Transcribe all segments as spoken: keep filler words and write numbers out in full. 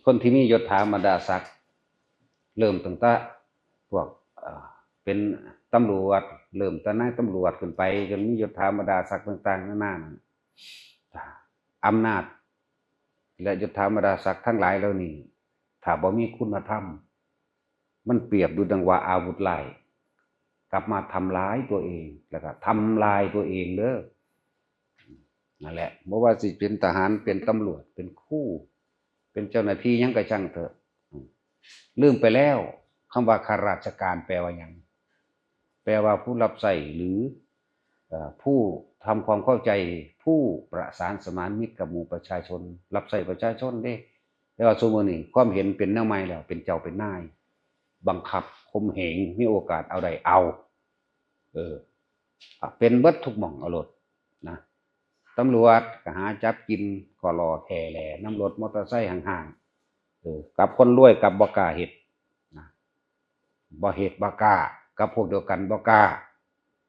คนที่มียศถาบรรดาศักดิ์ เริ่มตั้งแต่พวก เอ่อ เป็นตำรวจ เริ่มตั้งนายตำรวจขึ้นไป จนมียศถาบรรดาศักดิ์ต่างๆนานานั้น อำนาจ และยศถาบรรดาศักดิ์ทั้งหลายเหล่านี้ ถ้าบ่มีคุณธรรม มันเปรียบดูดังว่าอาวุธร้าย กลับมาทำร้ายตัวเอง แล้วก็ทำลายตัวเองเด้อ นั่นแหละ บ่ว่าสิเป็นทหาร เป็นตำรวจ เป็นครู เป็นเจ้าหน้าที่หยังก็ช่างเถอะ ลืมไปแล้ว คำว่าข้าราชการแปลว่าหยัง แปลว่าผู้รับใช้ หรือ เอ่อ ผู้ทำความเข้าใจ ผู้ประสานสมานมิตรกับหมู่ประชาชน รับใช้ประชาชนเด้ แต่ว่าซุมื้อนี้ความเห็นเป็นแนวใหม่แล้ว เป็นเจ้าเป็นนาย บังคับข่มเหง มีโอกาสเอาได้เอา เออ เป็นเบิดทุกหม่องเอาโลดนะ ตำรวจก็หาจับกิน ก็รอแค่แหล่นำรถมอเตอร์ไซค์ห่างๆ เออ กับคนรวยกับบ่กล้าเฮ็ดนะ บ่เฮ็ดบ่กล้า กับพวกเดียวกันบ่กล้า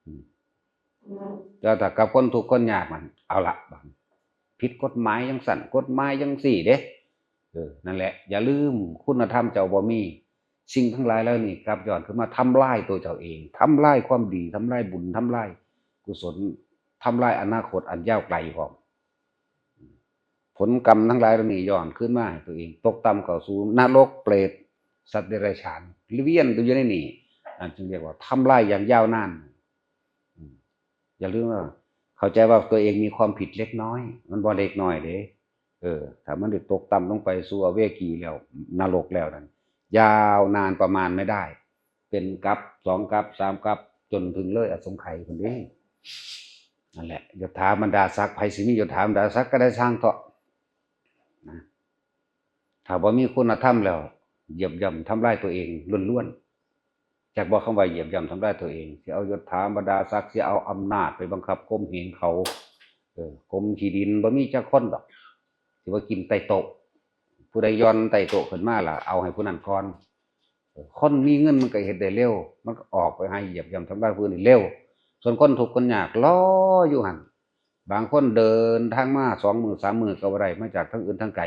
อืม แต่ถ้ากับคนทุกข์คนยากมัน เอาละ บัดผิดกฎหมายจังซั่น กฎหมายจังซี่เด้ เออ นั่นแหละ อย่าลืมคุณธรรมเจ้าบ่มี สิ่งทั้งหลายเหล่านี้กลับย้อนขึ้นมาทำลายตัวเจ้าเอง ทำลายความดี ทำลายบุญ ทำลายกุศล ทำลายอนาคตอันยาวไกลพร้อม ผลกรรมทั้งหลายเหล่านี้ย้อนคืนมาให้ตัวเอง ตกต่ำเข้าสู่นรก เปรต สัตว์เดรัจฉาน เวียนอยู่ในนี้ นั่นจึงเรียกว่าทำลายอย่างยาวนาน อืม อย่าลืมว่า เข้าใจว่าตัวเองมีความผิดเล็กน้อย มันบ่เล็กน้อยเด้ เออ ถ้ามันได้ตกต่ำลงไปสู่อเวจีแล้ว นรกแล้วนั่น ยาวนานประมาณไม่ได้ เป็นกัป สองกัป สามกัป จนถึงเลยอสงไขยพุ้นเด้ นั่นแหละ ยศถาบรรดาศักดิ์ ไผสิมียศถาบรรดาศักดิ์ก็ได้ช่างเถาะนะ ถ้าบ่มีคุณธรรมแล้ว เหยียบย่ำทำลายตัวเองล้วนๆ จักบ่ คำว่าเหยียบย่ำทำลายตัวเอง สิเอายศถาบรรดาศักดิ์ สิเอาอำนาจไปบังคับข่มเหงเขา เออ กรมที่ดินบ่มีจักคนดอก สิว่ากินใต้โต๊ะ ผู้ใดย่อนใต้โต๊ะขึ้นมาล่ะ เอาให้ผู้นั้นก่อน เออ คนมีเงินมันก็เฮ็ดได้เร็ว มันก็ออกไปหาเหยียบย่ำทำลายผู้อื่นเร็ว ส่วนคนทุกข์คนยากรออยู่หั่น บางคนเดินทางมาสองมื้อสามมื้อก็บ่ได้ มาจากทางอื่นทางไกล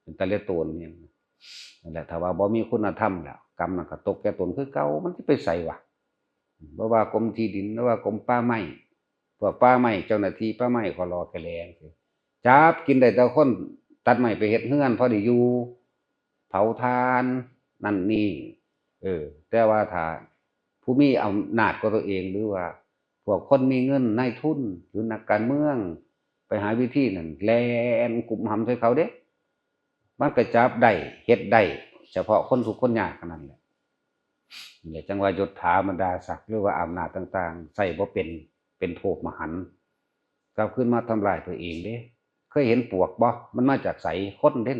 เป็นตาเลียโตนเนี่ย นั่นแหละ ถ้าว่าบ่มีคุณธรรมแล้ว กรรมนั่นก็ตกแก่ตนคือเก่า มันสิไปไสวะ บ่ว่ากรมที่ดิน บ่ว่ากรมป่าไม้ พวกป่าไม้ เจ้าหน้าที่ป่าไม้ ขอรอแกแลง จับกินได้แต่คนตัดไม้ไปเฮ็ดเฮือนพอได้อยู่ เผาถ่าน นั่นนี่ เออ แต่ว่าถ้าผู้มีอำนาจกว่าตัวเอง หรือว่าพวกคนมีเงิน นายทุน หรือนักการเมือง ไปหาวิธีนั่น แล่นกุมหำใส่เขาเด้ มันก็จับได้ เฮ็ดได้ เฉพาะคนทุกข์คนยากเท่านั้นแหละ นี่แหละจั่งว่ายศถาบรรดาศักดิ์ หรือว่าอำนาจต่างๆ ใช้บ่เป็น เป็นโทษมหันต์ กลับคืนมาทำลายตัวเองเด้ เคยเห็นปลวกบ่ มันมาจากไส คนเด้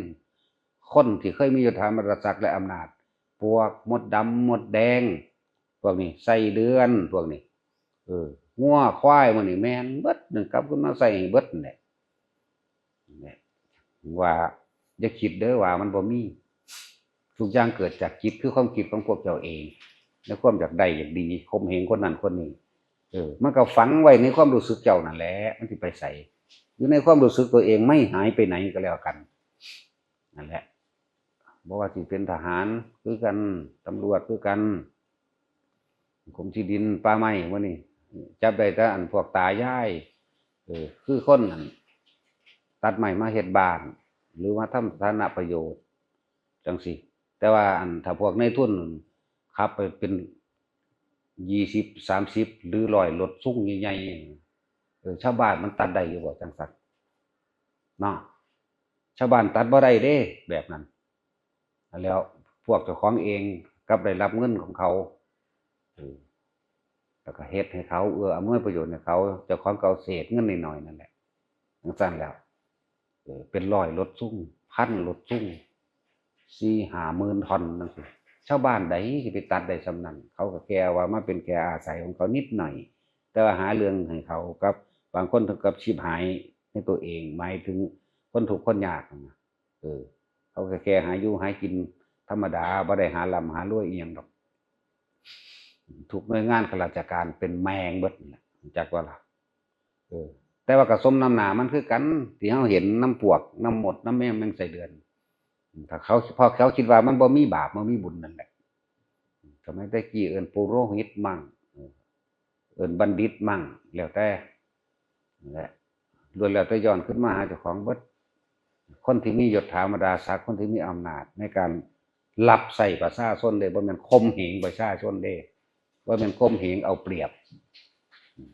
คนที่เคยมียศถาบรรดาศักดิ์และอำนาจ ปลวก มดดำ มดแดง พวกนี้ ไส้เดือน พวกนี้ เออ งัวควาย หมู่นี้ แม่นเบิดนั่น กลับคืนมาใส่ให้เบิดนั่นแหละ เนี่ย ว่าอย่าคิดเด้อว่ามันบ่มี ทุกอย่างเกิดจากจิต คือความคิดของพวกเจ้าเอง ในความอยากได้อยากดี ข่มเหงคนนั้นคนนี้ เออ มันก็ฝังไว้ในความรู้สึกเจ้านั่นแหละ มันสิไปไส อยู่ในความรู้สึกตัวเอง ไม่หายไปไหนก็แล้วกัน นั่นแหละ บ่ว่าสิเป็นทหารคือกัน ตำรวจคือกัน กรมที่ดินป่าไม้ มื้อนี้จับได้แต่อันพวกตายาย เออ คือคนนั่นตัดไม้มาเฮ็ดบ้าน หรือมาทำสาธารณประโยชน์จั่งซี้ แต่ว่าอันถ้าพวกนายทุนขับไปเป็นยี่สิบ สามสิบ หรือร้อยรถซุงใหญ่ๆ เออ ชาวบ้านมันตัดได้อยู่บ่จั่งซั้น เนาะ ชาวบ้านตัดบ่ได้เด้ แบบนั้น แล้วพวกเจ้าของเองกลับได้รับเงินของเขา เออ แล้วก็เฮ็ดให้เขา เอื้ออำนวยประโยชน์ให้เขา เจ้าของก็เอาเศษเงินน้อยๆนั่นแหละ จั่งซั้นแล้ว เออ เป็นร้อยรถซุง พันรถซุง สี่ห้าหมื่นท่อนจั่งซี้ ชาวบ้านใดสิไปตัดได้ส่ำนั้น เขาก็แค่ว่ามาเป็นแค่อาศัยของเขานิดหน่อย แต่ว่าหาเรื่องให้เขา กับบางคนถึงกับชิบหายในตัวเอง หมายถึงคนทุกข์คนยากนั่นนะ เออ เขาก็แค่หาอยู่หากินธรรมดา บ่ได้หาร่ำหารวยอีหยังดอก ทุกหน่วยงานข้าราชการเป็นแมงเบิดนั่นแหละ รู้จักบ่ล่ะ เออ แต่ว่าก็สมน้ำหน้ามันคือกัน ที่เฮาเห็นนำปลวก นำมด นำแมง แมงไส้เดือน ถ้าเขาพอเขาคิดว่ามันบ่มีบาปบ่มีบุญนั่นแหละ สมัยแต่กี้เอิ้นปุโรหิตมั่ง เอิ้นบัณฑิตมั่ง แล้วแต่นั่นแหละ ล้วนแล้วแต่ย้อนขึ้นมาหาเจ้าของเบิด คนที่มียศถาบรรดาศักดิ์ คนที่มีอำนาจในการรับใช้ประชาชนเด้ บ่แม่นข่มเหงประชาชนเด้ บ่แม่นข่มเหงเอาเปรียบ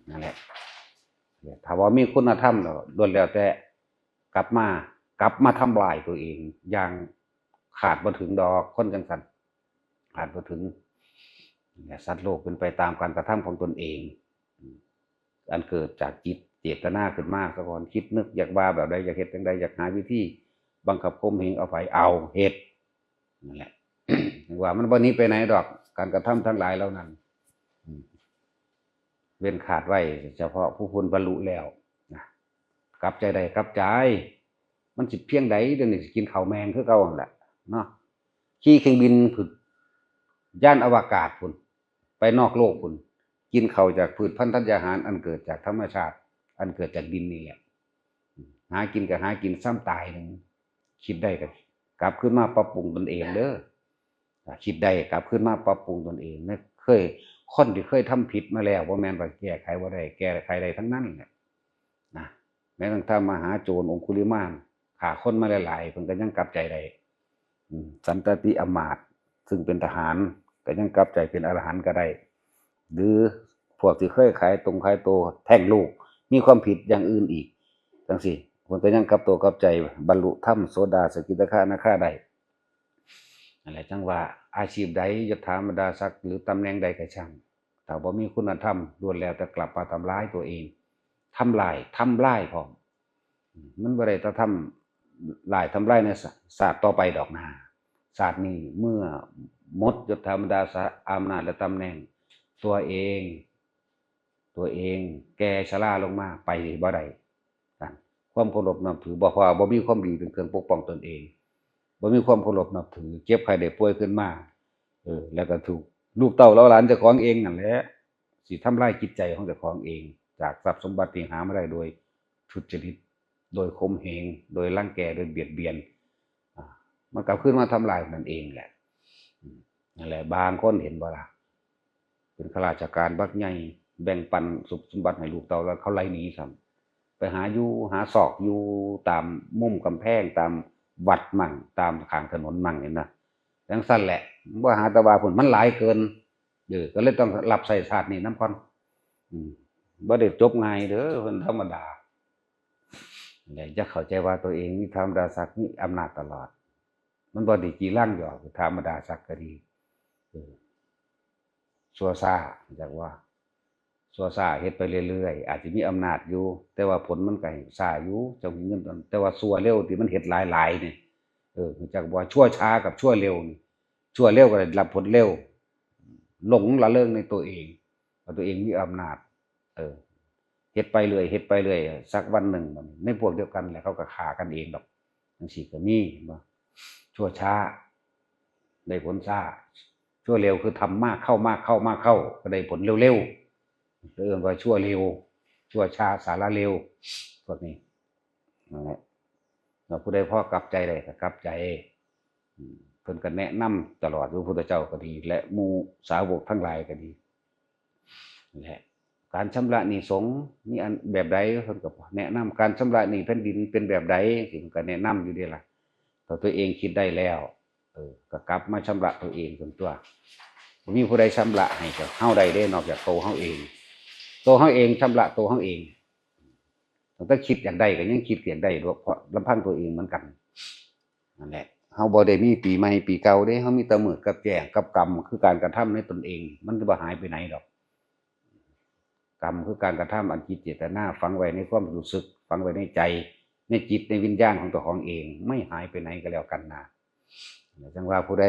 นั่นแหละ ถ้าว่ามีคุณธรรมแล้วล้วนแล้วแต่กลับมา กลับมาทำลายตัวเองอย่างขาดบ่ถึงดอก คนจังซั่นขาดบ่ถึง และสัตว์โลกเป็นไปตามการกระทำของตนเอง อันเกิดจากจิตเจตนาขึ้นมาซะก่อน คิดนึกอยากว่าแบบใด อยากเฮ็ดจังใด อยากหาวิธีบังคับข่มเหงเอาไผ เอาเฮ็ด นั่นแหละ ว่ามันบ่หนีไปไหนดอก การกระทำทั้งหลายเหล่านั้น อืม เว้นขาดไว้เฉพาะผู้เพิ่นบรรลุแล้วนะ กลับใจได้กลับใจ มันสิเพียงใด เดี๋ยวนี้สิกินข้าวแมงคือเก่าหั่นแหละเนาะ ขี่เครื่องบินพุ้น ยานอวกาศพุ้น ไปนอกโลกพุ้น กินข้าวจากพืชพันธุ์ธัญญาหารอันเกิดจากธรรมชาติ อันเกิดจากดินนี่แหละ หากินก็หากินซ้ำตายหนึ่ง คิดได้ก็กลับคืนมาปรับปรุงตนเองเด้อ ถ้าคิดได้กลับคืนมาปรับปรุงตนเองนะ เคย คนที่เคยทำผิดมาแล้ว บ่แม่นว่าแก้ไขบ่ได้ แก้ไขได้ทั้งนั้นแหละนะ แม้กระทั่งมหาโจรองคุลิมานฆ่าคนมาหลายๆ เพิ่นก็ยังกลับใจได้ อืม สันตติอำมาตย์ ซึ่งเป็นทหาร ก็ยังกลับใจเป็นอรหันต์ก็ได้ หรือพวกที่เคยขายตรงขายตัวแทงลูก มีความผิดอย่างอื่นอีก จังซี้ เพิ่นก็ยังกลับตัวกลับใจ บรรลุธรรมโสดา สกิทาคานาคาได้ นั่นแหละ จังว่าอาชีพใด ยศถาบรรดาศักดิ์ หรือตำแหน่งใดก็ช่าง ถ้าบ่มีคุณธรรม ล้วนแล้วแต่กลับมาทำร้ายตัวเอง ทำลาย ทำลายพร้อม อืม มันบ่ได้แต่ทำลาย ทำลายในชาติต่อไปดอกนา ชาตินี้เมื่อหมดยศถาบรรดาศักดิ์ อำนาจและตำแหน่ง ตัวเอง ตัวเองแก่ชราลงมา ไปบ่ได้ นั่น ความเคารพนับถือ บ่ เพราะว่าบ่มีความดีเป็นเครื่องปกป้องตนเอง บ่มีความเคารพนับถือ เจ็บไข้ได้ป่วยขึ้นมา เออ แล้วก็ถูกลูกเต้าเหล่าหลานเจ้าของเองนั่นแหละ สิทำลายจิตใจของเจ้าของเอง จากทรัพย์สมบัติที่หามาได้โดยทุจริต โดยข่มเหง โดยรังแก โดยเบียดเบียน อ่า มันกลับคืนมาทำลายนั่นเองแหละ อืม นั่นแหละ บางคนเห็นบ่ล่ะ เป็นข้าราชการบักใหญ่ แบ่งปันทรัพย์สมบัติให้ลูกเต้า แล้วเขาไล่หนีซ้ำ ไปหาอยู่หาซอกอยู่ตามมุมกำแพง ตามวัดมั่ง ตามข้างถนนมั่ง เห็นนะ จังซั่นแหละ บ่หาแต่ว่าพุ้น มันหลายเกิน เออ ก็เลยต้องรับใช้ชาตินี้นำก่อน อืม บ่ได้จบง่ายเด้อ เพิ่นธรรมดา และอย่าเข้าใจว่าตัวเองมีธรรมดาศักดิ์ มีอำนาจตลอด มันบ่ได้จีรังดอก ธรรมดาศักดิ์ก็ดี เออ ชั่วช้า จักว่า ชั่วช้าเฮ็ดไปเรื่อยๆ อาจจะมีอำนาจอยู่ แต่ว่าผลมันก็ช้าอยู่ เจ้าเงินตอน แต่ว่าชั่วเร็วที่มันเฮ็ดหลายๆ นี่ เออ จักว่าชั่วช้ากับชั่วเร็วนี่ ชั่วเร็วก็ได้รับผลเร็ว หลงละเริงในตัวเอง ว่าตัวเองมีอำนาจ เออ เฮ็ดไปเรื่อย เฮ็ดไปเรื่อย สักวันหนึ่งมัน ในพวกเดียวกันแหละ เขาก็ฆ่ากันเองดอก จังซี้ก็มี เห็นบ่ ชั่วช้า ได้ผลช้า ชั่วเร็วคือทำมากเข้า มากเข้า มากเข้า ก็ได้ผลเร็วๆ เรียกว่าชั่วเร็ว ชั่วช้า สาระเร็ว พวกนี้ นั่นแหละ แล้วผู้ใดพอกลับใจได้ก็กลับใจ อืม เพิ่นก็แนะนำตลอดอยู่ พุทธเจ้าก็ดี และหมู่สาวกทั้งหลายก็ดี นั่นแหละ การชำระหนี้สงฆ์มีอันแบบใด เพิ่นก็แนะนำ การชำระหนี้แผ่นดินเป็นแบบใด สิเพิ่นก็แนะนำอยู่เด้ล่ะ ถ้าตัวเองคิดได้แล้ว เออ ก็กลับมาชำระตัวเองส่วนตัว บ่มีผู้ใดชำระให้กับเฮาได้เด้ นอกจากตัวเฮาเอง ตัวเฮาเองชำระตัวเฮาเอง ตั้งแต่คิดอยากได้ก็ยังคิดอยากได้ เพราะลำพังตัวเองเหมือนกัน นั่นแหละ เฮาบ่ได้มีปีใหม่ปีเก่าเด้ เฮามีแต่มื้อกับแจ้งกับกรรม คือการกระทำในตนเอง มันจะบ่หายไปไหนดอก กรรมคือการกระทำอันจิตเจตนา ฝังไว้ในความรู้สึก ฝังไว้ในใจ ในจิตในวิญญาณของเจ้าของเอง ไม่หายไปไหนก็แล้วกันนะ จังว่าผู้ใด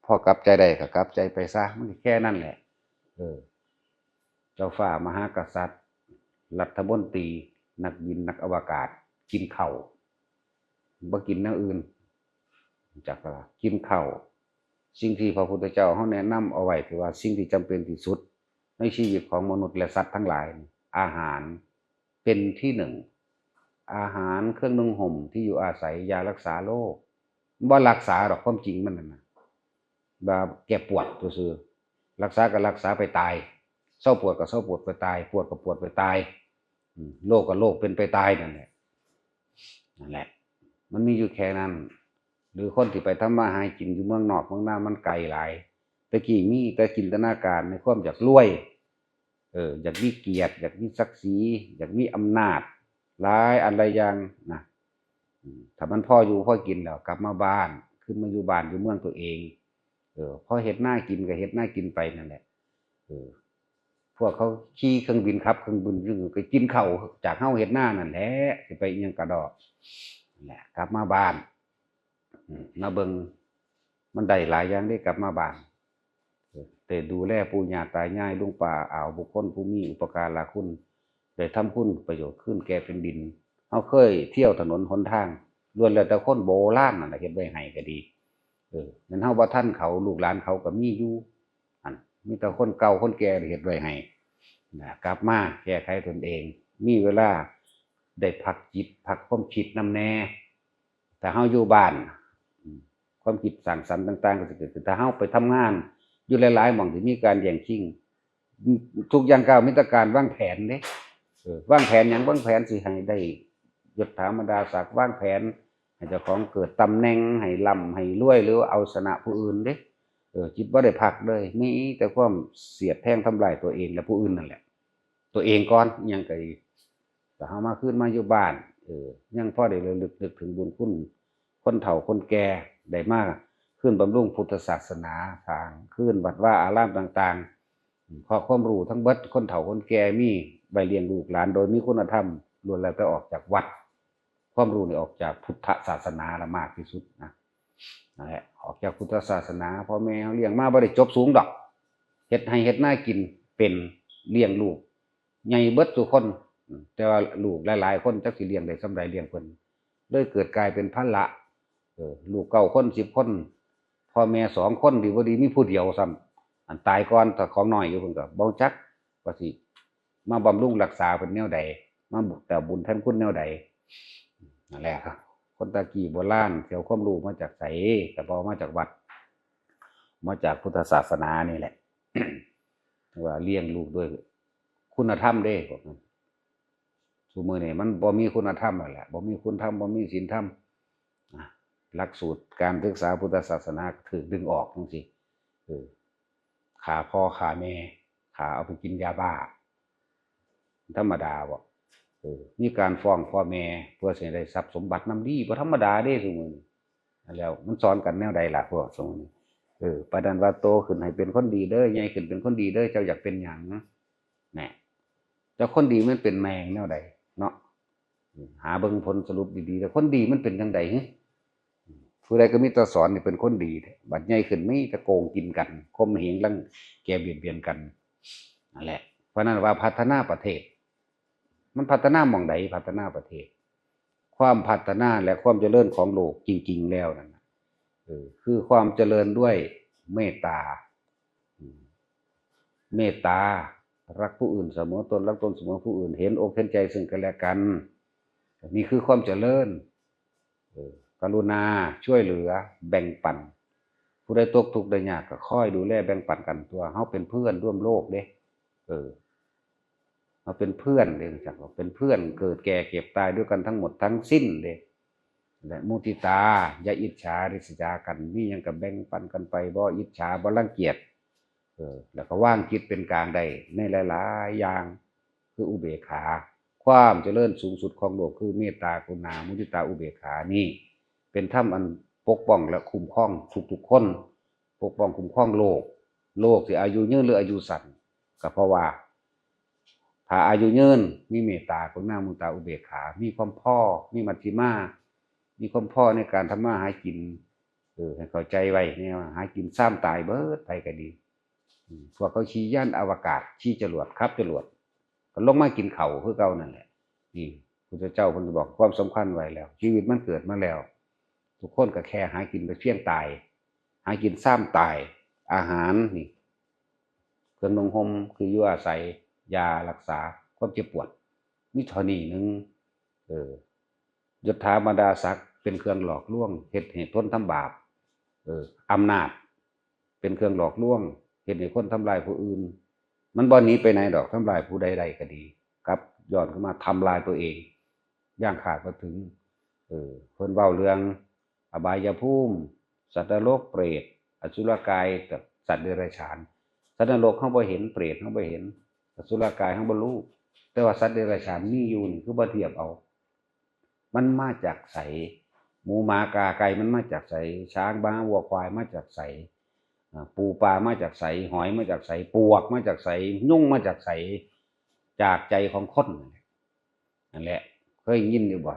พอกลับใจได้ก็กลับใจไปซะ มันก็แค่นั้นแหละ เออ เจ้าฟ้ามหากษัตริย์ รัฐมนตรี นักบิน นักอวกาศ กินข้าว บ่กินแนวอื่น จักว่ากินข้าว สิ่งที่พระพุทธเจ้าเฮาแนะนำเอาไว้ ถือว่าสิ่งที่จำเป็นที่สุดในชีวิตของมนุษย์และสัตว์ทั้งหลาย อาหารเป็นที่หนึ่ง อาหาร เครื่องนุ่งห่ม ที่อยู่อาศัย ยารักษาโรค บ่รักษาดอกความจริงมันนั่นน่ะ ว่าแก้ปวดซื่อๆ รักษาก็รักษาไปตาย เซาปวดก็เซาปวดไปตาย ปวดก็ปวดไปตาย อืม โรคก็โรคเป็นไปตายนั่นแหละ นั่นแหละ มันมีอยู่แค่นั้น หรือคนที่ไปทำมาหากินอยู่เมืองนอกเมืองนามันไกลหลาย แต่กี้มีแต่จินตนาการในความอยากรวย เออ อยากมีเกียรติ อยากมีศักดิ์ศรี อยากมีอำนาจ หลายอันหลายอย่างนะ อืม ถ้ามันพออยู่พอกินแล้ว กลับมาบ้าน ขึ้นมาอยู่บ้านอยู่เมืองตัวเอง เออ พอเฮ็ดนากินก็เฮ็ดนากินไปนั่นแหละ เออ พวกเขาขี่เครื่องบินขับเครื่องบินซึ่งก็กินข้าวจากเฮาเฮ็ดนานั่นแหละ สิไปอิหยังกะดอก นั่นแหละ กลับมาบ้าน อืม มาเบิ่ง มันได้หลายอย่างเด้ กลับมาบ้าน เออ ได้ดูแลปู่ย่าตายาย ลุงป้าอา บุคคลผู้มีอุปการะคุณ ได้ทำคุณประโยชน์คืนแก่แผ่นดิน เฮาเคยเที่ยวถนนหนทาง ล้วนแล้วแต่คนโบราณนั่นแหละเฮ็ดไว้ให้ก็ดี เออ แม่นเฮาบ่ทันเขา ลูกหลานเขาก็มีอยู่ อัน มีแต่คนเก่าคนแก่เฮ็ดไว้ให้ นะ กลับมาแก้ไขตนเอง มีเวลาได้พักจิต พักความคิดนำแหน่ ถ้าเฮาอยู่บ้าน อืม ความคิดสร้างสรรค์ต่างๆ ก็สิเกิดขึ้น ถ้าเฮาไปทำงานอยู่หลายๆ หม่องที่มีการแย่งชิง ทุกย่างก้าวมีแต่การวางแผนเด้ เออ วางแผนหยัง วางแผนสิให้ได้ยศถาบรรดาศักดิ์ วางแผนให้เจ้าของเกิดตำแหน่ง ให้ร่ำให้รวย หรือว่าเอาชนะผู้อื่นเด้ เออ จิตบ่ได้พักเลย มีแต่ความเสียดแทงทำลายตัวเองและผู้อื่นนั่นแหละ ตัวเองก่อน อิหยังก็ดี แต่เฮามาคืนมาอยู่บ้าน เออ ยังพอได้ระลึกนึกถึงบุญคุณคนเฒ่าคนแก่ ได้มาคืนบำรุงพุทธศาสนา สร้างคืนวัดวาอารามต่างๆ ข้อความรู้ทั้งเบิด คนเฒ่าคนแก่มีไว้เลี้ยงลูกหลานโดยมีคุณธรรม ล้วนแล้วแต่ออกจากวัด ความรู้นี่ออกจากพุทธศาสนาละมากที่สุดนะ นั่นแหละ ออกจากพุทธศาสนา พ่อแม่เฮาเลี้ยงมาบ่ได้จบสูงดอก เฮ็ดไฮ่เฮ็ดนากินเป็น เลี้ยงลูก ใหญ่เบิดทุกคน อืม แต่ว่าลูกหลายๆ คนจักสิเลี้ยงได้ส่ำใดเลี้ยงเพิ่น เลยเกิดกลายเป็นภาระ เออ ลูกเก้าคน สิบคน พ่อแม่สองคนดีบ่ดีมีผู้เดียวซ้ำ อันตายก่อน ถ้าของน้อยอยู่เพิ่นก็บ่จักว่าสิมาบำรุงรักษาเพิ่นแนวใด มาแต่บุญแทนคุณแนวใด นั่นแหละครับ คนตะกี้โบราณสิเอาความรู้มาจากไส ก็บ่มาจากวัด มาจากพุทธศาสนานี่แหละ ว่าเลี้ยงลูกด้วยคุณธรรมเด้ พวกนั้น ซุมื้อนี้มันบ่มีคุณธรรมแล้วแหละ บ่มีคุณธรรม บ่มีศีลธรรม อ่ะ หลักสูตรการศึกษาพุทธศาสนาก็ถูกดึงออกจังซี่ เออ ฆ่าพ่อฆ่าแม่ ฆ่าเอาไปกินยาบ้า ธรรมดาบ่ เออ มีการฟ้องพ่อแม่เพื่อสิได้ทรัพย์สมบัตินำดี บ่ธรรมดาเด้ซุมื้อนี้ แล้วมันสอนกันแนวใดล่ะพวกซุมื้อนี้ เออ ปานนั้นว่าโตขึ้นให้เป็นคนดีเด้อ ใหญ่ขึ้นเป็นคนดีเด้อ เจ้าอยากเป็นหยัง แหน่ เจ้าคนดีมันเป็นแม่งแนวใดเนาะ อืม หาเบิ่งผลสรุปดีๆ แล้วคนดีมันเป็นจังใดหึ อืม ผู้ใดก็มีแต่สอนให้เป็นคนดีแท้ บัดใหญ่ขึ้นมีแต่โกงกินกัน ข่มเหงรังแกเบียดเบียนกัน นั่นแหละ เพราะนั้นว่าพัฒนาประเทศ มันพัฒนาหม่องใด พัฒนาประเทศ ความพัฒนาและความเจริญของโลกจริงๆ แล้วนั่นน่ะ เออ คือความเจริญด้วยเมตตา อืม เมตตา รักผู้อื่นเสมอตน รักตนเสมอผู้อื่น เห็นอกเห็นใจซึ่งกันและกัน นี่คือความเจริญ เออ กรุณาช่วยเหลือแบ่งปัน ผู้ใดตกทุกข์ได้ยากก็คอยดูแลแบ่งปันกันตัว เฮาเป็นเพื่อนร่วมโลกเด้ เออ เฮาเป็นเพื่อนเด้ จักว่าเป็นเพื่อนเกิดแก่เจ็บตายด้วยกันทั้งหมดทั้งสิ้นเด้ และมุทิตา อย่าอิจฉาริษยากัน มีหยังก็แบ่งปันกันไป บ่อิจฉา บ่รังเกียจ เออ แล้วก็วางจิตเป็นกลางได้ในหลายๆ อย่าง คืออุเบกขา ความเจริญสูงสุดของโลกคือเมตตากรุณา มุทิตา อุเบกขา นี่เป็นธรรมอันปกป้องและคุ้มครองทุกๆ คน ปกป้องคุ้มครองโลก โลกสิอายุยืนหรืออายุสั้น ก็เพราะว่า ถ้าอายุยืน มีเมตตากรุณา มุทิตา อุเบกขา มีความพอ มีมัชฌิมา มีความพอในการทำมาหากิน เออ ให้เข้าใจไว้เนี่ยว่าหากินซ้ำตายเบิด ไผก็ดี อืม พวกเขาขี่ยานอวกาศ ขี่จรวด ขับจรวด ก็ลงมากินข้าวคือเก่านั่นแหละ นี่ พุทธเจ้าเพิ่นบอกความสำคัญไว้แล้ว ชีวิตมันเกิดมาแล้ว ทุกคนก็แค่หากินไปเพียงตาย หากินซ้ำตาย อาหารนี่ เครื่องนุ่งห่ม คืออยู่อาศัย ยารักษาความเจ็บปวด มีเท่านี้หนึ่ง เออ ยศถาบรรดาศักดิ์ เป็นเครื่องหลอกลวง เฮ็ดให้ทนทำบาป เออ อำนาจ เป็นเครื่องหลอกลวง เฮ็ดให้คนทำลายผู้อื่น มันบ่หนีไปไหนดอก ทำลายผู้ใดๆ ก็ดี กลับย้อนเข้ามาทำลายตัวเอง ย่างขาดบ่ถึง เออ เพิ่นเว้าเรื่องอบายภูมิ สัตว์นรก เปรต อสุรกาย กับสัตว์เดรัจฉาน สัตว์นรกเฮาบ่เห็น เปรตเฮาบ่เห็น อสุรกายเฮาบ่รู้ แต่ว่าสัตว์เดรัจฉานมีอยู่นี่ คือบ่เทียบเอา มันมาจากไส หมูหมากาไก่มันมาจากไส ช้างม้าวัวควายมาจากไส อ่า ปูปลามาจากไส หอยมาจากไส ปลวกมาจากไส ยุงมาจากไส จากใจของคนนั่นแหละ นั่นแหละ เคยยินอยู่บ่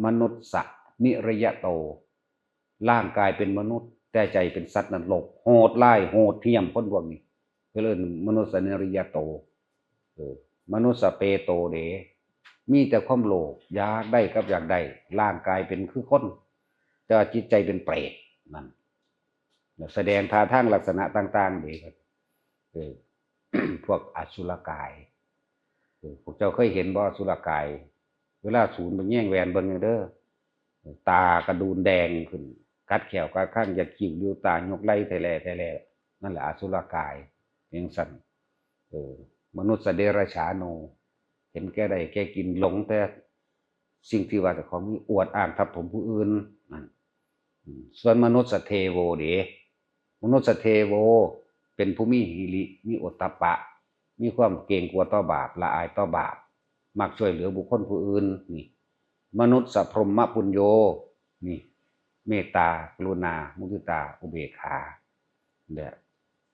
มนุษย์สะนิรยโต ร่างกายเป็นมนุษย์ แต่ใจเป็นสัตว์นรก โหดร้าย โหดเหี้ยม คนพวกนี้ ก็เลยมนุษย์สะนิรยโต เออ มนุษย์สะเปโตเด มีแต่ความโลภ อยากได้กับอยากได้ ร่างกายเป็นคือคน แต่ว่าจิตใจเป็นเปรต นั่น แสดงท่าทางลักษณะต่างๆ เด เออ พวกอสุรกาย เออ พวกเจ้าเคยเห็นบ่ อสุรกาย เวลาสูนไปแย่งแหวนเบิ่งเด้อ ตากระดูนแดงขึ้น กัดแข้วกัดคาง อยากคิ้วริ้วตายกไหล่แท้แล่แท้แล่ นั่นแหละอสุรกาย จั่งซั้น เออ มนุษย์เดรัจฉาโน เห็นแก่ได้แก่กิน หลงแต่สิ่งที่ว่าเจ้าของมี อวดอ้างทับถมผู้อื่น นั่น อืม ส่วนมนุษย์เทโวเด มนุษย์เทโว เป็นผู้มีหิริ มีโอตตัปปะ มีความเกรงกลัวต่อบาป ละอายต่อบาป มักช่วยเหลือบุคคลผู้อื่น นี่ มนุษย์พรหมปุญโญ นี่ เมตตา กรุณา มุทิตา อุเบกขา เนี่ย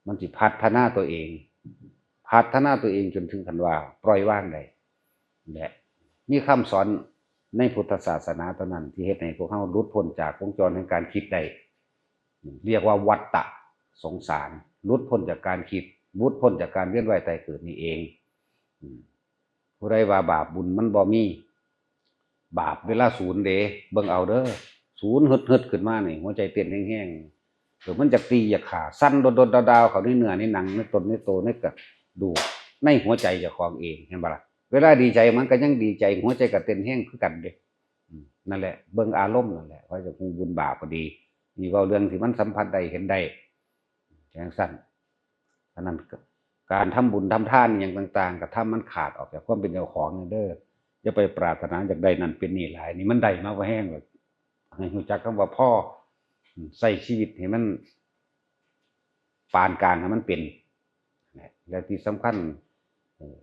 มันสิพัฒนาตัวเอง พัฒนาตัวเองจนถึงขั้นว่าปล่อยวางได้ และมีคำสอนในพุทธศาสนาเท่านั้นที่เฮ็ดให้พวกเฮาหลุดพ้นจากวงจรแห่งการคิดได้ เรียกว่าวัฏฏะสงสาร หลุดพ้นจากการคิด หลุดพ้นจากการเวียนว่ายตายเกิดนี่เอง อืม ผู้ใดว่าบาปบุญมันบ่มี บาปเวลาสูนเด้ เบิ่งเอาเด้อ สูนหึดๆ ขึ้นมานี่ หัวใจเต้นแฮงๆ เออ มันอยากตีอยากฆ่า สั่นโดดๆดาวๆ เข้าในเนื้อในหนัง ในตนในโต ในกระดูก ในหัวใจเจ้าของเอง เห็นบ่ล่ะ เวลาดีใจมันก็ยังดีใจ หัวใจก็เต้นแฮงคือกันเด้ อืม นั่นแหละ เบิ่งอารมณ์นั่นแหละ ว่าจะฮู้บุญบาปก็ดี นี่เว้าเรื่องที่มันสัมผัสได้เห็นได้ จั่งซั้น อันนั้นก็ การทำบุญทำทานอหย่างต่างๆ ก็ทำมันขาดออกจากความเป็นเจ้าของเด้อ อย่าไปปรารถนาอยากได้นั่นเป็นนี่หลาย นี่มันได้มาบ่แฮงแล้ว ให้รู้จักคำว่าพอ อืม ใช้ชีวิตให้มัน ปานกลางให้มันเป็น และที่สำคัญ เอ่อ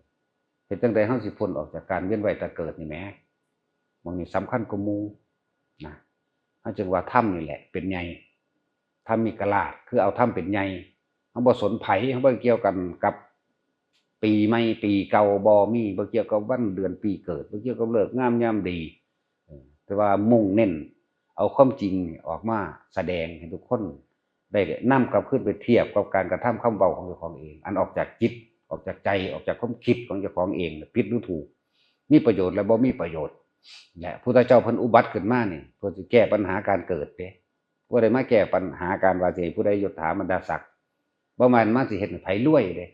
เฮ็ดจั่งใดเฮาสิพ้นออกจากการเวียนว่ายตายเกิดนี่แหม หม่องนี้สำคัญกว่าหมู่นะ เฮาจึงว่าธรรมนี่แหละเป็นใหญ่ ธรรมิกราช คือเอาธรรมเป็นใหญ่ เฮาบ่สนไผ เฮาบ่เกี่ยวกันกับปีใหม่ปีเก่า บ่มี บ่เกี่ยวกับวันเดือนปีเกิด บ่เกี่ยวกับฤกษ์งามยามดี เออ แต่ว่ามุ่งเน้นเอาความจริงออกมาแสดงให้ทุกคนได้นำกลับคืนไปเทียบกับการกระทำคำเว้าของเจ้าของเอง อันออกจากจิต ออกจากใจ ออกจากความคิดของเจ้าของเอง ผิดหรือถูก มีประโยชน์และบ่มีประโยชน์ และพุทธเจ้าเพิ่นอุบัติขึ้นมานี่ เพื่อสิแก้ปัญหาการเกิดเด้ บ่ได้มาแก้ปัญหาการว่าสิให้ผู้ใดยศถาบรรดาศักดิ์ บ่แม่นมาสิเฮ็ดให้ไผรวยเด้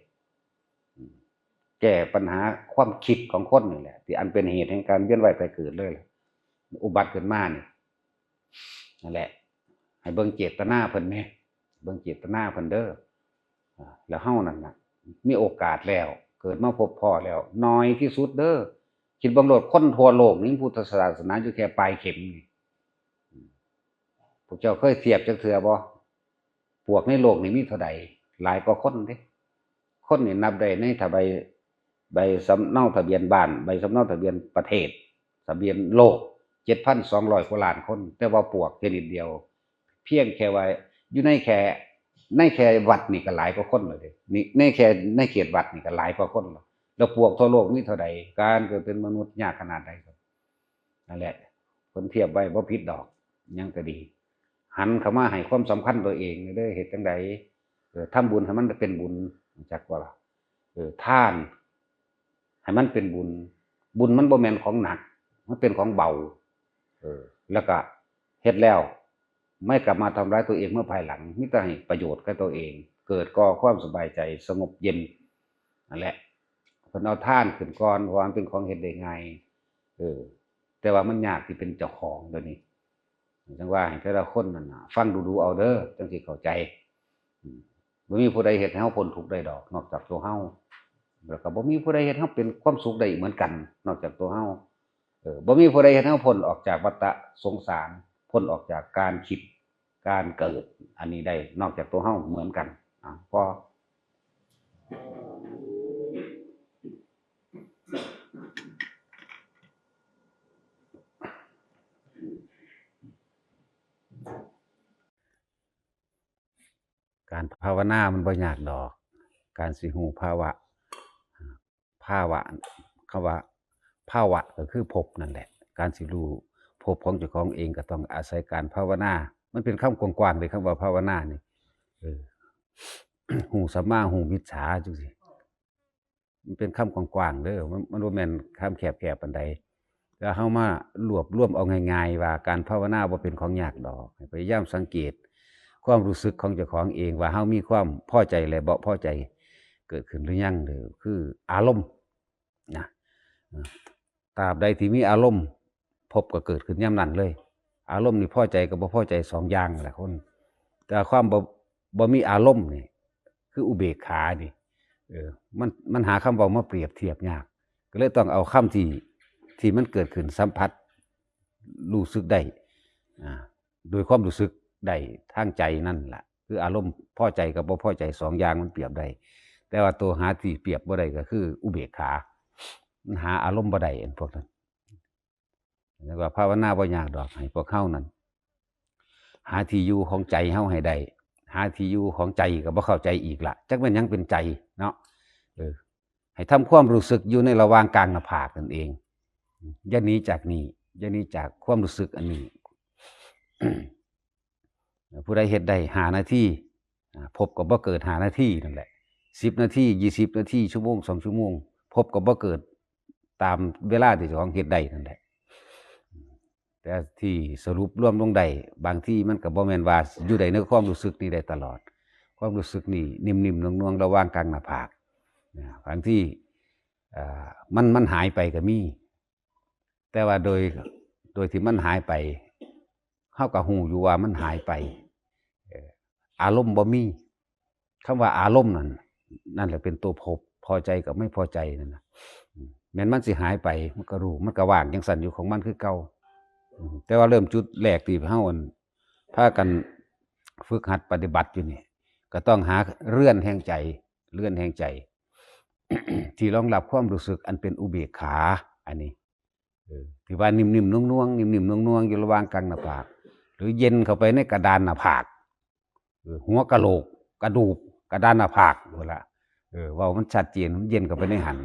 แก้ปัญหาความคิดของคนนี่แหละ ที่อันเป็นเหตุแห่งการเวียนว่ายตายเกิดเลยล่ะ อุบัติขึ้นมานี่ นั่นแหละ ให้เบิ่งเจตนาเพิ่นแหม เบิ่งเจตนาเพิ่นเด้อ อ่า แล้วเฮานั่นน่ะ มีโอกาสแล้ว เกิดมาพบพ้อแล้ว น้อยที่สุดเด้อ คิดเบิ่งโลด คนทั่วโลกนี่พุทธศาสนาอยู่แค่ปลายเข็มนี่ พวกเจ้าเคยเทียบจักเทื่อบ่ ปลวกในโลกนี่มีเท่าใด หลายกว่าคนเด้ คนนี่นับได้ในทะใบ ใบสำเนาทะเบียนบ้าน ใบสำเนาทะเบียนประเทศ ทะเบียนโลก เจ็ดพันสองร้อยกว่าล้านคน แต่ว่าปลวกชนิดเดียว เพียงแค่ว่าอยู่ในแค่ ในแค่วัดนี่ก็หลายกว่าคนแล้วเด้ นี่ในแค่ในเขตวัดนี่ก็หลายกว่าคนแล้ว แล้วปลวกทั่วโลกมีเท่าใด การเกิดเป็นมนุษย์ยากขนาดใดครับ นั่นแหละ เพิ่นเทียบไว้บ่ผิดดอก หยังก็ดี หันเข้ามาให้ความสำคัญตัวเองเด้อ เฮ็ดจั่งใด เออ ทำบุญให้มันเป็นบุญ จักว่าล่ะ เออ ทาน ให้มันเป็นบุญ บุญมันบ่แม่นของหนัก มันเป็นของเบา เออ แล้วก็เฮ็ดแล้ว ไม่กลับมาทำร้ายตัวเองเมื่อภายหลัง มีแต่ให้ประโยชน์แก่ตัวเอง เกิดก่อความสบายใจ สงบเย็น นั่นแหละ เพิ่นเอาทานขึ้นก่อน เพราะว่ามันเป็นของเฮ็ดได้ง่าย เออ แต่ว่ามันยากที่เป็นเจ้าของเดี๋ยวนี้ จั่งว่าให้แต่ละคนนั่นน่ะ ฟังดูๆเอาเด้อ จั่งสิเข้าใจ อืม บ่มีผู้ใดเฮ็ดให้เฮาพ้นทุกข์ได้ดอก นอกจากตัวเฮา แล้วก็บ่มีผู้ใดเฮ็ดให้เฮาเป็นความสุขได้อีกเหมือนกัน นอกจากตัวเฮา เออ บ่มีผู้ใดเฮ็ดให้เฮาพ้นออกจากวัฏสงสาร พ้นออกจากการคิด การเกิดอันนี้ได้ นอกจากตัวเฮาเหมือนกัน อ่ะ พอ การภาวนามันบ่ยากดอก การสิฮู้ภาวะ ภาวะ คำว่าภาวะก็คือภพนั่นแหละ การสิรู้ภพของเจ้าของเองก็ต้องอาศัยการภาวนา มันเป็นคำกว้างๆเลย คำว่าภาวนานี่ เออ ฮู้สัมมา ฮู้มิจฉาจั่งซี้ มันเป็นคำกว้างๆเด้อ มัน มันบ่แม่นคำแคบๆปานใด แล้วเฮามารวบรวมเอาง่ายๆว่าการภาวนาบ่เป็นของยากดอก ให้พยายามสังเกตความรู้สึกของเจ้าของเองว่าเฮามีความพอใจและบ่พอใจเกิดขึ้นหรือยังเด้อ คืออารมณ์นะ ตราบใดที่มีอารมณ์ ภพก็เกิดขึ้นยามนั้นเลย อารมณ์นี่พอใจกับบ่พอใจสองอย่างแหละคน แต่ความบ่ บ่มีอารมณ์นี่ คืออุเบกขานี่ เออ มัน มันหาคำเว้ามาเปรียบเทียบยาก ก็เลยต้องเอาคำที่ ที่มันเกิดขึ้นสัมผัส รู้สึกได้ อ่า โดยความรู้สึกได้ทางใจนั่นแหละ คืออารมณ์พอใจกับบ่พอใจสองอย่างมันเปรียบได้ แต่ว่าตัวหาที่เปรียบบ่ได้ก็คืออุเบกขา มันหาอารมณ์บ่ได้อันพวกนั้น เรียกว่าภาวนาบ่ยากดอก ให้พวกเฮานั้น หาที่อยู่ของใจเฮาให้ได้ หาที่อยู่ของใจก็บ่เข้าใจอีกละ จักแม่นหยังเป็นใจเนาะ เออ ให้ทำความรู้สึกอยู่ในระหว่างกลางหน้าผากนั่นเอง อย่าหนีจากนี่ อย่าหนีจากความรู้สึกอันนี้ ผู้ใดเฮ็ดได้ห้านาที อ่า ภพก็บ่เกิดห้านาทีนั่นแหละ สิบนาที ยี่สิบนาที ชั่วโมง สองชั่วโมง ภพก็บ่เกิดตามเวลาที่เจ้าของเฮ็ดได้นั่นแหละ แต่ที่สรุปรวมลงได้ บางทีมันก็บ่แม่นว่าอยู่ได้ในความรู้สึกนี้ได้ตลอด ความรู้สึกนี้นิ่มๆนวลๆระหว่างกลางหน้าผาก นะ บางที อ่า มัน มันหายไปก็มี แต่ว่าโดย โดยที่มันหายไป เฮาก็ฮู้อยู่ว่ามันหายไป เอ่อ อารมณ์บ่มี คำว่าอารมณ์นั่น นั่นแหละเป็นตัวภพ พอใจกับไม่พอใจนั่นน่ะ อืม แม้นมันสิหายไป มันก็รู้ มันก็ว่างจั่งซั้นอยู่ของมันคือเก่า อืม แต่ว่าเริ่มจุดแรกที่เฮา อั่น พากันฝึกหัดปฏิบัติอยู่นี่ ก็ต้องหาเรือนแห่งใจ เรือนแห่งใจ ที่รองรับความรู้สึกอันเป็นอุเบกขา อันนี้ เออ ที่ว่านิ่มๆนวลๆ นิ่มๆนวลๆอยู่ระหว่างกลางหน้าผาก หรือเย็นเข้าไปในกระดานหน้าผาก เออ หัวกะโหลก กระดูก กระดานหน้าผาก นั่นล่ะ เออ เว้ามันชัดเจน มันเย็นเข้าไปในหั่น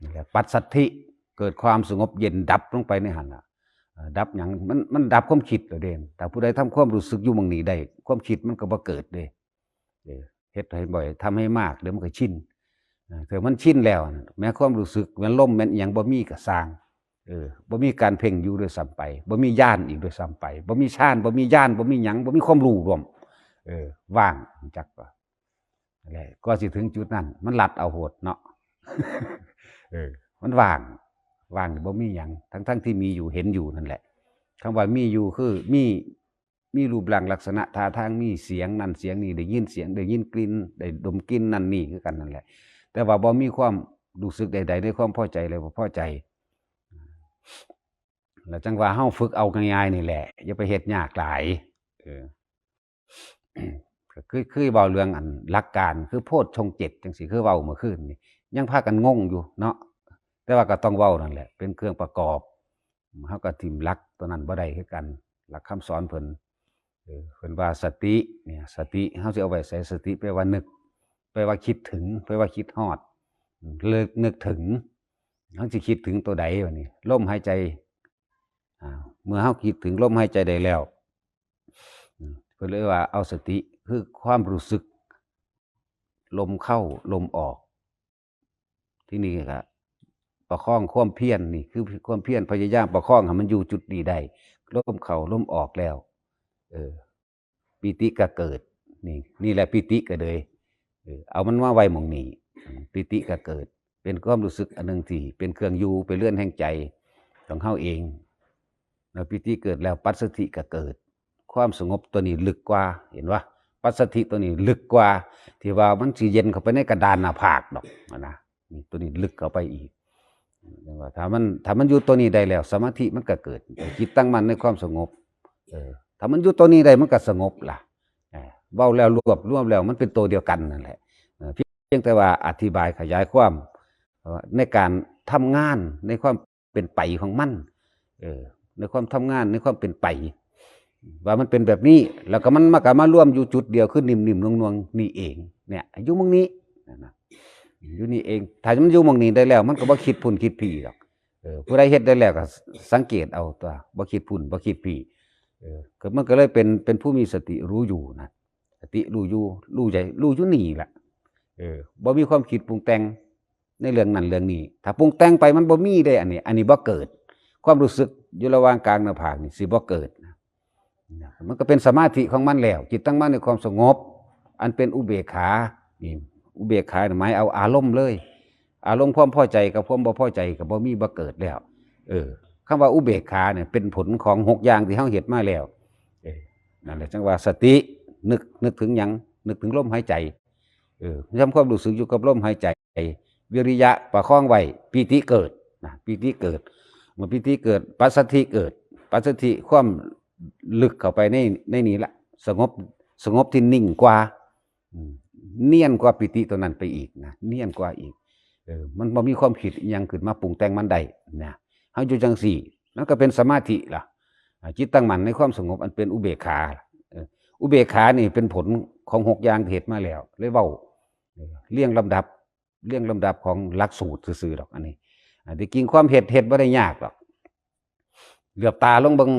นั่นแหละ ปัสสัทธิ เกิดความสงบเย็นดับลงไปในหั่นล่ะ เอ่อ ดับหยัง มัน มันดับความคิดแล้วเด้ ถ้าผู้ใดทำความรู้สึกอยู่หม่องนี้ได้ ความคิดมันก็บ่เกิดเด้ เออ เฮ็ดให้บ่อย ทำให้มาก เดี๋ยวมันก็ชิน เออ ถ้ามันชินแล้วน่ะ แม้ความรู้สึก แม้ลม แม้อิหยังบ่มีก็ซ่าง เออ บ่มีการเพ่งอยู่ด้วยซ้ำไป บ่มีญาณอีกด้วยซ้ำไป บ่มีฌาน บ่มีญาณ บ่มีหยัง บ่มีความรู้ร่วม เออ ว่าง จักว่า นั่นแหละ กว่าสิถึงจุดนั้น มันลัดเอาโพดเนาะ เออ มันว่าง ว่าง บ่มีหยัง ทั้งๆที่มีอยู่ เห็นอยู่นั่นแหละ คำว่ามีอยู่คือมี มีรูปร่างลักษณะท่าทาง มีเสียงนั่นเสียงนี่ ได้ยินเสียง ได้ยินกลิ่น ได้ดมกลิ่นนั่นนี่คือกันนั่นแหละ แต่ว่าบ่มีความรู้สึกใดๆในความพอใจและบ่พอใจ แล้วจั่งว่าเฮาฝึกเอาง่ายๆนี่แหละ อย่าไปเฮ็ดยากหลาย เออ ก็คือ คือเว้าเรื่องอันหลักการ คือโพชฌงค์เจ็ดจั่งซี้ คือเว้าเมื่อคืนนี่ ยังพากันงงอยู่เนาะ แต่ว่าก็ต้องเว้านั่นแหละ เป็นเครื่องประกอบ เฮาก็ถิ่มหลักตัวนั้นบ่ได้คือกัน หลักคำสอนเพิ่น เออ เพิ่นว่าสติเนี่ย สติ เฮาสิเอาไว้ใส่ สติแปลว่านึก แปลว่าคิดถึง แปลว่าคิดฮอด อืม เลิกนึกถึง เฮาสิคิดถึงตัวใดวะนี่ ลมหายใจ อ่า เมื่อเฮาคิดถึงลมหายใจได้แล้ว อืม เพิ่นเลยว่าเอาสติ คือความรู้สึก ลมเข้า ลมออก ที่นี่ก็ประคองความเพียร นี่คือความเพียร พยายามประคองให้มันอยู่จุดนี้ได้ ลมเข้า ลมออกแล้ว เออ ปีติก็เกิด นี่ นี่แหละปีติก็เลย เออ เอามันมาไว้หม่องนี้ อืม ปีติก็เกิด เป็นความรู้สึกอันหนึ่งที่เป็นเครื่องอยู่ เป็นเรือนแห่งใจของเฮาเอง แล้วปีติเกิดแล้วปัสสัทธิก็เกิด ความสงบตัวนี้ลึกกว่า เห็นปะ ปัสสัทธิตัวนี้ลึกกว่า ที่ว่ามันสิเย็นเข้าไปในกระดานหน้าผากดอกนะ นี่ตัวนี้ลึกเข้าไปอีก เห็นปะ ถ้ามัน ถ้ามันอยู่ตัวนี้ได้แล้ว สมาธิมันก็เกิด จิตตั้งมั่นในความสงบ เออ ถ้ามันอยู่ตัวนี้ได้มันก็สงบล่ะ เออ เว้าแล้วรวบรวมแล้วมันเป็นตัวเดียวกันนั่นแหละ เออ เพียงแต่ว่าอธิบายขยายความ เอ่อ ในการทำงานในความเป็นไปของมัน เออ ในความทำงานในความเป็นไป ว่ามันเป็นแบบนี้ แล้วก็มันมาก็มารวมอยู่จุดเดียวคือนิ่มๆนวลๆนี่เอง เนี่ย อยู่หม่องนี้นะ อยู่นี่เอง ถ้ามันอยู่หม่องนี้ได้แล้ว มันก็บ่คิดพุ่นคิดพี้ดอก เออ ผู้ใดเฮ็ดได้แล้วก็สังเกตเอาตัว บ่คิดพุ่นบ่คิดพี้ เออ ก็มันก็เลยเป็น เป็นผู้มีสติรู้อยู่นะ สติรู้อยู่ รู้ใจ รู้อยู่นี่แหละ เออ บ่มีความคิดปรุงแต่งในเรื่องนั้นเรื่องนี้ ถ้าปรุงแต่งไปมันบ่มีเด้ อันนี้ อันนี้บ่เกิด ความรู้สึกอยู่ระหว่างกลางหน้าผากนี่สิบ่เกิดนะ นะ มันก็เป็นสมาธิของมันแล้ว จิตตั้งมั่นในความสงบ อันเป็นอุเบกขา นี่ อุเบกขานี่หมายเอาอารมณ์เลย อารมณ์ความพอใจกับความบ่พอใจก็บ่มี บ่เกิดแล้ว เออ คำว่าอุเบกขาเนี่ยเป็นผลของหกอย่างที่เฮาเฮ็ดมาแล้ว เออ นั่นแหละจั่งว่าสติ นึก นึกถึงหยัง นึกถึงลมหายใจ เออ ทำความรู้สึกอยู่กับลมหายใจ วิริยะประคองไว้ ปีติเกิดนะ ปีติเกิด เมื่อปีติเกิด ปัสสัทธิเกิด ปัสสัทธิความลึกเข้าไปใน ในนี้ละ สงบ สงบที่นิ่งกว่า อืม เนียนกว่าปีติตัวนั้นไปอีกนะ เนียนกว่าอีก เออ มันบ่มีความคิดอิหยังขึ้นมาปรุงแต่งมันได้นะ เฮาอยู่จั่งซี้ นั่นก็เป็นสมาธิล่ะ อ่า จิตตั้งมั่นในความสงบอันเป็นอุเบกขา เออ อุเบกขานี่เป็นผลของหกอย่างที่เฮ็ดมาแล้ว เลยเว้า เออ เรียงลำดับ เรียงลำดับของหลักสูตรซื่อๆดอก อันนี้ อ่า ที่จริงความเฮ็ด เฮ็ดบ่ได้ยากดอก เหลือบตาลงเบิ่ง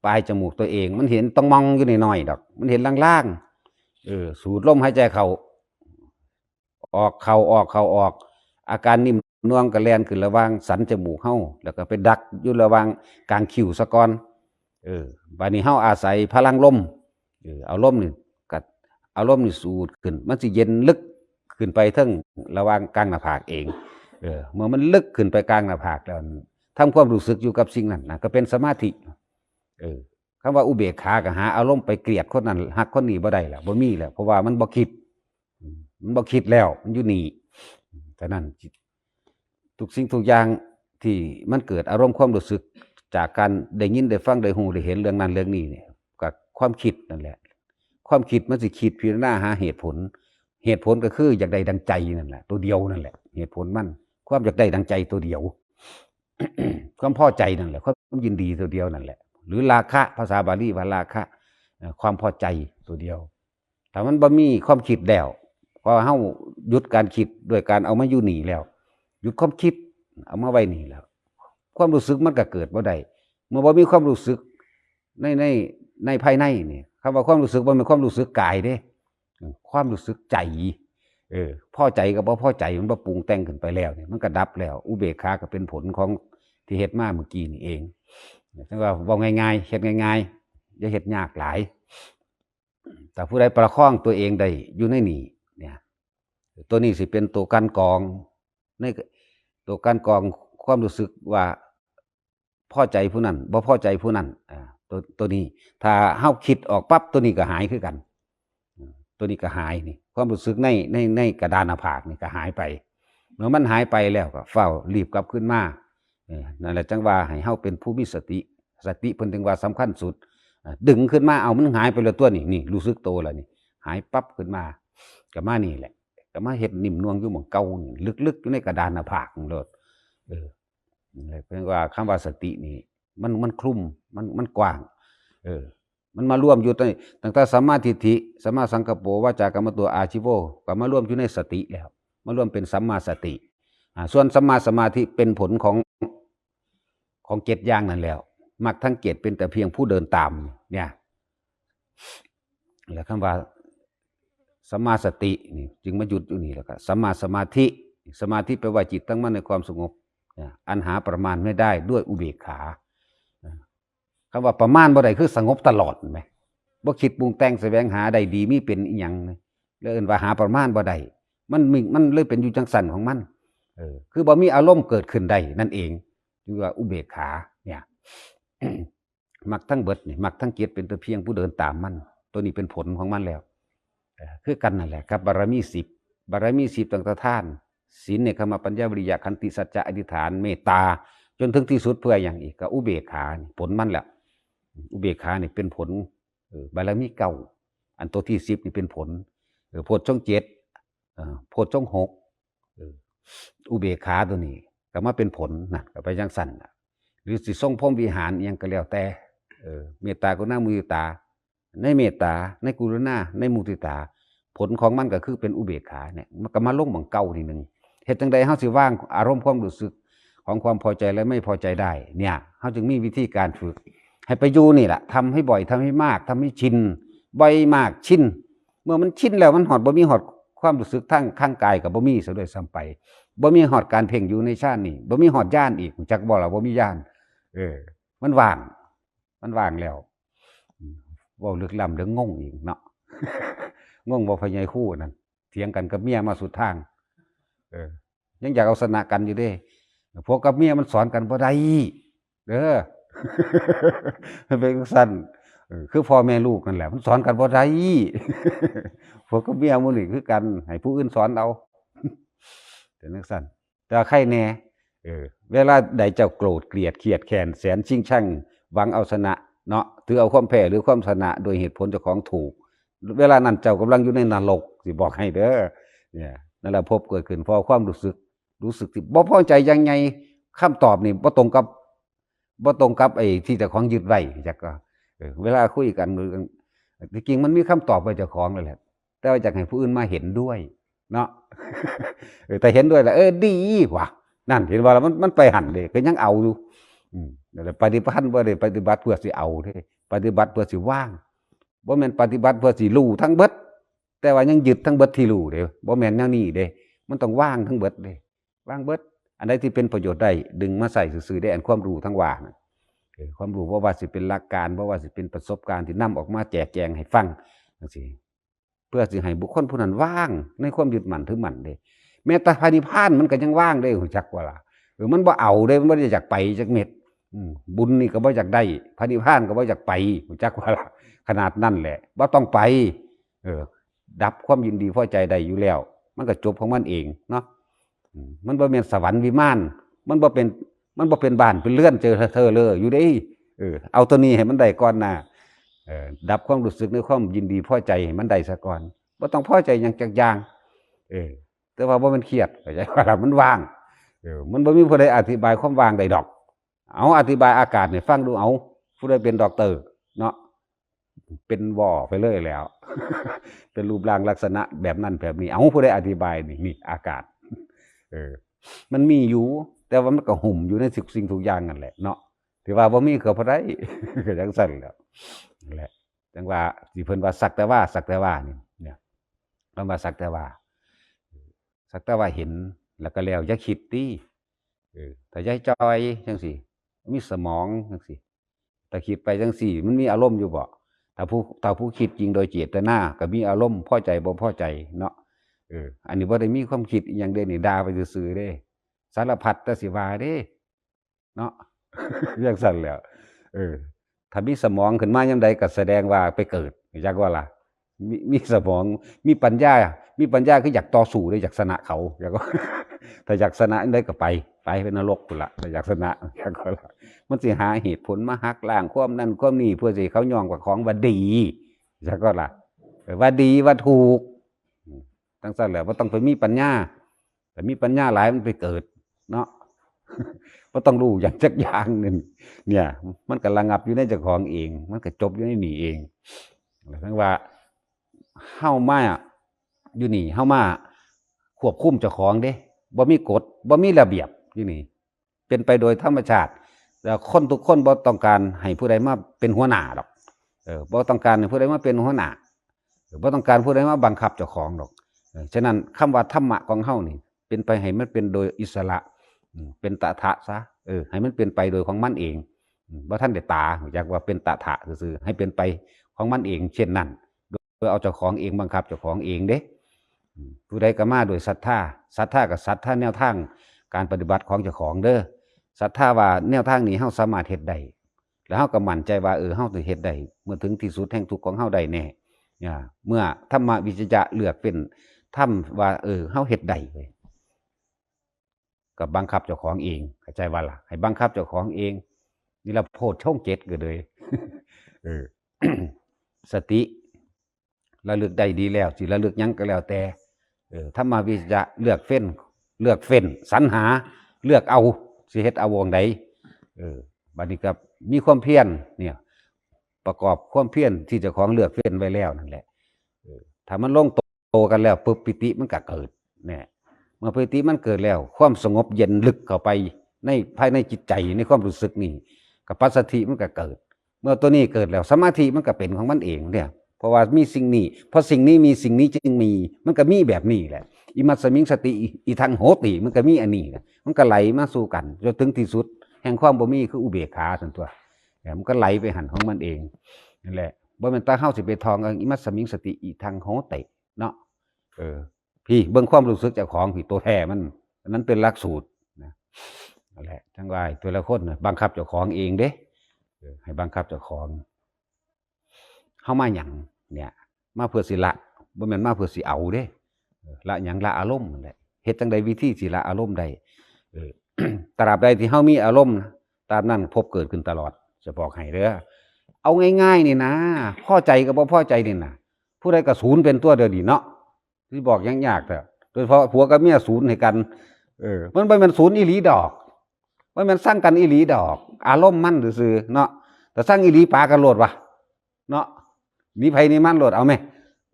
ปลายจมูกตัวเอง มันเห็นตองมองอยู่น้อยๆดอก มันเห็นลางๆ เออ สูดลมหายใจเข้า ออก เข้าออก เข้าออก อาการนิ่มนวลก็แล่นขึ้นระหว่างสันจมูกเฮา แล้วก็ไปดักอยู่ระหว่างกลางคิ้วซะก่อน เออ บัดนี้เฮาอาศัยพลังลม เออ เอาลมนี่ก็เอาลมนี่สูดขึ้น มันสิเย็นลึกขึ้นไปเทิงระหว่างกลางหน้าผากเอง เออ เมื่อมันลึกขึ้นไปกลางหน้าผากแล้ว ทำความรู้สึกอยู่กับสิ่งนั้นนะ ก็เป็นสมาธิ เออ คำว่าอุเบกขาก็หาอารมณ์ไปเกลียดคนนั้น ฮักคนนี้บ่ได้แล้ว บ่มีแล้ว เพราะว่ามันบ่คิด อืม มันบ่คิดแล้ว มันอยู่นี่ ฉะนั้น ทุกสิ่งทุกอย่างที่มันเกิดอารมณ์ความรู้สึก จากการได้ยินได้ฟังได้ฮู้ได้เห็นเรื่องนั้นเรื่องนี้เนี่ย ก็ความคิดนั่นแหละ ความคิดมันสิคิดพิจารณาหาเหตุผล เหตุผลก็คืออยากได้ดังใจนั่นแหละ ตัวเดียวนั่นแหละ เหตุผลมัน ความอยากได้ดังใจตัวเดียว ความพอใจนั่นแหละ ความยินดีตัวเดียวนั่นแหละ หรือราคะ ภาษาบาลีว่าราคะ เอ่อ ความพอใจตัวเดียว ถ้ามันบ่มีความคิดแล้ว พอเฮาหยุดการคิดด้วยการเอามาอยู่นี่แล้ว หยุดความคิด เอามาไว้นี่แล้ว ความรู้สึกมันก็เกิดบ่ได้ เมื่อบ่มีความรู้สึกใน ใน ในภายในนี่ คำว่าความรู้สึกบ่แม่นความรู้สึกกายเด้ ความรู้สึกใจ เออ พอใจกับบ่พอใจมันบ่ปรุงแต่งขึ้นไปแล้วนี่ มันก็ดับแล้ว อุเบกขาก็เป็นผลของที่เฮ็ดมาเมื่อกี้นี่เอง จั่งว่าเว้าง่ายๆ เฮ็ดง่ายๆ อย่าเฮ็ดยากหลาย แต่ผู้ใดประคองตัวเองได้อยู่ในนี่เนี่ย ตัวนี้สิเป็นตัวกลั่นกรอง ในตัวกลั่นกรองความรู้สึกว่าพอใจผู้นั้น บ่พอใจผู้นั้น อ่า ตัว ตัวนี้ ถ้าเฮาคิดออกปั๊บ ตัวนี้ก็หายคือกัน อืม ตัวนี้ก็หายนี่ ความรู้สึกใน ใน ในกระดานหน้าผากนี่ก็หายไป เมื่อมันหายไปแล้วก็ฟ้าวรีบกลับคืนมา เออ นั่นแหละจั่งว่าให้เฮาเป็นผู้มีสติ สติเพิ่นถึงว่าสำคัญสุด อ่า ดึงขึ้นมา เอามันหายไปแล้วตัวนี่ นี่ รู้สึกตัวแล้วนี่ หายปั๊บขึ้นมา ก็มานี่แหละ ก็มาเฮ็ดนิ่มนวลอยู่หม่องเก่านี่ ลึกๆอยู่ในกระดานหน้าผากนั่นโลด เออ เพิ่นว่าคำว่าสตินี่ มัน มันคลุม มัน มันกว้าง เออ มันมารวมอยู่ใน ตั้งแต่สัมมาทิฏฐิ สัมมาสังกัปโป วาจากรรมโต อาชีโว ก็มารวมอยู่ในสติแล้ว มารวมเป็นสัมมาสติ อ่า ส่วนสัมมาสมาธิเป็นผลของ ของเจ็ดอย่างนั่นแล้ว มรรคทั้งเจ็ดเป็นแต่เพียงผู้เดินตาม เนี่ย แล้วคำว่าสัมมาสตินี่จึงมาหยุดอยู่นี่ แล้วก็สัมมาสมาธิ สมาธิแปลว่าจิตตั้งมั่นในความสงบ นะ อันหาประมาณไม่ได้ด้วยอุเบกขา นะ คำว่าประมาณบ่ได้คือสงบตลอด เห็นไหม บ่คิดปรุงแต่งแสวงหาได้ดีมีเป็นอิหยังนะ แล้วเอิ้นว่าหาประมาณบ่ได้ มันมี มันเลยเป็นอยู่จังซั่นของมัน เออ คือบ่มีอารมณ์เกิดขึ้นได้นั่นเอง เรียกว่าอุเบกขา เนี่ย มรรคทั้งเบิดนี่ มรรคทั้งเจ็ดเป็นแต่เพียงผู้เดินตามมัน ตัวนี้เป็นผลของมันแล้ว เอ่อ คือกันนั่นแหละครับ บารมีสิบ บารมีสิบตั้งแต่ทาน ศีล เนกขัมมะ ปัญญา วิริยะ ขันติ สัจจะ อธิษฐาน เมตตา จนถึงที่สุดเพื่ออย่างอีก ก็อุเบกขานี่ผลมันแหละ อุเบกขานี่เป็นผล เออ บารมีเก้า อันตัวที่สิบนี่เป็นผล เออ โพชฌงค์เจ็ด เออ โพชฌงค์หก เออ อุเบกขาตัวนี้ก็มาเป็นผลนะ ก็ไปจังซั่นน่ะ หรือสิทรงพรหมวิหารอิหยังก็แล้วแต่ เออ เมตตากรุณามุทิตา ในเมตตา ในกรุณา ในมุทิตา ผลของมันก็คือเป็นอุเบกขาเนี่ย มันก็มาลงหม่องเก่าทีหนึ่ง เฮ็ดจั่งใดเฮาสิวางอารมณ์ความรู้สึกของความพอใจและไม่พอใจได้ เนี่ย เฮาจึงมีวิธีการฝึก ให้ไปอยู่นี่แหละ ทำให้บ่อย ทำให้มาก ทำให้ชิน บ่อยมาก ชิน เมื่อมันชินแล้ว มันฮอด บ่มีฮอดความรู้สึกทาง ทางกายก็บ่มีซะด้วยซ้ำไป บ่มีฮอดการเพ่งอยู่ในฌานนี่ บ่มีฮอดญาณอีก รู้จักบ่ล่ะ บ่มีญาณ เออ มันว่าง มันว่างแล้ว อืม เว้าลึกล้ำเด้อ งงอีกเนาะ งงบ่ พ่อใหญ่ครูนั่น เถียงกันกับเมียมาสุดทาง เออ ยังอยากเอาชนะกันอยู่เด้ ผัวกับเมียมันสอนกันบ่ได้เด้อ มันเป็นจั่งซั่น เออ คือพ่อแม่ลูกนั่นแหละ มันสอนกันบ่ได้ ผัวกับเมียหมู่นี่คือกัน ให้ผู้อื่นสอนเอา เป็นจั่งซั่น แต่ว่าใครแน่ เออ เวลาใดเจ้าโกรธเกลียดเคียดแค้นแสนชิงชัง หวังเอาชนะเนาะ ถือเอาความแพ้หรือความชนะโดยเหตุผลเจ้าของถูก เวลานั้นเจ้ากำลังอยู่ในนรก สิบอกให้เด้อ เนี่ย นั่นแหละภพเกิดขึ้นเพราะความรู้สึก รู้สึกที่บ่พอใจอย่างไง คำตอบนี่บ่ตรงกับ บ่ตรงกับไอ้ที่เจ้าของยึดไว้ จักก็ เออ เวลาคุยกัน ที่จริงมันมีคำตอบไว้เจ้าของนั่นแหละ แต่ว่าอยากให้ผู้อื่นมาเห็นด้วยเนาะ เออ แต่เห็นด้วยแล้ว เออ ดีว่ะ นั่น เห็นว่าแล้วมัน มันไปหั่นเด้ ก็ยังเอาอยู่ อืม นั่นแหละ ปฏิบัติบ่ได้ปฏิบัติเพื่อสิเอาเด้ ปฏิบัติเพื่อสิวาง บ่แม่นปฏิบัติเพื่อสิรู้ทั้งเบิด แต่ว่ายังยึดทั้งเบิดที่รู้เด้ บ่แม่นแนวนี้เด้ มันต้องวางทั้งเบิดเด้ วางเบิด อันใดที่เป็นประโยชน์ได้ ดึงมาใช้ซื่อๆ ได้ อันความรู้ทั้งว่าน่ะ เออ ความรู้บ่ว่าสิเป็นหลักการ บ่ว่าสิเป็นประสบการณ์ที่นำออกมาแจกแจงให้ฟังจั่งซี้ เพื่อสิให้บุคคลผู้นั้นวางในความยึดมั่นถือมั่นเด้ แม้แต่พระนิพพานมันก็ยังวางเด้ รู้จักบ่ล่ะ เออ มันบ่เอาเด้ มันบ่ได้อยากไปจักเม็ด อืม บุญนี่ก็บ่อยากได้ พระนิพพานก็บ่อยากไป รู้จักบ่ล่ะ ขนาดนั้นแหละ บ่ต้องไป เออ ดับความยินดีพอใจได้อยู่แล้ว มันก็จบของมันเองเนาะ อืม มันบ่แม่นสวรรค์วิมาน มันบ่เป็น มันบ่เป็นบ้านเป็นเรือนเจอเธอเลยอยู่เด้ เออ เอาตัวนี้ให้มันได้ก่อนนะ เออ ดับความรู้สึกในความยินดีพอใจให้มันได้ซะก่อน บ่ต้องพอใจหยังจักอย่าง เออ แต่ว่าบ่แม่นเครียด เข้าใจว่าล่ะ มันว่าง เออ มันบ่มีผู้ใดอธิบายความว่างได้ดอก เอาอธิบายอากาศให้ฟังดู เอา ผู้ใดเป็นด็อกเตอร์เนาะ เป็นว่อไปเลยแล้ว เป็นรูปร่างลักษณะแบบนั้นแบบนี้ เอา ผู้ใดอธิบายนี่ นี่อากาศ เออ มันมีอยู่ แต่ว่ามันก็หุ้มอยู่ในทุกสิ่งทุกอย่างนั่นแหละเนาะ ที่ว่าบ่มีก็บ่ได้ ก็จั่งซั่นแหล้ว นั่นแหละ จั่งว่าที่เพิ่นว่าสักแต่ว่า สักแต่ว่านี่ เนี่ย คำว่าสักแต่ว่า สักแต่ว่าเห็น แล้วก็แล้ว อย่าคิดติ เออ ถ้าอย่าจ่อยจั่งซี้ มีสมองจั่งซี้ ถ้าคิดไปจั่งซี้ มันมีอารมณ์อยู่บ่ ถ้าผู้ ถ้าผู้คิดจริงโดยเจตนา ก็มีอารมณ์พอใจบ่พอใจเนาะ เออ อันนี้บ่ได้มีความคิดอิหยังเด้นี่ ด่าไปซื่อๆเด้ สารพัดแต่สิว่าเด้ เนาะ จั่งซั่นแหล้ว เออ ถ้ามีสมองขึ้นมายามใดก็แสดงว่าไปเกิด จักว่าล่ะ มี มีสมอง มีปัญญา มีปัญญาคืออยากต่อสู้เด้ อยากชนะเขา อยากว่า ถ้าอยากชนะอันใดก็ไป ไป ไปนรกพุ้นล่ะ ถ้าอยากชนะ จักว่าล่ะ มันสิหาเหตุผลมาหักล้างความนั่นความนี่ เพื่อสิให้เขายอมกับของว่าดี จักว่าล่ะ เออ ว่าดี ว่าถูก อืม จั่งซั่นแหละ บ่ต้องไปมีปัญญา แต่มีปัญญาหลายมันไปเกิดเนาะ บ่ต้องรู้หยังจักอย่างหนึ่ง เนี่ย มันก็ระงับอยู่ในเจ้าของเอง มันก็จบอยู่ในนี่เอง ทั้งว่าเฮามาอยู่นี่ เฮามาควบคุมเจ้าของเด้ บ่มีกฎ บ่มีระเบียบอยู่นี่ เป็นไปโดยธรรมชาติ แล้วคนทุกคนบ่ต้องการให้ผู้ใดมาเป็นหัวหน้าดอก เออ บ่ต้องการให้ผู้ใดมาเป็นหัวหน้า เออ บ่ต้องการผู้ใดมาบังคับเจ้าของดอก เออ ฉะนั้นคำว่าธรรมะของเฮานี่ เป็นไปให้มันเป็นโดยอิสระ อืม เป็นตถะซะ เออ ให้มันเป็นไปโดยของมันเอง อืม บ่ทันได้ตา รู้จักว่าเป็นตถะซื่อๆ ให้เป็นไปของมันเอง เช่นนั้น โดยเอาเจ้าของเอง บังคับเจ้าของเองเด้ อืม ผู้ใดก็มาโดยศรัทธา ศรัทธาก็ศรัทธาแนวทางการปฏิบัติของเจ้าของเด้อ ศรัทธาว่าแนวทางนี้เฮาสามารถเฮ็ดได้ แล้วเฮาก็มั่นใจว่า เออ เฮาสิเฮ็ดได้ เมื่อถึงที่สุดแห่งทุกข์ของเฮาได้แน่ อ่า เมื่อธรรมวิจจะเลือกเป็นธรรมว่า เออ เฮาเฮ็ดได้เว้ย ก็บังคับเจ้าของเอง เข้าใจบ่ล่ะ ให้บังคับเจ้าของเอง นี่ละโพชฌงค์เจ็ดก็เลย เออ สติ ระลึกได้ดีแล้ว สิระลึกหยังก็แล้วแต่ เออ ธรรมวิจจะเลือกเฟ้น เลือกเฟ้น สรรหา เลือกเอา สิเฮ็ดเอาวงใด เออ บัดนี้ก็มีความเพียรเนี่ย ประกอบความเพียรที่เจ้าของเลือกเฟ้นไว้แล้วนั่นแหละ เออ ถ้ามันลงโตกันแล้วปุ๊บ ปีติมันก็เกิด เนี่ย เมื่อปีติมันเกิดแล้ว ความสงบเย็นลึกเข้าไปในภายในจิตใจ ในความรู้สึกนี่ กับปัสสัทธิมันก็เกิด เมื่อตัวนี้เกิดแล้ว สมาธิมันก็เป็นของมันเองเนี่ย เพราะว่ามีสิ่งนี้ เพราะสิ่งนี้มี สิ่งนี้จึงมี มันก็มีแบบนี้แหละ อิมัสสมิงสติ อิทังโหติ มันก็มีอันนี้แหละ มันก็ไหลมาสู่กัน จนถึงที่สุด แห่งความบ่มีคืออุเบกขาซั่นตั๊ว เนี่ย มันก็ไหลไปหั่นของมันเอง นั่นแหละ บ่แม่นตาเฮาสิไปท่องเอา อิมัสสมิงสติ อิทังโหติ เนาะ เออ พี่ เบิ่งความรู้สึกเจ้าของ พี่ ตัวแท้มัน อันนั้นเป็นหลักสูตรนะ นั่นแหละ ทั้งหลาย แต่ละคนน่ะ บังคับเจ้าของเองเด้ เออ ให้บังคับเจ้าของ เฮามาหยังเนี่ย มาเพื่อสิละ บ่แม่นมาเพื่อสิเอาเด้ เออ ละหยัง ละอารมณ์นั่นแหละ เฮ็ดจั่งใดวิธีสิละอารมณ์ได้ เออ ตราบใดที่เฮามีอารมณ์นะ ตราบนั้นภพเกิดขึ้นตลอด จะบอกให้เด้อ เอาง่ายๆนี่นะ พอใจกับบ่พอใจนี่นะ ผู้ใดก็ศูนย์เป็นตั๊วเดียวนี่เนาะ สิบอกหยังยากแท้ โดยเฉพาะผัวกับเมียศูนย์ให้กัน เออ มันบ่แม่นศูนย์อีหลีดอก มันแม่นซังกันอีหลีดอก อารมณ์มันซื่อๆเนาะ แต่ซังอีหลีปากันโลดวะ เนาะ หนีไผหนีมันโลด เอาแม่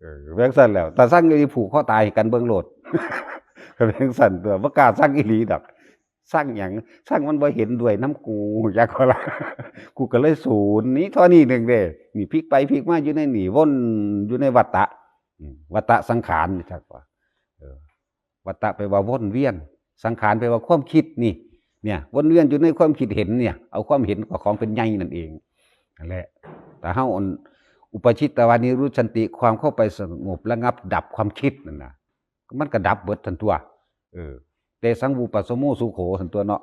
เออ แม่นซั่นแล้ว แต่ซังอีหลีผูกคอตายให้กันเบิ่งโลด ก็แม่นซั่นตั๊ว บ่กล้าซังอีหลีดอก ซังหยัง ซังมันบ่เห็นด้วยนำกู จักว่าล่ะ กูก็เลยศูนย์ นี่เท่านี้หนึ่งเด้ นี่พลิกไปพลิกมาอยู่ในนี่ วนอยู่ในวัฏฏะ อืม วัฏฏะสังขารนี่ จักว่า เออ วัฏฏะแปลว่าวนเวียน สังขารแปลว่าความคิดนี่ เนี่ย วนเวียนอยู่ในความคิดเห็นเนี่ย เอาความเห็นกับของเป็นใหญ่นั่นเอง นั่นแหละ แต่เฮาอัน อุปาจิตตวานิรุชชันติ ความเข้าไปสงบระงับดับความคิดนั่นนะ มันก็ดับเบิดซั่นตั๊ว เออ เตสังวุปปสมโมสุโขซั่นตั๊วเนาะ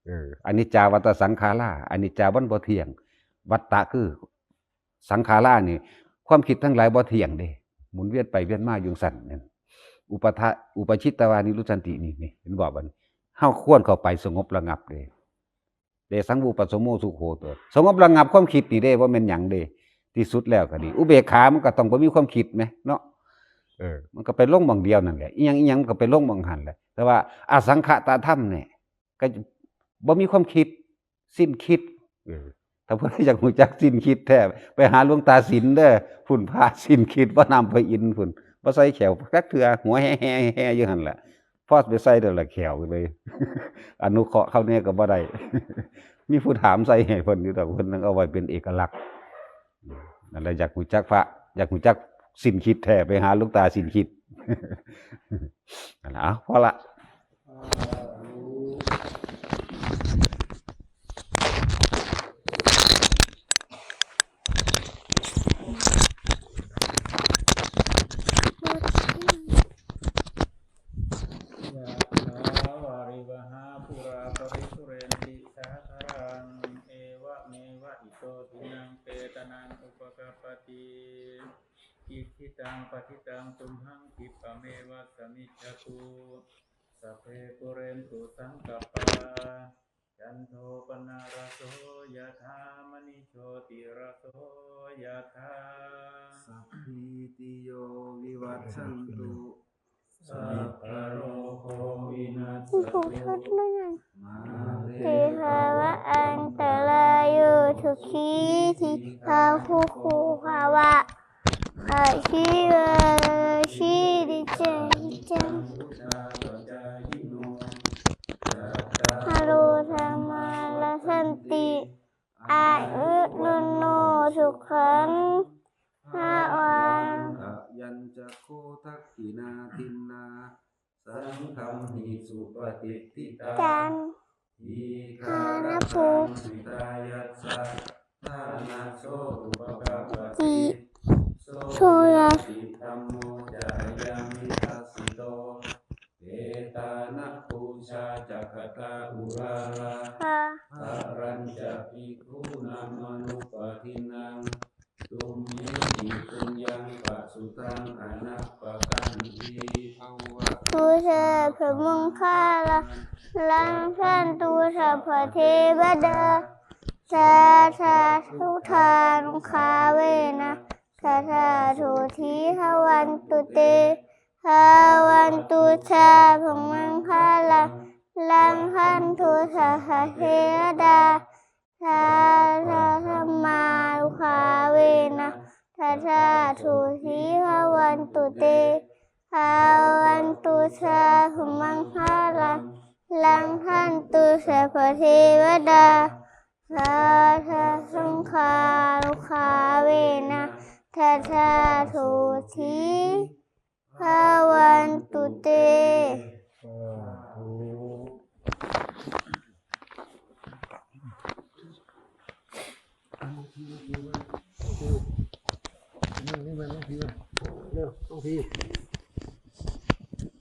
เออ อนิจจาวัฏฏสังขารา อนิจจา มันบ่เที่ยง วัฏฏะคือสังขารานี่ ความคิดทั้งหลายบ่เที่ยงเด้ หมุนเวียนไปเวียนมาอยู่ซั่นนั่น อุปทะ อุปาจิตตวานิรุชชันตินี่ นี่ เห็นบ่บัดนี้ เฮาควรเข้าไปสงบระงับเด้ เตสังวุปปสมโมสุโขตั๊ว สงบระงับความคิดนี่เด้ บ่แม่นหยังเด้ ที่สุดแล้วก็ดี อุเบกขามันก็ต้องบ่มีความคิดแหมเนาะ เออ มันก็ไปลงหม่องเดียวนั่นแหละ อีหยังอีหยังมันก็ไปลงหม่องหั่นแหละ แต่ว่าอสังขตธรรมเนี่ย ก็บ่มีความคิด สิ้นคิด เออ ถ้าผู้ใดอยากรู้จักสิ้นคิดแท้ ไปหาหลวงตาสินเด้อ พุ้นพระสิ้นคิด บ่น้ำพระอินทร์พุ้น บ่ใส่แข้วจักเทื่อ หัวแฮ่ๆๆอยู่หั่นแหละ พอไปใส่แล้วละแข้วเลย อนุเคราะห์เขาแน่ก็บ่ได้ มีผู้ถามใส่ให้เพิ่นอยู่ดอก เพิ่นเอาไว้เป็นเอกลักษณ์ นั่นแหละ อยากรู้จักพระ อยากรู้จักสิ้นคิดแท้ ไปหาหลวงตาสิ้นคิด นั่นล่ะ เอา พอละ ยะถาวาริวหาปูราปริปุเรนติสาคารัง เอวะเมวะอิโตทินังเปตานังอุปกัปปติ อิจฉิตังปะฏิตังตุมหังคิปปะเมวะสะมิจจตุ สัพเพปูเรนตุสังกัปปา จันโทปนารโสยะถามณิโชติรโสยะถา สัพพีติโยวิวัชชันตุ สัพพะโรโควินัสสตุ มาเต ภะวัตอันตะราโย สุขี ทีฆา ภุกโข ภะวะ อะภิวาเทมิ นิจจัง วุฒาปจายิโน จัตตาโร ธัมมา วัฑฒันติ อายุ วัณโณ สุขัง พะลัง อะยังจะโค ทักขิณา ทินนา สังฆัมหิ สุปฏิฏฐิตา จัง ทีฆารัตถัง หิตายัสสะ ทานะโส อุปกัปปติ ติ โส โส ยะ ยะติ ธัมโม จะ อะยัง นิทัสสิโต เปตานะปูชา จะ กะตา อุรารา ฮะ หะรัญจะ ภิกขูนามัง สุตังอนัปปกันติ ตุสาพมังคาลัง รักขันตุสัพพเทวดา สาธาสุทานุภาเวนะ สาธาโสทีพวันตุเต พวันตุสาพมังคาลัง รักขันตุสัพพเทวดา สาธาธรรมานุภาเวนะ สาธาโสทีพวันตุเต พวันตุสาพมังคาลัง รักขันตุสัพพเทวดา สาธาสังฆานุภาเวนะ สาธาโสทีพวันตุเต นี่มาน้องพีมา เร็ว น้องพี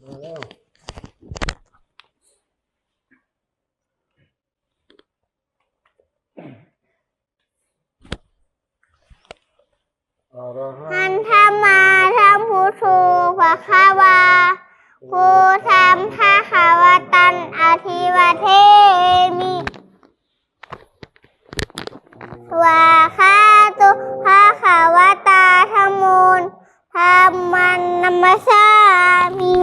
มาแล้ว อะระหัง หันธรรมาธรรมพุทโธภะคะวา พุทธังภะคะวะตังอะภิวาเทมิ สวากขาโตภะคะวะตาธัมโม ธัมมังนะมัสสามิ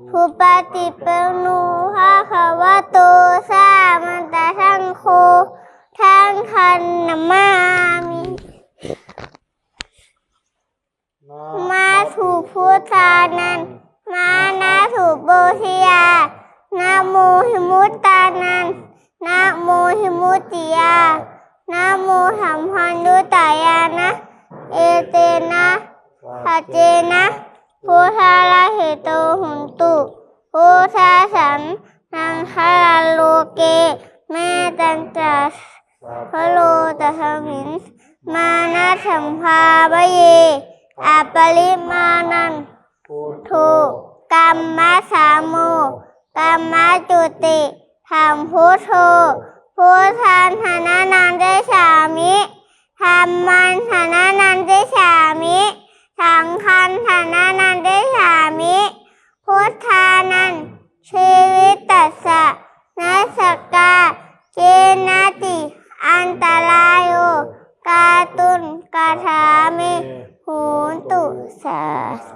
สุปฏิปันโนภะคะวะโต สาวกสังโฆ สังฆังนะมามิ มาสุพุทธานัง มานะสุโพธิยา นะโมหิมุตตานัง นะโมหิมุตติยา นะโมสัมพันธุตตายานะ เอเตนะ สัจเจนะ พุทธาละเหโต หุนตุ พุทธาสัง นังคาราโลเก เมตังจัส พะโลตัสมิง มานะสัมภาเว อัปปะริมาณัง พุทโธ กัมมัสสาโม กัมมะจุติ ธัมพุทโธ พุทธังสะระณังคัจฉามิ ธัมมังสะระณังคัจฉามิ สังฆังสะระณังคัจฉามิ พุทธานัง ชีวิตัสสะ นัสสะกา เกนะจิ อันตะราโย กาตุง กะถามิ หุนตุ สาธุ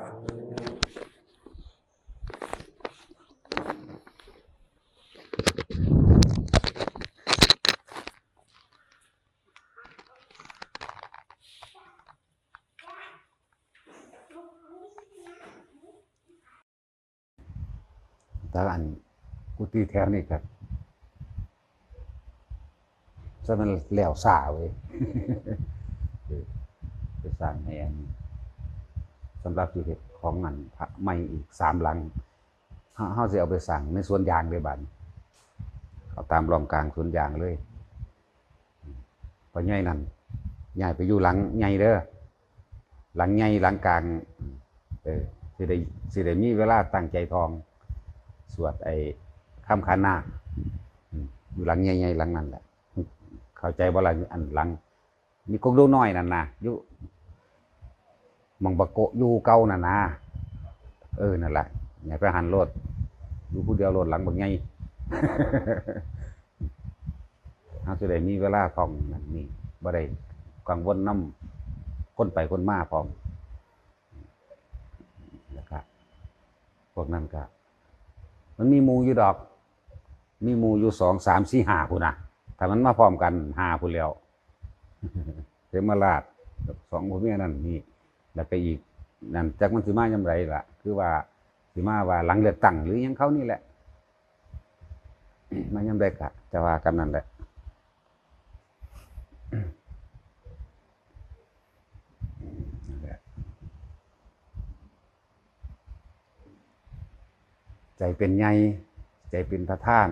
แต่อันกุฏิแถวนี้ก็จะมันแล้วซาเว้ย เออ ไปสร้างให้อัน สำหรับสิเฮ็ดของอันพระใหม่อีกสามหลัง เฮา เฮาสิเอาไปสร้างในสวนยางเลยบัดนี้ เอาตามร่องกลางสวนยางเลย พ่อใหญ่นั่น ย้ายไปอยู่หลังใหญ่เด้อ หลังใหญ่หลังกลาง เออ สิได้ สิได้มีเวลาตั้งใจท่อง สวดไอ้คำขันนาค อืม อยู่หลังใหญ่ๆหลังนั่นแหละ เข้าใจบ่ล่ะ อันหลัง มีกกดูน้อยนั่นนะ อยู่หม่องบักโกะอยู่เก่านั่นนะ เออ นั่นล่ะ ย้ายไปหั้นโลด อยู่ผู้เดียวโลด หลังบักใหญ่ เฮาสิได้มีเวลาท่องนั่นนี่ บ่ได้กังวลนำคนไปคนมาพร้อม แล้วก็ พวกนั้นก็ มันมีหมู่อยู่ดอก มีหมู่อยู่สอง สาม สี่ ห้าพุ้นนะ ถ้ามันมาพร้อมกัน ห้าพุ้นแล้ว เทมราช สองผัวเมียนั่นนี่ แล้วก็อีก นั่น จักมันสิมายามใดล่ะ คือว่าสิมาว่าหลังเลือกตั้งหรือหยังเขานี่แหละ มายามใดก็จะว่ากันนั่นแหละ นั่นแหละ ใจเป็นใหญ่ ใจเป็นประธาน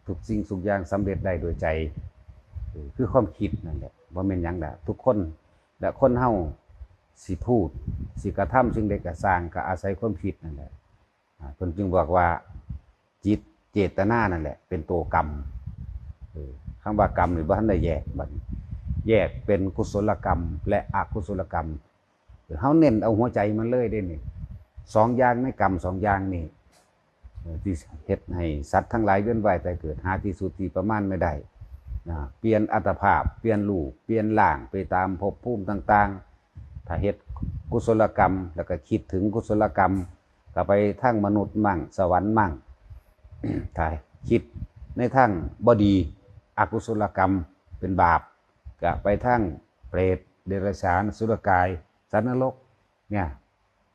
ทุกสิ่งทุกอย่างสำเร็จได้โดยใจ เออ คือความคิดนั่นแหละ บ่แม่นหยังดอก ทุกคน และคนเฮาสิพูด สิกระทำสิ่งใดก็ซ่าง ก็อาศัยความคิดนั่นแหละ อ่า เพิ่นจึงบอกว่า จิตเจตนานั่นแหละ เป็นตัวกรรม เออ คำว่ากรรมนี่บ่ทันได้แยกบัดนี้ แยกเป็นกุศลกรรมและอกุศลกรรม เฮาเน้นเอาหัวใจมันเลยเด้นี่ สองอย่างในกรรมสองอย่างนี่ เอ่อ ที่เฮ็ดให้สัตว์ทั้งหลายเวียนว่ายตายเกิด หาที่สุดที่ประมาณไม่ได้นะ เปลี่ยนอัตภาพ เปลี่ยนรูป เปลี่ยนร่างไปตามภพภูมิต่างๆ ถ้าเฮ็ดกุศลกรรม แล้วก็คิดถึงกุศลกรรม ก็ไปทางมนุษย์มั่ง สวรรค์มั่ง ถ้าคิดในทางบ่ดี อกุศลกรรมเป็นบาป ก็ไปทางเปรต เดรัจฉาน อสุรกาย สัตว์นรก เนี่ย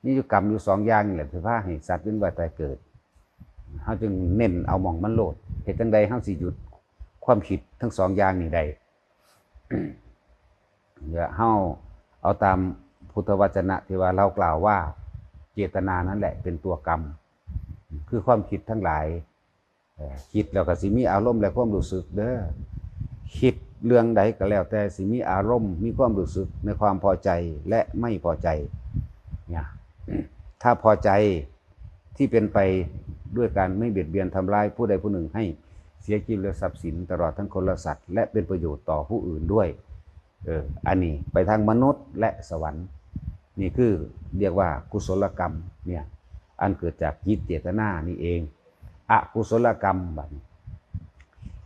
มีอยู่กรรมอยู่สองอย่างนี่แหละที่พาให้สัตว์เวียนว่ายตายเกิด เฮาจึงเน้นเอาหม่องมันโลด เฮ็ดจั่งใดเฮาสิหยุดความคิดทั้งสองอย่างนี่ได้ เดี๋ยวเฮาเอาตามพุทธวจนะที่ว่าเรากล่าวว่า เจตนานั่นแหละเป็นตัวกรรม คือความคิดทั้งหลาย เอ่อ คิดแล้วก็สิมีอารมณ์และความรู้สึกเด้อ คิดเรื่องใดก็แล้วแต่สิมีอารมณ์ มีความรู้สึกในความพอใจและไม่พอใจ เนี่ย ถ้าพอใจที่เป็นไปด้วยการไม่เบียดเบียนทำร้ายผู้ใดผู้หนึ่งให้เสียชีวิตและทรัพย์สิน ตลอดทั้งคนและสัตว์ และเป็นประโยชน์ต่อผู้อื่นด้วย เออ อันนี้ไปทางมนุษย์และสวรรค์ นี่คือเรียกว่ากุศลกรรมเนี่ย อันเกิดจากจิตเจตนานี่เอง อกุศลกรรมบัดนี้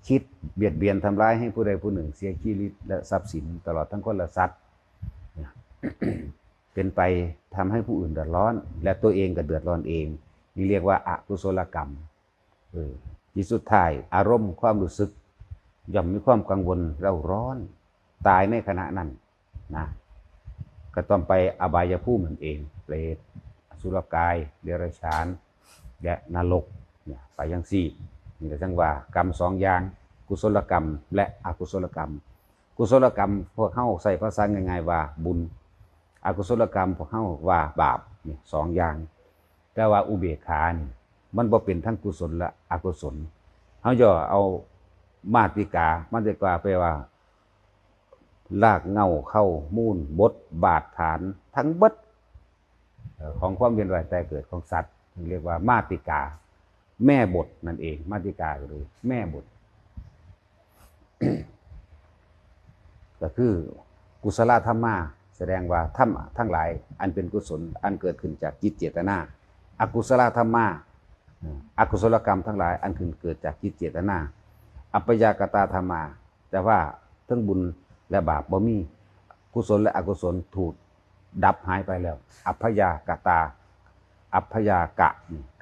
คิดเบียดเบียนทำร้ายให้ผู้ใดผู้หนึ่งเสียชีวิตและทรัพย์สิน ตลอดทั้งคนและสัตว์เนี่ย เป็นไปทำให้ผู้อื่นเดือดร้อน และตัวเองก็เดือดร้อนเอง นี่เรียกว่าอกุศลกรรม เออ ที่สุดท้ายอารมณ์ความรู้สึก ย่อมมีความกังวลเร่าร้อน ตายในขณะนั้นนะ ก็ต้องไปอบายภูมินั่นเอง เปรต อสุรกาย เดรัจฉาน และนรก เนี่ย ไปจั่งซี้ นี่ก็จั่งว่ากรรมสองอย่าง กุศลกรรมและอกุศลกรรม กุศลกรรมพวกเฮาใช้ภาษาง่ายๆว่าบุญ อกุศลกรรมพวกเฮาว่าบาป เนี่ย สองอย่าง แต่ว่าอุเบกขานี่มันบ่เป็นทั้งกุศลและอกุศล เฮาย่อเอามาติกา มาติกาแปลว่า รากเหง้าเค้ามูล บทบาทฐานทั้งเบิด เอ่อ ของความเวียนว่ายตายเกิดของสัตว์ เรียกว่ามาติกา แม่บทนั่นเอง มาติกาก็คือแม่บท ก็คือกุศลธรรมา แสดงว่าธรรมทั้งหลายอันเป็นกุศล อันเกิดขึ้นจากจิตเจตนา อกุศลธรรมา เอ่อ อกุศลกรรมทั้งหลายอันขึ้นเกิดจากจิตเจตนา อัพยากตาธรรมา แต่ว่าทั้งบุญและบาปบ่มี กุศลและอกุศลถูกดับหายไปแล้ว อัพยากตา อัพยากะ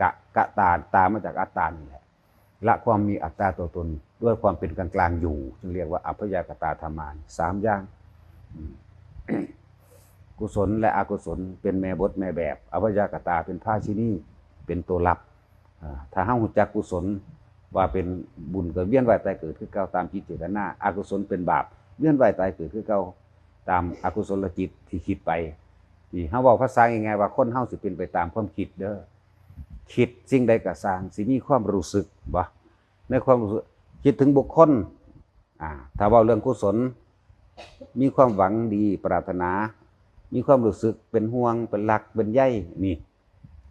กะ กะตา ตามาจากอัตตานี่แหละ ละความมีอัตตาตัวตนด้วยความเป็นกลางๆอยู่ จึงเรียกว่าอัพยากตาธรรมา สามอย่าง อืม กุศลและอกุศลเป็นแม่บทแม่แบบ อัพยากตาเป็นภาชินี เป็นตัวรับ อ่า ถ้าเฮารู้จักกุศลว่าเป็นบุญก็เวียนว่ายตายเกิดคือเก่าตามจิตเจตนา อกุศลเป็นบาป เวียนว่ายตายเกิดคือเก่าตามอกุศลจิตที่คิดไป ที่เฮาเว้าภาษาง่ายๆว่าคนเฮาสิเป็นไปตามความคิดเด้อ คิดสิ่งใดก็ซ่าง สิมีความรู้สึกบ่ ในความรู้สึก คิดถึงบุคคล อ่า ถ้าเว้าเรื่องกุศล มีความหวังดีปรารถนา มีความรู้สึกเป็นห่วง เป็นรัก เป็นใย นี่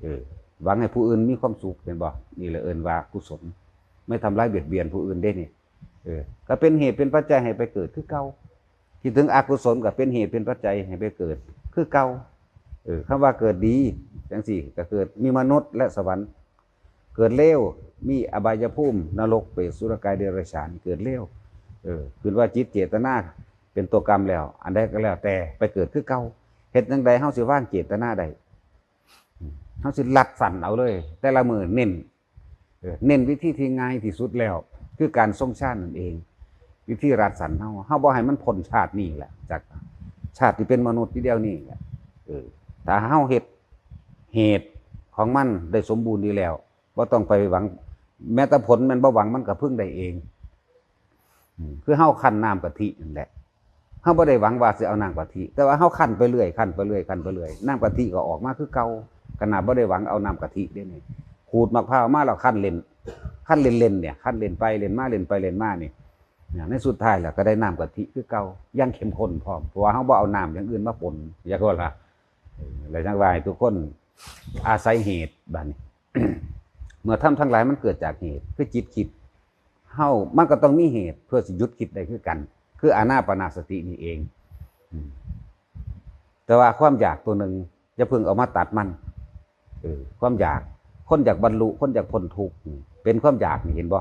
เออ หวังให้ผู้อื่นมีความสุข เห็นบ่ นี่แหละเอิ้นว่ากุศล ไม่ทำร้ายเบียดเบียนผู้อื่นเด้นี่ เออ ก็เป็นเหตุเป็นปัจจัยให้ไปเกิดคือเก่า คิดถึงอกุศลก็เป็นเหตุเป็นปัจจัยให้ไปเกิดคือเก่า เออ คำว่าเกิดดีจั่งซี้ก็เกิดมีมนุษย์และสวรรค์ เกิดเลวมีอบายภูมิ นรก เปรต อสุรกาย เดรัจฉาน เกิดเลว เออ ขึ้นว่าจิตเจตนาเป็นตัวกรรมแล้ว อันใดก็แล้วแต่ไปเกิดคือเก่า เฮ็ดจั่งใดเฮาสิวางเจตนาได้ เฮาสิรัดสั้นเอาเลย แต่ละมื้อเน้น เออ เน้นวิธีที่ง่ายที่สุดแล้ว คือการทรงฌานนั่นเอง วิธีรัดสั้นเฮา เฮาบ่ให้มันพ้นชาตินี้แหละ จากชาติที่เป็นมนุษย์ที่เดียวนี้แหละ เออ ถ้าเฮาเฮ็ดเหตุของมันได้สมบูรณ์ดีแล้ว บ่ต้องไปหวัง แม้แต่ผลมันบ่หวัง มันก็พึงได้เอง อืม คือเฮาคั้นน้ำกะทินั่นแหละ เฮาบ่ได้หวังว่าสิเอาน้ำกะทิ แต่ว่าเฮาคั้นไปเรื่อย คั้นไปเรื่อย คั้นไปเรื่อย น้ำกะทิก็ออกมาคือเก่า ขนาดบ่ได้หวังเอาน้ำกะทิเด้นี่ ขูดมะพร้าวมาแล้วคั้นเล่น คั้นเล่นๆเนี่ย คั้นเล่นไปเล่นมา เล่นไปเล่นมานี่ เนี่ย ในสุดท้ายแล้วก็ได้น้ำกะทิคือเก่า อย่างเข้มข้นพร้อม เพราะว่าเฮาบ่เอาน้ำอย่างอื่นมาปน อยากว่าล่ะ เออ แล้วจั่งว่าให้ทุกคนอาศัยเหตุบัดนี้ เมื่อธรรมทั้งหลายมันเกิดจากเหตุ คือจิตคิด เฮา มันก็ต้องมีเหตุเพื่อสิหยุดคิดได้คือกัน คืออานาปานสตินี่เอง อืม แต่ว่าความอยากตัวหนึ่งอย่าเพิ่งเอามาตัดมัน เออ ความอยาก คนอยากบรรลุ คนอยากพ้นทุกข์นี่ เป็นความอยากนี่ เห็นบ่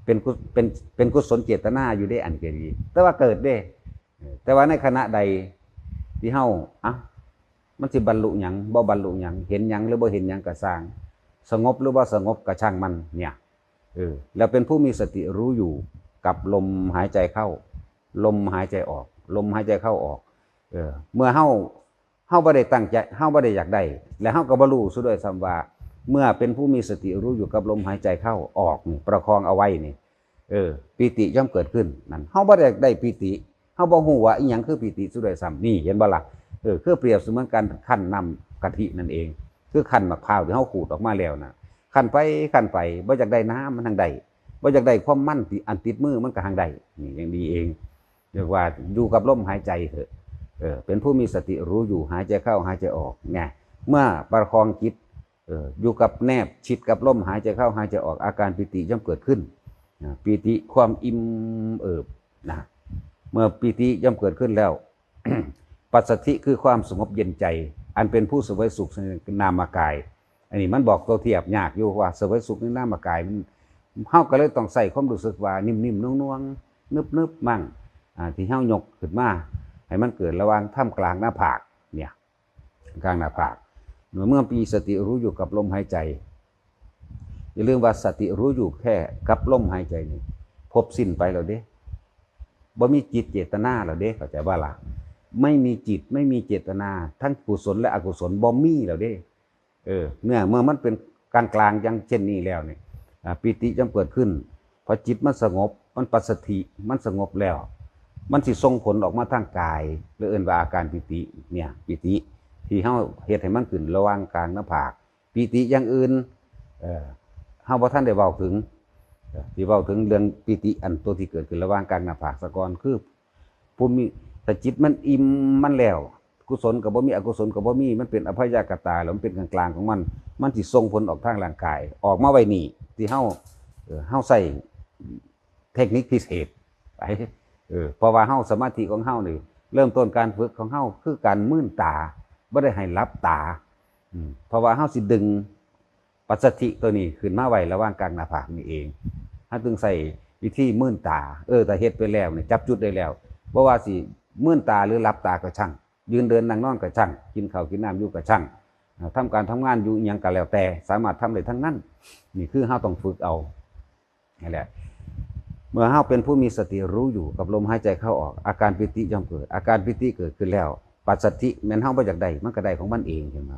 เป็นกุ- เป็น- เป็นกุศลเจตนาอยู่เด้ อันก็ดี แต่ว่าเกิดเด้ เออ แต่ว่าในขณะใดที่เฮา อ่ะ มันสิบรรลุหยัง บ่บรรลุหยัง เห็นหยังหรือบ่เห็นหยังก็ซ่าง สงบหรือบ่สงบก็ช่างมัน เนี่ย เออ แล้วเป็นผู้มีสติรู้อยู่กับลมหายใจเข้า ลมหายใจออก ลมหายใจเข้าออก เออ เมื่อเฮา เฮาบ่ได้ตั้งใจ เฮาบ่ได้อยากได้ และเฮาก็บ่รู้ซะด้วยซ้ำว่า เมื่อเป็นผู้มีสติรู้อยู่กับลมหายใจเข้าออกนี่ ประคองเอาไว้นี่ เออ ปีติย่อมเกิดขึ้น นั่น เฮาบ่ได้อยากได้ปีติ เฮาบ่ฮู้ว่าอีหยังคือปีติซะด้วยซ้ำ นี่ เห็นบ่ล่ะ เออ คือเปรียบเสมือนการคั่นน้ำกะทินั่นเอง คือคั่นมะพร้าวที่เฮาขูดออกมาแล้วน่ะ คั่นไป คั่นไป บ่อยากได้น้ำมันหั่งได้ บ่อยากได้ความมันที่อันติดมือมันก็หั่งได้ นี่ อย่างดีเอง เรียกว่าอยู่กับลมหายใจเถอะ เออ เป็นผู้มีสติรู้อยู่ หายใจเข้า หายใจออก เนี่ย เมื่อประคองจิต เออ อยู่กับแนบชิดกับลมหายใจเข้า หายใจออก อาการปีติย่อมเกิดขึ้น นะ ปีติความอิ่มเอิบ นะ เมื่อปีติย่อมเกิดขึ้นแล้ว ปัสสัทธิคือความสงบเย็นใจ อันเป็นผู้เสวยสุขในนามกาย อันนี้มันบอกตัวเทียบยากอยู่ว่าเสวยสุขในนามกายมัน เฮาก็เลยต้องใส่ความรู้สึกว่านิ่มๆ นวลๆ นึบๆ มั่ง อ่า ที่เฮายกขึ้นมา ให้มันเกิดระหว่างท่ามกลางหน้าผาก เนี่ย กลางหน้าผาก เมื่อมีสติรู้อยู่กับลมหายใจ อย่าลืมว่าสติรู้อยู่แค่กับลมหายใจนี่ พบสิ้นไปแล้วเด้ บ่มีจิตเจตนาแล้วเด้ เข้าใจบ่ล่ะ ไม่มีจิต ไม่มีเจตนา ทั้งกุศลและอกุศลบ่มีแล้วเด้ เออ เนี่ย เมื่อมันเป็นกลางๆ อย่างเช่นนี้แล้วเนี่ย อ่า ปีติย่อมเกิดขึ้น พอจิตมันสงบ มันปัสสัทธิ มันสงบแล้ว มันสิส่งผลออกมาทางกาย หรือเอิ้นว่าอาการปีติ เนี่ย ปีติที่เฮาเฮ็ดให้มันขึ้นระหว่างกลางหน้าผาก ปีติอย่างอื่น เอ่อ เฮาบ่ทันได้เว้าถึง เอ่อ สิเว้าถึงเรื่องปีติอันตัวที่เกิดขึ้นระหว่างกลางหน้าผากซะก่อน คือผู้มี ถ้าจิตมันอิ่มมันแล้ว กุศลก็บ่มี อกุศลก็บ่มี มันเป็นอัพพยากตา แล้วมันเป็นกลางๆ ของมัน มันสิส่งผลออกทางร่างกาย ออกมาไว้นี่ ที่เฮา เอ่อ เฮาใช้เทคนิคพิเศษไป เออ เพราะว่าเฮา สมาธิของเฮานี่ เริ่มต้นการฝึกของเฮาคือการมืนตา บ่ได้ให้หลับตา อืม เพราะว่าเฮาสิดึงปัสสัทธิตัวนี้ขึ้นมาไว้ระหว่างกลางหน้าผากนี่เอง เฮาจึงใช้วิธีมืนตา เออ ถ้าเฮ็ดไปแล้วนี่ จับจุดได้แล้ว บ่ว่าสิมืนตาหรือหลับตาก็ช่าง ยืนเดินนั่งนอนก็ช่าง กินข้าวกินน้ำอยู่ก็ช่าง อ่า ทำการทำงานอยู่อิหยังก็แล้วแต่ สามารถทำได้ทั้งนั้น นี่คือเฮาต้องฝึกเอา นั่นแหละ เมื่อเฮาเป็นผู้มีสติรู้อยู่กับลมหายใจเข้าออก อาการปีติย่อมเกิด อาการปีติเกิดขึ้นแล้ว ปัสสัทธิแม่นเฮาบ่อยากได้ มันก็ได้ของมันเอง เห็นบ่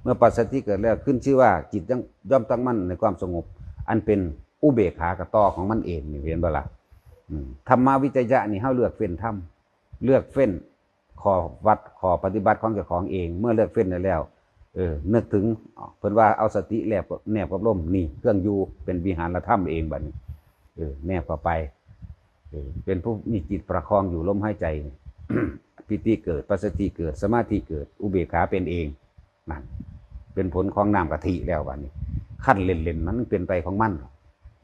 เมื่อปัสสัทธิเกิดแล้ว ขึ้นชื่อว่าจิตย่อม ย่อมตั้งมั่นในความสงบ อันเป็นอุเบกขากะต่อของมันเอง นี่ เห็นบ่ล่ะ อืม ธรรมวิจยะนี่เฮาเลือกเฟ้นธรรม เลือกเฟ้นข้อวัด ข้อปฏิบัติของเจ้าของเอง เมื่อเลือกเฟ้นได้แล้ว เออ นึกถึง เพิ่นว่าเอาสติแนบ แนบกับลม นี่ เครื่องอยู่ เป็นวิหารธรรมเองบัดนี้ เออ แนบเข้าไป เออ เป็นผู้มีจิตประคองอยู่ลมหายใจ ปีติเกิด ปัสสัทธิเกิด สมาธิเกิด อุเบกขาเป็นเอง นั่น เป็นผลของน้ำกะทิแล้วบัดนี้ คั่นเล่นๆ มันเป็นไปของมัน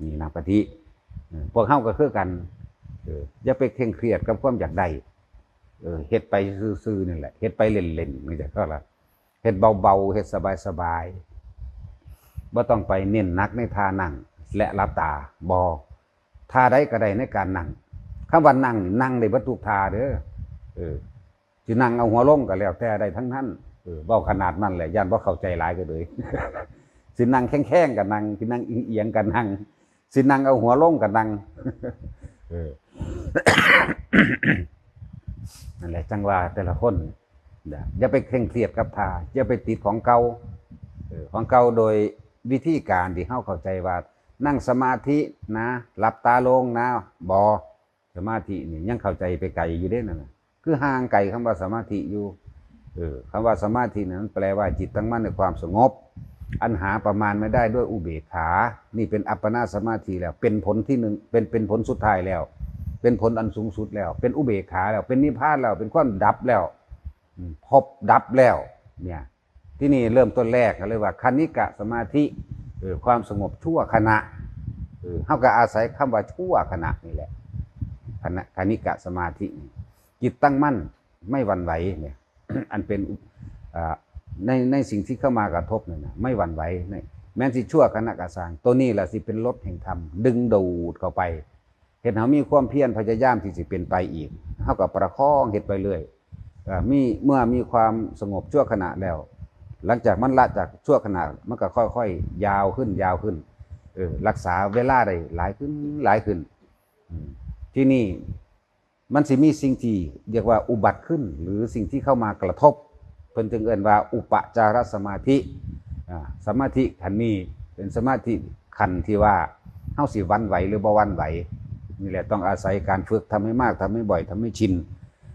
นี่น้ำกะทิ เออ พวกเฮาก็คือกัน เออ อย่าไปเคร่งเครียดกับความอยากได้ เออ เฮ็ดไปซื่อๆ นี่แหละ เฮ็ดไปเล่นๆ นี่จะเท่านั้น เฮ็ดเบาๆ เฮ็ดสบายๆ บ่ต้องไปเน้นหนักในท่านั่งและหลับตา บ่ ท่าใดก็ได้ในการนั่ง คำว่านั่งนี่นั่งได้เบิดทุกท่าเด้อ เออ สินั่งเอาหัวลงก็แล้วแต่ได้ทั้งนั้น เออ เว้าขนาดนั้นแหละ ย่านบ่เข้าใจหลายก็เลย สินั่งแข้งๆ ก็นั่ง สินั่งเอียงๆ ก็นั่ง สินั่งเอาหัวลงก็นั่ง เออ นั่นแหละ จั่งว่าแต่ละคน อย่า อย่าไปเคร่งเครียดกับท่า อย่าไปติดของเก่า เออ ของเก่าโดยวิธีการที่เฮาเข้าใจว่านั่งสมาธินะ หลับตาลงนะ บ่ สมาธินี่ยังเข้าใจไปไกลอยู่เด้นั่นน่ะ คือห่างไกลคำว่าสมาธิอยู่ เออ คำว่าสมาธินั้นแปลว่าจิตตั้งมั่นในความสงบ อันหาประมาณไม่ได้ด้วยอุเบกขา นี่เป็นอัปปนาสมาธิแล้ว เป็นผลที่หนึ่ง เป็น เป็นผลสุดท้ายแล้ว เป็นผลอันสูงสุดแล้ว เป็นอุเบกขาแล้ว เป็นนิพพานแล้ว เป็นความดับแล้ว อืม พบดับแล้ว เนี่ย ที่นี่เริ่มต้นแรกก็เรียกว่าคณิกะสมาธิ เออ ความสงบชั่วขณะ เออ เฮาก็อาศัยคำว่าชั่วขณะนี่แหละ ขณะคณิกะสมาธินี่ จิตตั้งมั่นไม่หวั่นไหวเนี่ย อันเป็นอุอ่าในในสิ่งที่เข้ามากระทบเนี่ยนะ ไม่หวั่นไหวเนี่ย แม้นสิชั่วขณะกะซ่าง ตัวนี้แหละสิเป็นรถแห่งธรรม ดึงดูดเข้าไป เฮ็ดให้เฮามีความเพียรพยายามที่สิเป็นไปอีก เฮาก็ประคองเฮ็ดไปเรื่อย เอ่อ มี เมื่อมีความสงบชั่วขณะแล้ว หลังจากมันละจากชั่วขณะ มันก็ค่อยๆ ยาวขึ้น ยาวขึ้น เออ รักษาเวลาได้หลายขึ้น หลายขึ้น อืม ทีนี้มันสิมีสิ่งที่เรียกว่าอุบัติขึ้น หรือสิ่งที่เข้ามากระทบ เพิ่นจึงเอิ้นว่าอุปจารสมาธิ อ่า สมาธิขั้นนี้เป็นสมาธิขั้นที่ว่าเฮาสิหวั่นไหวหรือบ่หวั่นไหว นี่แหละต้องอาศัยการฝึก ทำให้มาก ทำให้บ่อย ทำให้ชิน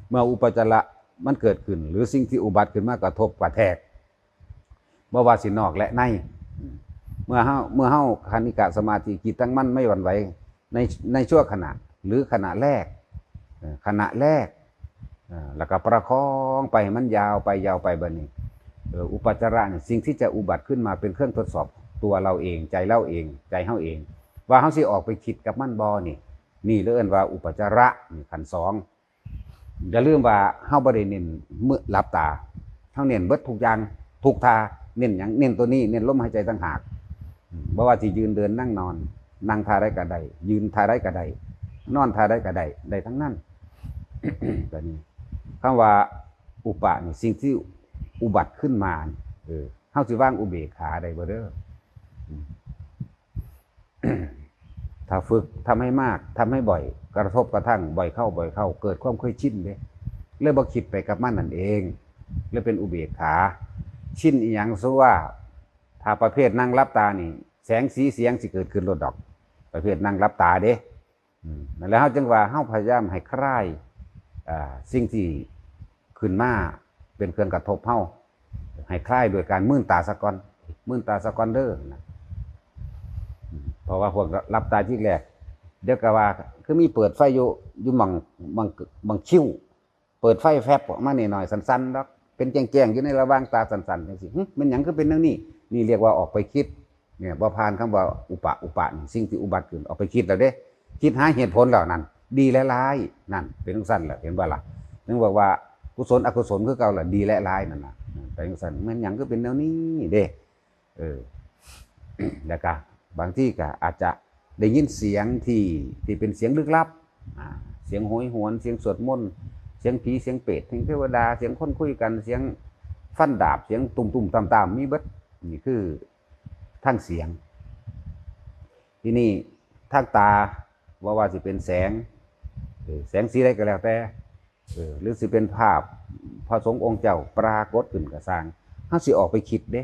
เมื่ออุปจาระมันเกิดขึ้น หรือสิ่งที่อุบัติขึ้นมากระทบกระแทก บ่ว่าสินอกและใน เมื่อเฮา เมื่อเฮาคณิกะสมาธิ จิตตั้งมั่นไม่หวั่นไหว ใน ในชั่วขณะ หรือขณะแรก เอ่อ ขณะแรก เอ่อ แล้วก็ประคองไปให้มันยาวไป ยาวไป บัดนี้ เอ่อ อุปจาระเนี่ย สิ่งที่จะอุบัติขึ้นมาเป็นเครื่องทดสอบตัวเราเอง ใจเราเอง ใจเฮาเอง ว่าเฮาสิออกไปคิดกับมันบ่นี่ นี่เรียกว่าอุปจาระนี่ ขั้นสอง อย่าลืมว่าเฮาบ่ได้เน้นมื้อหลับตา เฮาเน้นเบิดทุกอย่าง ทุกท่า เน้นหยัง เน้นตัวนี้ เน้นลมหายใจต่างหาก อืม บ่ว่าสิยืนเดินนั่งนอน นั่งท่าใดก็ได้ ยืนท่าใดก็ได้ นอนท่าใดก็ได้ ได้ทั้งนั้น ตัวนี้ คำว่าอุปะนี่ สิ่งที่อุบัติขึ้นมานี่ เออ เฮาสิวางอุเบกขาได้บ่เด้อ อืม ถ้าฝึก ทำให้มาก ทำให้บ่อย กระทบกระทั่ง บ่อยเข้า บ่อยเข้า เกิดความเคยชินเด้ เลยบ่คิดไปกับมันนั่นเอง เลยเป็นอุเบกขา ชินอีหยัง สู้ว่า ถ้าประเภทนั่งหลับตานี่ แสงสีเสียงสิเกิดขึ้นโลดดอก ประเภทนั่งหลับตาเด้ อืม นั่นแหละ เฮาจึงว่าเฮาพยายามให้คลาย อ่า สิ่งที่ขึ้นมาเป็นเครื่องกระทบเฮา ให้คลายโดยการมืนตาซะก่อน มืนตาซะก่อนเด้อนะ อืม เพราะว่าพวกหลับตาทีแรก เดี๋ยวก็ว่า คือมีเปิดไฟอยู่ อยู่หม่อง หม่อง หม่องคิ้ว เปิดไฟแฟบออกมานิดหน่อย สั้นๆดอก เป็นแจ้งๆอยู่ในระหว่างตา สั้นๆจังซี่ หึ มันหยังคือเป็นแนวนี้ นี่เรียกว่าออกไปคิด เนี่ย บ่ผ่านคำว่าอุปะ อุปะนี่ สิ่งที่อุบัติขึ้น ออกไปคิดแล้วเด้ คิดหาเหตุผลแล้วนั่น ดีและร้าย นั่น เป็นจังซั่นแหละ เห็นบ่ล่ะ ถึงบอกว่ากุศลอกุศลคือเก่าล่ะ ดีและร้ายนั่นน่ะ เป็นจังซั่น มันหยังคือเป็นแนวนี้เด้ เออ แล้วก็บางทีก็อาจจะได้ยินเสียงที่ ที่เป็นเสียงลึกลับ อ่า เสียงโหยหวน เสียงสวดมนต์ เสียงผี เสียงเปรต เสียงเทวดา เสียงคนคุยกัน เสียงฟันดาบ เสียงตุ้มๆต่ำๆ มีเบิด นี่คือทางเสียง ทีนี้ทางตา ว่า ว่าสิเป็นแสง เออ แสงสีใดก็แล้วแต่ เออ หรือสิเป็นภาพพระสงฆ์องค์เจ้าปรากฏขึ้นก็ซ่าง เฮาสิออกไปคิดเด้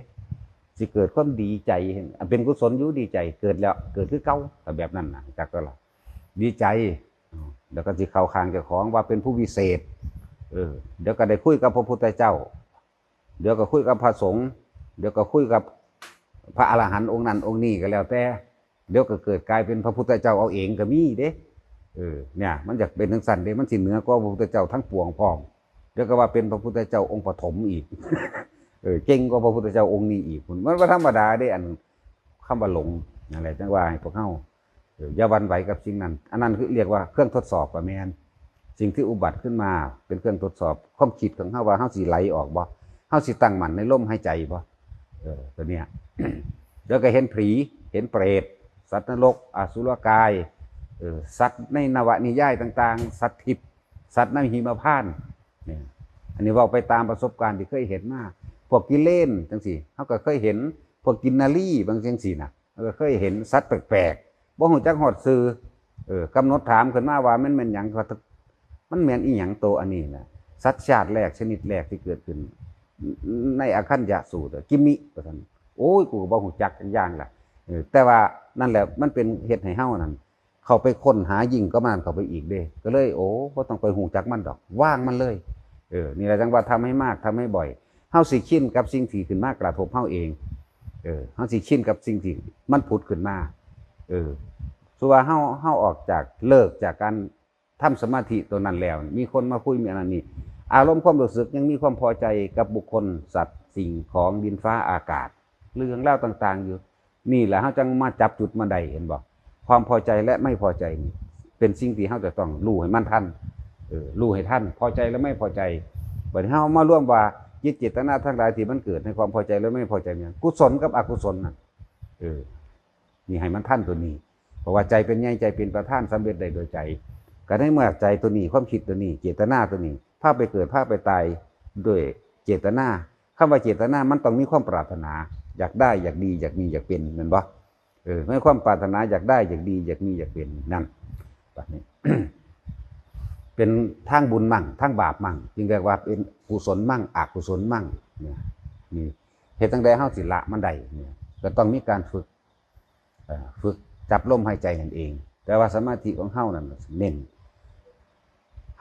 สิเกิดความดีใจ อันเป็นกุศลอยู่ ดีใจ เกิดแล้ว เกิดคือเก่า แต่แบบนั้นนะ จักก็ละ ดีใจ เดี๋ยวก็สิเข้าข้างเจ้าของว่าเป็นผู้วิเศษ เออ เดี๋ยวก็ได้คุยกับพระพุทธเจ้า เดี๋ยวก็คุยกับพระสงฆ์ เดี๋ยวก็คุยกับพระอรหันต์องค์นั้นองค์นี้ก็แล้วแต่ เดี๋ยวก็เกิดกลายเป็นพระพุทธเจ้าเอาเองก็มีเด้ เออ เนี่ย มันอยากเป็นจังซั่นเด้ มันสิเหนือกว่าพระพุทธเจ้าทั้งปวงพร้อม เดี๋ยวก็ว่าเป็นพระพุทธเจ้าองค์ปฐมอีก เออ เก่งกว่าพระพุทธเจ้าองค์นี้อีก มันบ่ธรรมดาเด้ อันคำว่าหลง นั่นแหละ จังว่าให้พวกเฮา เออ อย่าหวั่นไหวกับสิ่งนั้น อันนั้นคือเรียกว่าเครื่องทดสอบก็แม่น สิ่งที่อุบัติขึ้นมาเป็นเครื่องทดสอบความคิดของเฮาว่าเฮาสิไหลออกบ่ เฮาสิตั้งมั่นในลมหายใจบ่ เออ ตัวเนี้ย แล้วก็เห็นผี เห็นเปรต สัตว์นรก อสุรกาย เออ สัตว์ในนวนิยายต่างๆ สัตว์ทิพย์ สัตว์ในหิมพานต์ เนี่ย อันนี้เว้าไปตามประสบการณ์ที่เคยเห็นมา พวกกิเลนจังซี่ เฮาก็เคยเห็น พวกกินนารีบางจังซี่น่ะ เฮาก็เคยเห็นสัตว์แปลกๆ บ่ฮู้จักฮอดชื่อ เออ กำหนดถามขึ้นมาว่ามันแม่นหยัง ว่ามันแม่นอีหยังโตอันนี้น่ะ สัตว์ชาติแรกชนิดแรกที่เกิดขึ้น ในอาคัญญะสูตรอะ กิมมิ ว่าซั่น โอ้ย กูก็บ่ฮู้จักจักอย่างล่ะ เออ แต่ว่านั่นแหละ มันเป็นเฮ็ดให้เฮานั่น เข้าไปค้นหายิ่งกว่ามันเข้าไปอีกเด้ ก็เลย โอ้ บ่ต้องไปฮู้จักมันดอก วางมันเลย เออ นี่แหละจังว่าทำให้มาก ทำให้บ่อย เฮาสิชินกับสิ่งที่ขึ้นมากระทบเฮาเอง เออ เฮาสิชินกับสิ่งที่มันผุดขึ้นมา เออ สมมุติว่าเฮา เฮาออกจาก เลิกจากการทำสมาธิตัวนั้นแล้ว มีคนมาคุย มีอันนั้นนี่ อารมณ์ความรู้สึกยังมีความพอใจกับบุคคล สัตว์ สิ่งของ ดินฟ้าอากาศ เรื่องราวต่างๆอยู่ นี่แหละเฮาจังมาจับจุดมาได้ เห็นบ่ ความพอใจและไม่พอใจนี่ เป็นสิ่งที่เราจะต้องรู้ให้มันทัน เออ รู้ให้ทัน พอใจและไม่พอใจ บัดนี้เรามารวมว่าจิตเจตนาทั้งหลายที่มันเกิดในความพอใจและไม่พอใจเนี่ย กุศลกับอกุศลน่ะ เออ นี่ให้มันทันตัวนี้ เพราะว่าใจเป็นใหญ่ ใจเป็นประธาน สำเร็จได้โดยใจ ก็ในเมื่อใจตัวนี้ ความคิดตัวนี้ เจตนาตัวนี้ พาไปเกิด พาไปตายด้วยเจตนา คำว่าเจตนามันต้องมีความปรารถนา อยากได้ อยากดี อยากมี อยากเป็น แม่นบ่ เออ ในความปรารถนาอยากได้ อยากดี อยากมี อยากเป็น นั่น บัดนี้ เป็นทางบุญมั่ง ทางบาปมั่ง จึงเรียกว่าเป็นกุศลมั่ง อกุศลมั่ง เนี่ย นี่ เฮ็ดจั่งใดเราสิละมันได้ เนี่ย ก็ต้องมีการฝึก เอ่อ ฝึกจับลมหายใจนั่นเอง แต่ว่าสมาธิของเรานั่นเน้น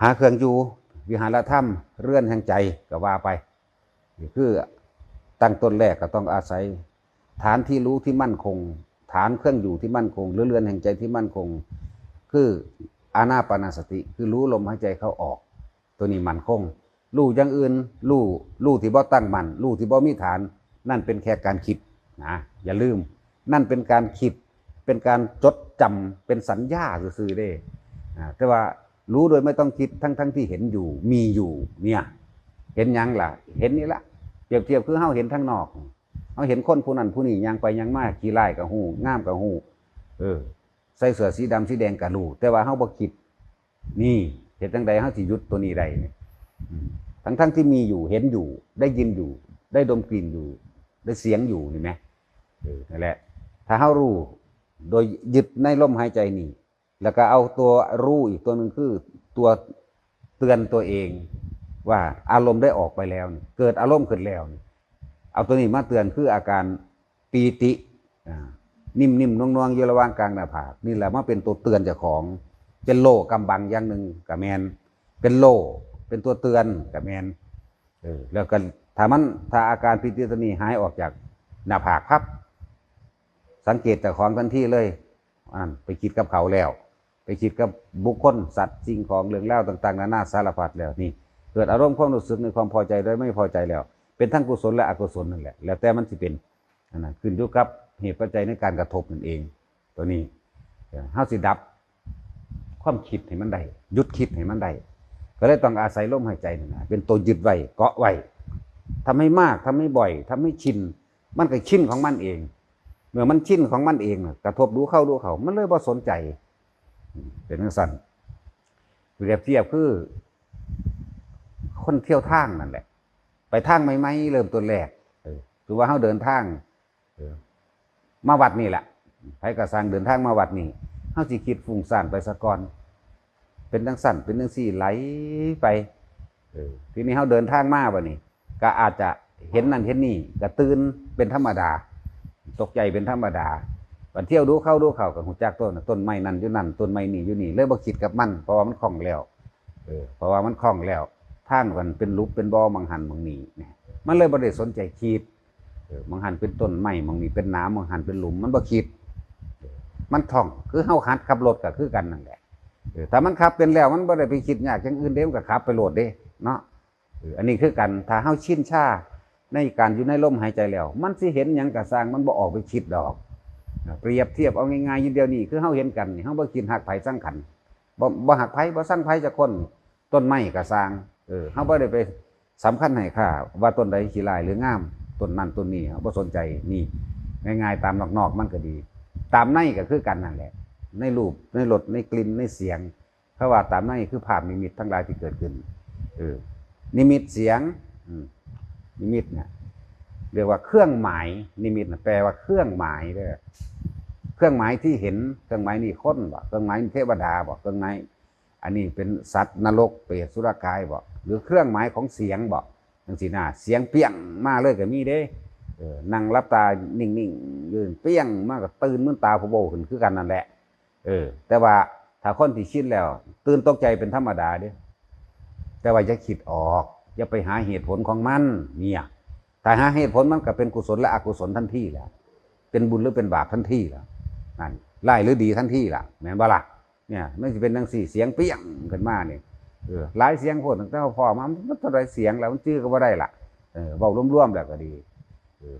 หาเครื่องอยู่ วิหารธรรม เรือนแห่งใจ ก็ว่าไป นี่คือตั้งต้นแรกก็ต้องอาศัย ฐานที่รู้ที่มั่นคง ฐานเครื่องอยู่ที่มั่นคง หรือเรือนแห่งใจที่มั่นคง คืออานาปานสติ คือรู้ลมหายใจเข้าออก ตัวนี้มั่นคง รู้อย่างอื่น รู้ รู้ที่บ่ตั้งมั่น รู้ที่บ่มีฐาน นั่นเป็นแค่การคิดนะ อย่าลืม นั่นเป็นการคิด เป็นการจดจำ เป็นสัญญาซื่อๆเด้ อ่า แต่ว่ารู้โดยไม่ต้องคิด ทั้งๆที่เห็นอยู่ มีอยู่ เนี่ย เห็นหยังล่ะ เห็นนี่ละ เปรียบเทียบคือเราเห็นทางนอก เราเห็นคนผู้นั้นผู้นี้ย่างไปย่างมา ขี้ร้ายก็ฮู้ งามก็ฮู้ เออ ใส่เสื้อสีดำสีแดงก็ฮู้ แต่ว่าเราบ่คิด นี่ เฮ็ดจั่งใดเราสิหยุดตัวนี้ได้เนี่ย อืม ทั้งๆที่มีอยู่ เห็นอยู่ ได้ยินอยู่ ได้ดมกลิ่นอยู่ ได้เสียงอยู่ นี่แหม เออ นั่นแหละ ถ้าเรารู้ โดยยึดในลมหายใจนี่ แล้วก็เอาตัวรู้อีกตัวหนึ่งคือตัวเตือนตัวเอง ว่าอารมณ์ได้ออกไปแล้วนี่ เกิดอารมณ์ขึ้นแล้วนี่ เอาตัวนี้มาเตือนคืออาการปีติ อ่า นิ่มๆนวลๆอยู่ระหว่างกลางหน้าผาก นี่แหละมาเป็นตัวเตือนเจ้าของ เป็นโล่กำบังอย่างหนึ่งก็แม่น เป็นโล่ เป็นตัวเตือนก็แม่น เออ แล้วก็ถ้ามัน ถ้าอาการปีติตัวนี้หายออกจากหน้าผากปั๊บ สังเกตเจ้าของทันทีเลย อันนั้นไปคิดกับเขาแล้ว ไปคิดกับบุคคล สัตว์ สิ่งของ เรื่องราวต่างๆนานาสารพัดแล้ว นี่ เกิดอารมณ์ความรู้สึกในความพอใจและไม่พอใจแล้ว เป็นทั้งกุศลและอกุศลนั่นแหละ แล้วแต่มันสิเป็น อันนั้นขึ้นอยู่กับเหตุปัจจัยในการกระทบนั่นเอง ตัวนี้ เออ เราสิดับความคิดให้มันได้ หยุดคิดให้มันได้ ก็เลยต้องอาศัยลมหายใจนั่นนะ เป็นตัวยึดไว้ เกาะไว้ ทำให้มาก ทำให้บ่อย ทำให้ชิน มันก็ชินของมันเอง เมื่อมันชินของมันเองน่ะ กระทบดูเข้าดูเข้า มันเลยบ่สนใจ เป็นจั่งซั่น เปรียบเทียบคือ คนเที่ยวทางนั่นแหละ ไปทางใหม่ๆ เริ่มต้นแรก เออ ถือว่าเราเดินทาง เออ มาวัดนี่แหละ ไผก็สร้างเดินทางมาวัดนี่ เราสิคิดฟุ้งซ่านไปซะก่อน เป็นจั่งซั่น เป็นจั่งซี่ ไหลไป เออ ทีนี้เราเดินทางมาบัดนี้ ก็อาจจะเห็นนั่นเห็นนี่ ก็ตื่นเป็นธรรมดา ตกใจเป็นธรรมดา บัดเที่ยวดูเข้าดูเข้าก็ฮู้จักต้น ต้นไม้นั่นอยู่นั่น ต้นไม้นี่อยู่นี่ เลยบ่คิดกับมัน เพราะว่ามันคล่องแล้ว เออ เพราะว่ามันคล่องแล้ว ทางมันเป็นหลุมเป็นบ่อ หม่องหั่นหม่องนี่เนี่ย มันเลยบ่ได้สนใจคิด เออ หม่องหั่นเป็นต้นไม้ หม่องนี่เป็นหนาม หม่องหั่นเป็นหลุม มันบ่คิด มันท่อง คือเฮาหัดขับรถก็คือกันนั่นแหละ เออ ถ้ามันขับเป็นแล้ว มันบ่ได้ไปคิดยากอย่างอื่นเด้ มันก็ขับไปโลดเด้ เนาะ เออ อันนี้คือกัน ถ้าเฮาชินชาในการอยู่ในลมหายใจแล้ว มันสิเห็นหยังก็ซ่าง มันบ่ออกไปคิดดอก เปรียบเทียบเอาง่ายๆ อยู่เดี๋ยวนี้ คือเฮาเห็นกันนี่ เฮาบ่คิดฮักไผซังกัน บ่ บ่ฮักไผ บ่ซังไผจักคน ต้นไม้ก็ซ่าง เออ เฮาบ่ได้ไปสำคัญให้ค่าว่าต้นใดขี้ร้ายหรืองาม ต้นนั้นต้นนี้ เฮาบ่สนใจ นี่ ง่ายๆ ตามนอกๆ มันก็ดี ตามในก็คือกันนั่นแหละ ในรูป ในรส ในกลิ่น ในเสียง เพราะว่าตามในคือภาพนิมิตทั้งหลายที่เกิดขึ้น เออ นิมิตเสียง อืม นิมิตเนี่ย เรียกว่าเครื่องหมาย นิมิตน่ะแปลว่าเครื่องหมายเด้อ เครื่องหมายที่เห็น เครื่องหมายนี่คนบ่ เครื่องหมายนี่เทวดาบ่ เครื่องหมาย อันนี้เป็นสัตว์นรก เปรต สุรกายบ่ หรือเครื่องหมายของเสียงบ่ จั่งซี้นะ เสียงเปี้ยงมาเลยก็มีเด้ เออ นั่งหลับตานิ่งๆ อยู่ เปี้ยงมาก็ตื่นมืนตาพะโวขึ้นคือกันนั่นแหละ เออ แต่ว่าถ้าคนที่ชินแล้ว ตื่นตกใจเป็นธรรมดาเด้ แต่ว่าอย่าคิดออก อย่าไปหาเหตุผลของมัน เนี่ย ถ้าหาเหตุผลมันก็เป็นกุศลและอกุศลทันทีแหละ เป็นบุญหรือเป็นบาปทันทีแหละ นั่น ร้ายหรือดีทันทีล่ะ แม่นบ่ล่ะ เนี่ย มันสิเป็นจั่งซี้ เสียงเปี้ยงขึ้นมานี่ เออ หลายเสียงโพด ตั้งแต่เฮาพ้อมา มันเท่าใดเสียงแล้ว มันจื่อก็บ่ได้ล่ะ เออ เว้ารวมๆ แล้วก็ดี เออ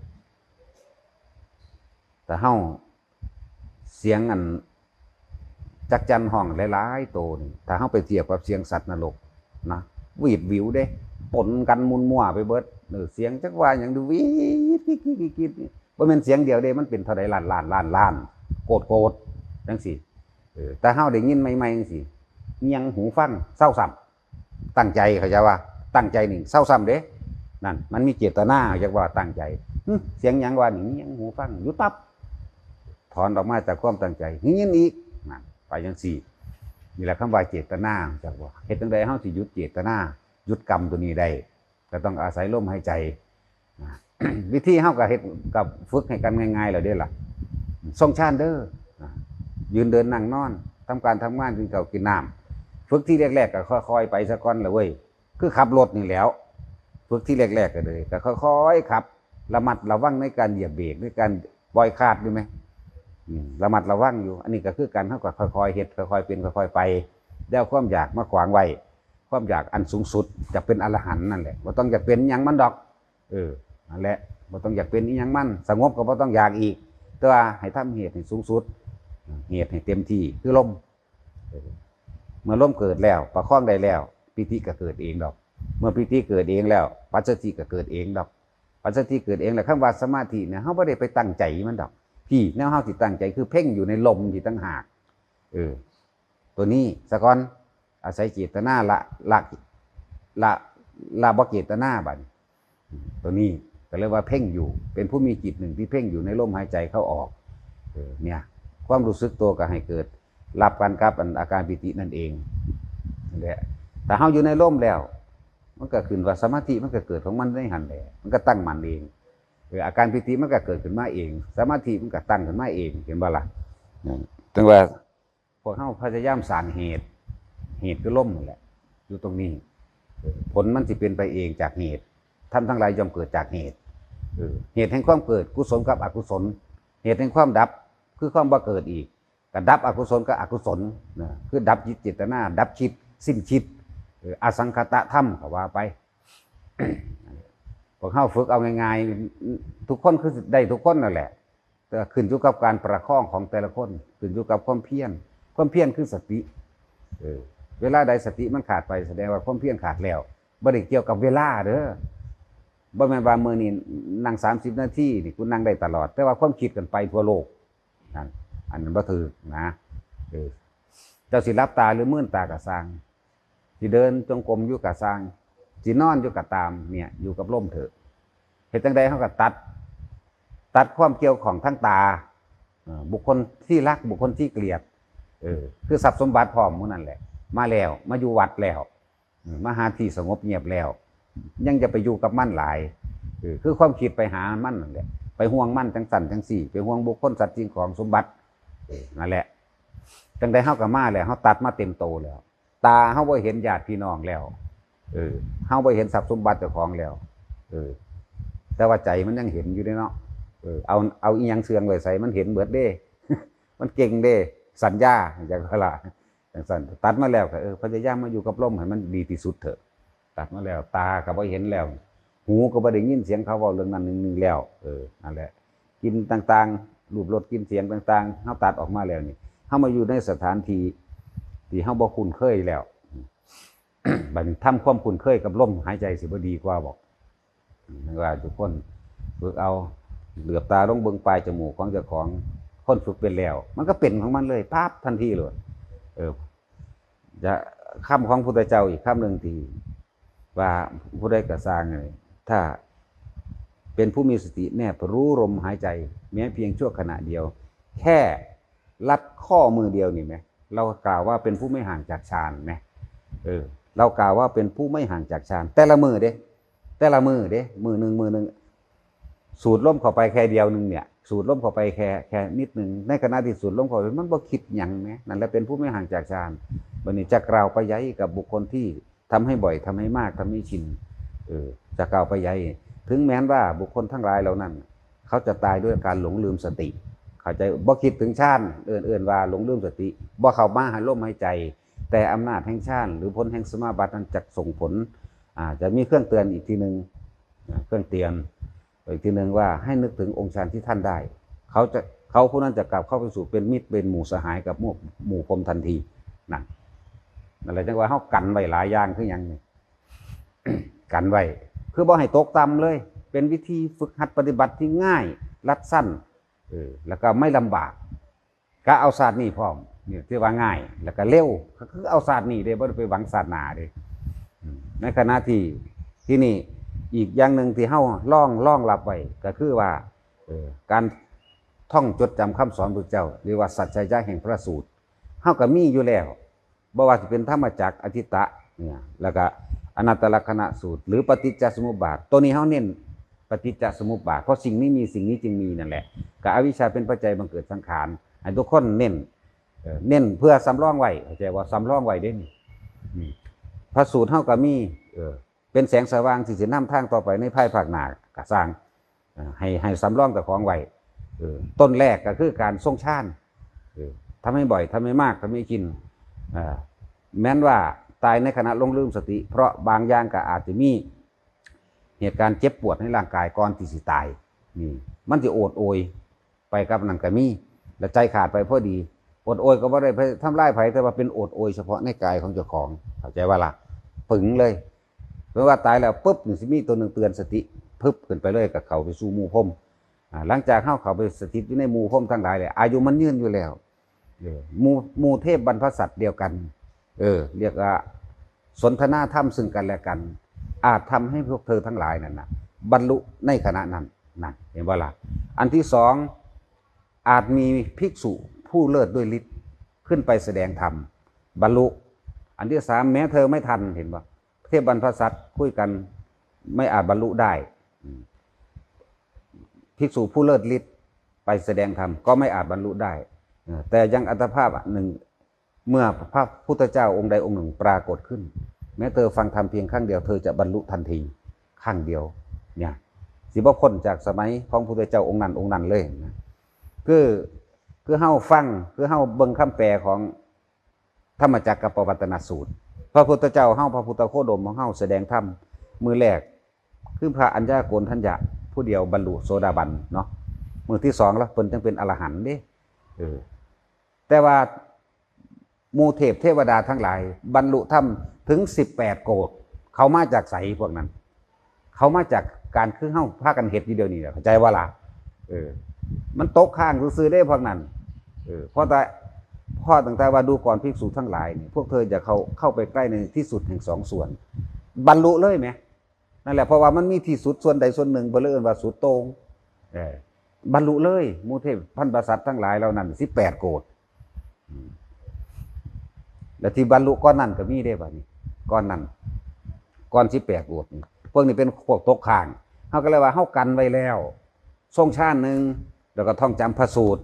แต่เฮา เสียงอัน จักจั่นฮ้องหลายๆโตนี่ ถ้าเฮาไปเทียบกับเสียงสัตว์นรกนะ หวีดหวิวเด้ ปนกันมุนมั่วไปเบิด เออ เสียงจักว่าหยังดู หวีด กิด กิด กิด กิด นี่ บ่แม่นเสียงเดียวเด้ มันเป็นเท่าใดล้านล้านล้านล้าน โกดโกด จังซี้ เออ แต่เฮาได้ยินใหม่ๆจังซี้ เงี่ยงหูฟัง เซาซ้ำ ตั้งใจ เข้าใจว่า ตั้งใจนี่ เซาซ้ำเด้ นั่น มันมีเจตนา เรียกว่าตั้งใจ หึ เสียงหยังวะนี่ เงี่ยงหูฟัง หยุดปั๊บ ถอนออกมาจากความตั้งใจ เงี่ยงอีก นั่น ไปจังซี้ นี่แหละคำว่าเจตนา จักว่า เฮ็ดจั่งใดเฮาสิหยุดเจตนา หยุดกรรมตัวนี้ได้ ก็ต้องอาศัยลมหายใจ นะ วิธีเฮาก็เฮ็ด ก็ฝึกให้กันง่ายๆแล้วเด้ล่ะ ทรงฌานเด้อ นะ ยืนเดินนั่งนอน ทำการทำงาน กินข้าวกินน้ำ ฝึกทีแรกๆก็ค่อยๆไปซะก่อนล่ะเว้ย คือขับรถนี่แหล้ว ฝึกทีแรกๆก็เลย ก็ค่อยๆขับ ระมัดระวังในการเหยียบเบรก ในการปล่อยคลาดอยู่ไหม อืม ระมัดระวังอยู่ อันนี้ก็คือการเฮาก็ค่อยๆเฮ็ด ค่อยๆเป็น ค่อยๆไป แล้วความอยากมาขวางไว้ ความอยากอันสูงสุด จะเป็นอรหันต์นั่นแหละ บ่ต้องอยากเป็นหยังมันดอก เออ นั่นแหละ บ่ต้องอยากเป็นอีหยังมัน สงบก็บ่ต้องอยากอีก แต่ว่าให้ทำเหตุให้สูงสุด เหตุให้เต็มที่ คือลม เออ เมื่อลมเกิดแล้ว ประคองได้แล้ว ปีติก็เกิดเองดอก เมื่อปีติเกิดเองแล้ว ปัสสติก็เกิดเองดอก ปัสสติเกิดเองแล้ว คำว่าสมาธิเนี่ย เฮาบ่ได้ไปตั้งใจมันดอก พี่ แนวเฮาสิตั้งใจคือเพ่งอยู่ในลมที่ต่างหาก เออ ตัวนี้ซะก่อน อาศัยเจตนาละ ละ ละ ละบ่เจตนาบัดนี้ ตัวนี้ก็เรียกว่าเพ่งอยู่ เป็นผู้มีจิตหนึ่งที่เพ่งอยู่ในลมหายใจเข้าออก เออ เนี่ย ความรู้สึกตัวก็ให้เกิด รับกันกับอันอาการปีตินั่นเอง นั่นแหละ ถ้าเฮาอยู่ในลมแล้ว มันก็ขึ้นว่าสมาธิมันก็เกิดของมันในหั้นแหละ มันก็ตั้งมั่นเอง เออ อาการปีติมันก็เกิดขึ้นมาเอง สมาธิมันก็ตั้งขึ้นมาเอง เห็นบ่ล่ะ นั่น ถึงว่า พวกเฮาพยายามสร้างเหตุ เหตุคือลมนั่นแหละ อยู่ตรงนี้ เออ ผลมันสิเป็นไปเองจากเหตุ ธรรมทั้งหลายย่อมเกิดจากเหตุ เออ เหตุแห่งความเกิด กุศลกับอกุศล เหตุแห่งความดับ คือความบ่เกิดอีก ก็ดับอกุศลกับอกุศลนะ คือดับจิตเจตนา ดับคิด สิ้นคิด เออ อสังขตธรรมก็ว่าไป พวกเฮาฝึกเอาง่ายๆ ทุกคนคือได้ทุกคนนั่นแหละ แต่ขึ้นอยู่กับการประคองของแต่ละคน ขึ้นอยู่กับความเพียร ความเพียรคือสติ เออ เวลาใดสติมันขาดไป แสดงว่าความเพียรขาดแล้ว บ่ได้เกี่ยวกับเวลาเด้อ บ่แม่นว่ามื้อนี้นั่งสามสิบนาทีนี่ กูนั่งได้ตลอด แต่ว่าความคิดกันไปทั่วโลก นั่น อันนั้นบ่ถูกนะ เออ เจ้าสิหลับตาหรือมืนตาก็ซ่าง สิเดินจงกรมอยู่ก็ซ่าง สินอนอยู่ก็ตาม เนี่ย อยู่กับลมเถอะ เฮ็ดจั่งใดเฮาก็ตัด ตัดความเกี่ยวข้องทางตา เอ่อ บุคคลที่รัก บุคคลที่เกลียด เออ คือทรัพย์สมบัติพร้อมหมู่นั่นแหละ มาแล้ว มาอยู่วัดแล้ว เออ มาหาที่สงบเงียบแล้ว ยังจะไปอยู่กับมันหลาย เออ คือความคิดไปหามันนั่นแหละ ไปห่วงมันจั่งซั่นจั่งซี้ ไปห่วงบุคคลสัตว์สิ่งของสมบัติ เออ นั่นแหละ จั่งใดเฮาก็มาแล้ว เฮาตัดมาเต็มโตแล้ว ตาเฮาบ่เห็นญาติพี่น้องแล้ว เออ เฮาบ่เห็นทรัพย์สมบัติเจ้าของแล้ว เออ แต่ว่าใจมันยังเห็นอยู่เด้เนาะ เออ เอา เอาอีหยังเสื่องไว้ใส่ มันเห็นเบิดเด้ มันเก่งเด้ สัญญา จั่งซั่นล่ะ จั่งซั่น ตัดมาแล้วก็ เออ พยายามมาอยู่กับลมให้มันดีที่สุดเถอะ ตัดมาแล้ว ตาก็บ่เห็นแล้ว หูก็บ่ได้ยินเสียงเขาเว้าเรื่องนั้นเรื่องนี้แล้ว เออ นั่นแหละ กลิ่นต่างๆ รูปรสกลิ่นเสียงต่างๆ เฮาตัดออกมาแล้วนี่ เฮามาอยู่ในสถานที่ที่เฮาบ่คุ้นเคยแล้ว บัดนี้ทำความคุ้นเคยกับลมหายใจสิบ่ดีกว่าบ่ ว่าทุกคนฝึกเอา เหลือบตาลงเบิ่งปลายจมูกของเจ้าของ คนฝึกเป็นแล้ว มันก็เป็นของมันเลย ปั๊บ ทันทีเลย เออ จะ คำของพุทธเจ้าอีกคำหนึ่งที่ว่า ผู้ใดก็ซ่างเลย ถ้าเป็นผู้มีสติแนบรู้ลมหายใจ แม้เพียงชั่วขณะเดียว แค่ลัดข้อมือเดียวนี่ไหม เรากล่าวว่าเป็นผู้ไม่ห่างจากฌานไหม เออ เรากล่าวว่าเป็นผู้ไม่ห่างจากฌาน แต่ละมือเด้ แต่ละมือเด้ มือหนึ่ง มือหนึ่ง สูดลมเข้าไปแค่เดียวหนึ่งเนี่ย สูดลมเข้าไปแค่ แค่นิดหนึ่ง ในขณะที่สูดลมเข้าไป มันบ่คิดหยังแหม นั่นแหละเป็นผู้ไม่ห่างจากฌาน บัดนี้จะกล่าวไปใหญ่กับบุคคลที่ทำให้บ่อย ทำให้มาก ทำให้ชิน เออ จะกล่าวไปใหญ่ ถึงแม้นว่าบุคคลทั้งหลายเหล่านั้น เขาจะตายด้วยการหลงลืมสติ เข้าใจ บ่คิดถึงฌาน เอิ้น เอิ้นว่าหลงลืมสติ บ่เข้ามาหาลมหายใจ แต่อำนาจแห่งฌาน หรือผลแห่งสมาบัตินั้นจะส่งผล อ่า จะมีเครื่องเตือนอีกทีหนึ่ง อ่า เครื่องเตือน อีกทีหนึ่งว่าให้นึกถึงองค์ฌานที่ท่านได้ เขาจะ เขาผู้นั้นจะกลับเข้าไปสู่เป็นมิตรเป็นหมู่สหายกับหมู่หมู่พรหมทันที นั่น นั่นแหละจังว่าเฮากันไว้หลายอย่างคือหยังนี่ กันไว้ คือบ่ให้ตกต่ำเลย เป็นวิธีฝึกหัดปฏิบัติที่ง่าย รัดสั้น เออ แล้วก็ไม่ลำบาก ก็เอาชาตินี้พร้อม นี่ที่ว่าง่าย แล้วก็เร็ว ก็คือเอาชาตินี้เด้ บ่ได้ไปหวังชาติหน้าเด้ อืม ในขณะที่ ที่นี่ อีกอย่างหนึ่งที่เฮาลอง ลองรับไว้ ก็คือว่า เออ การท่องจดจำคำสอนพระเจ้า เรียกว่าสัจจะแห่งพระสูตร เฮาก็มีอยู่แล้ว บ่ว่าสิเป็นธรรมจักร อทิตตะ เนี่ย แล้วก็อนัตตลักษณสูตร หรือปฏิจจสมุปบาท ตัวนี้เฮาเน้นปฏิจจสมุปบาท เพราะสิ่งนี้มี สิ่งนี้จึงมีนั่นแหละ ก็อวิชชาเป็นปัจจัยบังเกิดสังขาร ให้ทุกคนเน้น เอ่อ เน้นเพื่อสำรองไว้ เข้าใจว่าสำรองไว้เด้นี่ อืม พระสูตรเฮาก็มี เออ เป็นแสงสว่างที่สินำทางต่อไปในภายภาคหน้าก็ซ่าง เอ่อ ให้ ให้สำรองเจ้าของไว้ เออ ต้นแรกก็คือการทรงฌาน เออ ทำให้บ่อย ทำให้มาก ทำให้ชิน เอ่อ แม้นว่าตายในขณะหลงลืมสติ เพราะบางอย่างก็อาจจะมีเหตุการณ์เจ็บปวดในร่างกายก่อนที่สิตาย นี่ มันจะโอดโอยไปกับนั่นก็มี และใจขาดไปพอดี โอดโอยก็บ่ได้ไปทำลายไผ แต่ว่าเป็นโอดโอยเฉพาะในกายของเจ้าของ เข้าใจว่าล่ะ ปึงเลย เพราะว่าตายแล้วปุ๊บนี่สิมีตัวหนึ่งเตือนสติ พึบขึ้นไปเลย ก็เข้าไปสู่หมู่พรหม อ่า หลังจากเฮาเข้าไปสถิตอยู่ในหมู่พรหมทั้งหลายเลย อายุมันยืนอยู่แล้ว เออ หมู่ หมู่เทพบรรพสัตว์เดียวกัน เออ เรียกว่าสนทนาธรรมซึ่งกันและกัน อาจทำให้พวกเธอทั้งหลายนั่นนะบรรลุในขณะนั้น นั่น เห็นบ่ล่ะ อันที่สอง อาจมีภิกษุผู้เลิศด้วยฤทธิ์ขึ้นไปแสดงธรรม บรรลุ อันที่สาม แม้เธอไม่ทัน เห็นบ่ เทพบรรพสัตว์คุยกัน ไม่อาจบรรลุได้ อืม ภิกษุผู้เลิศฤทธิ์ไปแสดงธรรมก็ไม่อาจบรรลุได้ เออ แต่ยังอัตภาพหนึ่ง เมื่อพระพุทธเจ้าองค์ใดองค์หนึ่งปรากฏขึ้น แม้เธอฟังธรรมเพียงครั้งเดียว เธอจะบรรลุทันที ครั้งเดียว เนี่ย สิบ่พ้นจากสมัยของพุทธเจ้าองค์นั้นองค์นั้นเลยนะ คือ คือเฮาฟัง คือเฮาเบิ่งคำแปลของธรรมจักรกับปวัตตนสูตร พระพุทธเจ้าเฮา พระพุทธโคดมของเฮาแสดงธรรมมื้อแรก คือพระอัญญาโกณฑัญญะผู้เดียวบรรลุโสดาบันเนาะ มื้อที่สองแล้วเพิ่นจังเป็นอรหันต์เด้ เออ แต่ว่าหมู่เทพเทวดาทั้งหลายบรรลุธรรมถึงสิบแปดโกฏ เขามาจากไสพวกนั้น เขามาจากการคือเฮาพากันเฮ็ดอยู่เดี๋ยวนี้แหละ เข้าใจบ่ล่ะ เออ มันตกค้างซื่อๆเด้พวกนั้น เออ เพราะแต่ เพราะตั้งแต่ว่าดูก่อนภิกษุทั้งหลายนี่ พวกเธอจะเข้า เข้าไปใกล้ในที่สุดแห่งสองส่วน บรรลุเลยแหม นั่นแหละ เพราะว่ามันมีที่สุดส่วนใดส่วนหนึ่ง เพิ่นเลยเอิ้นว่าสุดโต่ง เออ บรรลุเลย หมู่เทพพันประสัตว์ทั้งหลายเหล่านั้น สิบแปดโกฏ อืม แล้วที่บรรลุก่อนนั้นก็มีเด้บัดนี้ ก่อนนั้น ก่อนสิบแปดโกฏนี่ พวกนี้เป็นพวกตกค้าง เฮาก็เลยว่าเฮากันไว้แล้ว ทรงฌานหนึ่ง แล้วก็ท่องจำพระสูตร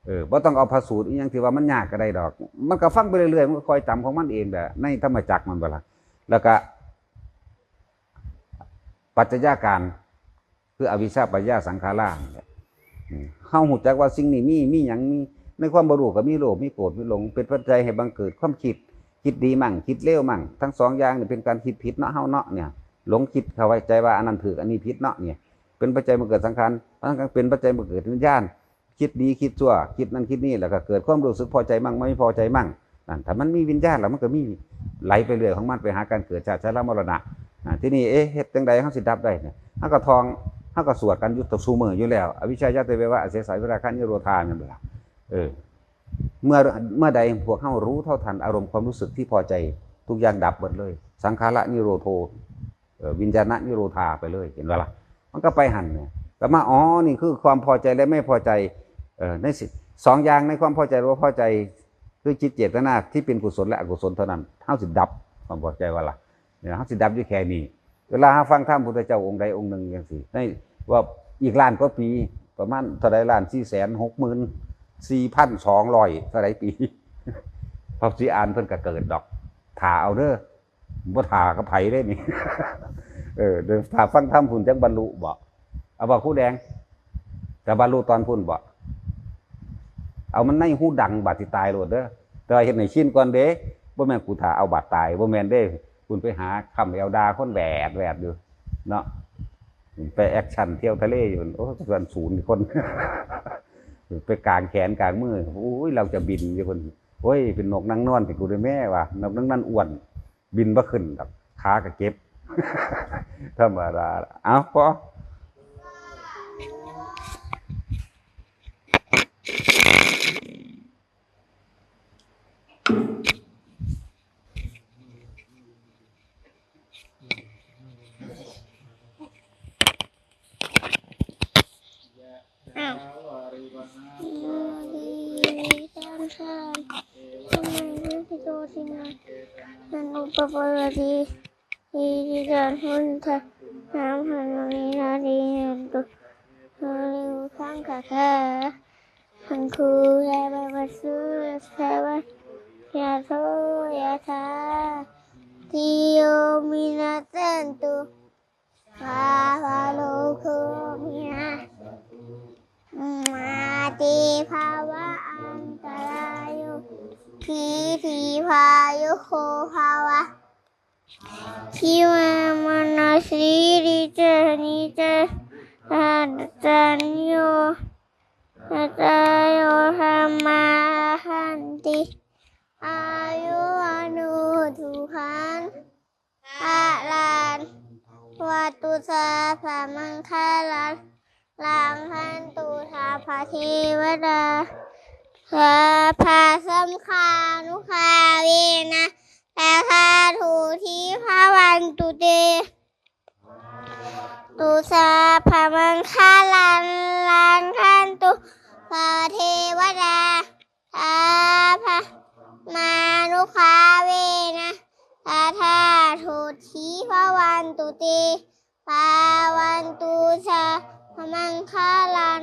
เออ บ่ต้องเอาพระสูตรอีหยังที่ว่ามันยากก็ได้ดอก มันก็ฟังไปเรื่อยๆ มันก็ค่อยจำของมันเองแหละ ในธรรมจักรมันบ่ล่ะ แล้วก็ ปัจจัยาการ คืออวิชชาปัจจยาสังขารานี่แหละ อืม เฮาฮู้จักว่าสิ่งนี้มี มีหยังมี ในความบ่รู้ก็มีโลภ มีโกรธ มีหลง เป็นปัจจัยให้บังเกิดความคิด คิดดีมั่ง คิดเลวมั่ง ทั้งสองอย่างนี่เป็นการคิดผิดเนาะ เฮาเนาะเนี่ย หลงคิดเข้าไว้ใจว่าอันนั้นถูก อันนี้ผิดเนาะเนี่ย เป็นปัจจัยบังเกิดสังขาร สังขารเป็นปัจจัยบังเกิดวิญญาณ คิดดีคิดชั่ว คิดนั่นคิดนี่ แล้วก็เกิดความรู้สึกพอใจมั่ง ไม่พอใจมั่ง นั่น ถ้ามันมีวิญญาณแล้วมันก็มีไหลไปเรื่อยของมันไปหาการเกิดชาติชรามรณะ อ่า ทีนี้ เอ๊ะ เฮ็ดจั่งใดเฮาสิดับได้เนี่ย เฮาก็ท่อง เฮาก็สวดกันอยู่ทุกซุมื้ออยู่แล้ว อวิชชายาตเววะ อเสสาวิราคะนิโรธา แม่นบ่ล่ะ เออ เมื่อ เมื่อใดพวกเฮารู้เท่าทันอารมณ์ความรู้สึกที่พอใจ ทุกอย่างดับหมดเลย สังขารนิโรโธ เอ่อ วิญญาณนิโรธาไปเลย เห็นบ่ล่ะ มันก็ไปหั่นเนี่ย ก็มา อ๋อ นี่คือความพอใจและไม่พอใจ เอ่อ ในสิ สองอย่างในความพอใจหรือว่าพอใจ คือจิตเจตนาที่เป็นกุศลและอกุศลเท่านั้น เฮาสิดับความพอใจว่าล่ะ เนี่ย เฮาสิดับอยู่แค่นี้ เวลาเฮาฟังธรรมพุทธเจ้าองค์ใดองค์หนึ่งจั่งซี้ ในว่าอีกล้านกว่าปี ประมาณเท่าใด ล้านสี่แสนหกหมื่นสี่พันสองร้อยเท่าใดปี พระศรีอานเพิ่นก็เกิดดอก ถ่าเอาเด้อ บ่ถ่ากับไผเด้นี่ เออ เดี๋ยวถ่าฟังธรรมพุ้นจั่งบรรลุบ่ เอาบ่ครูแดง จะบรรลุตอนพุ้นบ่ เอามันในหูดังบาดสิตายโลดเด้อ แต่ว่าเฮ็ดให้ชินก่อนเด้ บ่แม่นกูถ่าเอาบาดตาย บ่แม่นเด้ คุณไปหาค้ำแอวด่าคนแหวดแหวดอยู่ เนาะ ไปแอคชั่นเที่ยวทะเลอยู่ โอ้ ส่วนศูนย์คน ไปกางแขนกางมือ โอ้ย เราจะบินอยู่คน โอ้ย เป็นนกนางนอนที่กูได้แม่ว่ะ นกนางนอนอ้วน บินบ่ขึ้นดอก ขากะเจ็บ ธรรมดา เอาพอ อ้าวท่านท่านทำไมไม่ไปดูสิมามันอุปปารดีดีดีการพุทธน้ำหันมาในนาดีนันตุเร็วข้างขาแท้ทังคูยาบาบาซูแท้ว่ายาโทยาทาติโยมินาเตนตุ พาพาโลโคมินามาเตภาวะอันตรายุขีทีพายุโคภาวะคิวามนาสีริเจนิเจอาจารโยอาจารโยธรรมาหันติอายุอนุทุขัง พลังวัตตุสาพมังคลังลังคันตุสาพเทวดาสาพสังฆานุภาเวนะสาธาทุทีพวันตุเตตุสาพมังคลังลังคันตุสาเทวดา สาพมานุภาเวนะสาธาทุทีพวันตุเตพวันตุสาพมังคลัง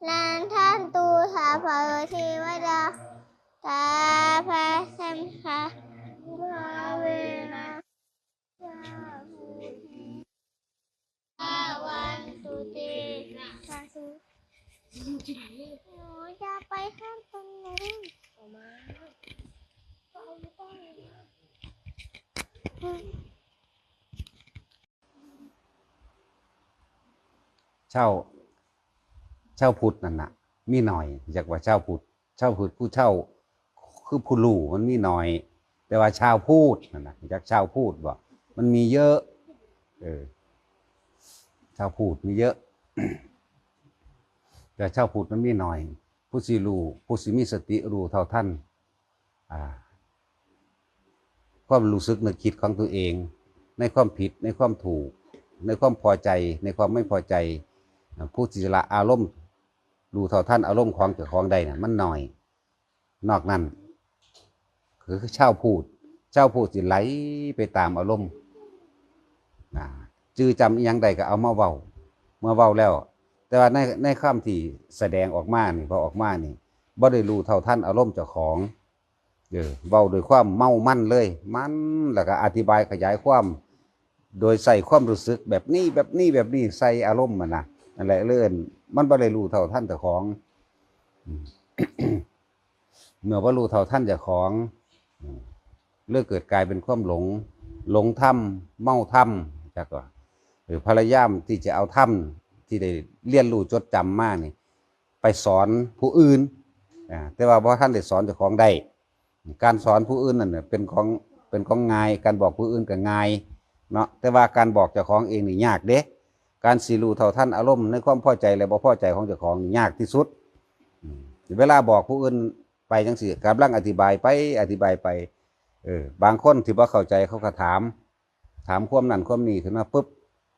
ลันทันตุสาพเทวดาสาพสังฆานุภาเวนะ วันตุเตสาธุหนูจะไปข้ามถนนออกมา ชาว ชาวพุทธนั่นน่ะ มีหน่อย อยากว่าชาวพุทธ ชาวพุทธผู้เฒ่า คือผู้รู้มันมีหน่อย แต่ว่าชาวพูดนั่นน่ะ จากชาวพูดบ่ มันมีเยอะ เออ ชาวพูดมีเยอะ แต่ชาวพุทธมันมีหน่อย ผู้สิรู้ ผู้สิมีสติรู้เท่าทัน อ่า ความรู้สึกนึกคิดของตัวเอง ในความผิด ในความถูก ในความพอใจ ในความไม่พอใจ อ่า ผู้สิละอารมณ์ รู้เท่าทันอารมณ์ของเจ้าของได้น่ะ มันน้อย นอกนั้น คือชาวพูด ชาวพูดสิไหลไปตามอารมณ์ อ่า จื่อจำอิหยังได้ก็เอามาเว้า เมื่อเว้าแล้ว แต่ว่าใน ในคำที่แสดงออกมานี่ พอออกมานี่ บ่ได้รู้เท่าทันอารมณ์เจ้าของ เออ เว้าด้วยความเมามันเลย มัน แล้วก็อธิบายขยายความ โดยใส่ความรู้สึกแบบนี้ แบบนี้ แบบนี้ ใส่อารมณ์มันนะ นั่นแหละ เอิ้น มันบ่ได้รู้เท่าทันเจ้าของ อืม เมื่อบ่รู้เท่าทันเจ้าของ อืม เลยเกิดกลายเป็นความหลง หลงธรรม เมาธรรม จักว่า เออ พยายามที่จะเอาธรรมที่ได้เรียนรู้จดจำมานี่ ไปสอนผู้อื่น อ่า แต่ว่าบ่ทันได้สอนเจ้าของได้ การสอนผู้อื่นนั่นน่ะ เป็นของ เป็นของง่าย การบอกผู้อื่นก็ง่าย เนาะ แต่ว่าการบอกเจ้าของเองนี่ยากเด้ การสิรู้เท่าทันอารมณ์ในความพอใจและบ่พอใจของเจ้าของนี่ยากที่สุด อืม เวลาบอกผู้อื่นไปจังซี่ กำลังอธิบายไป อธิบายไป เออ บางคนที่บ่เข้าใจเขาก็ถาม ถามความนั่นความนี่ขึ้นมาปุ๊บ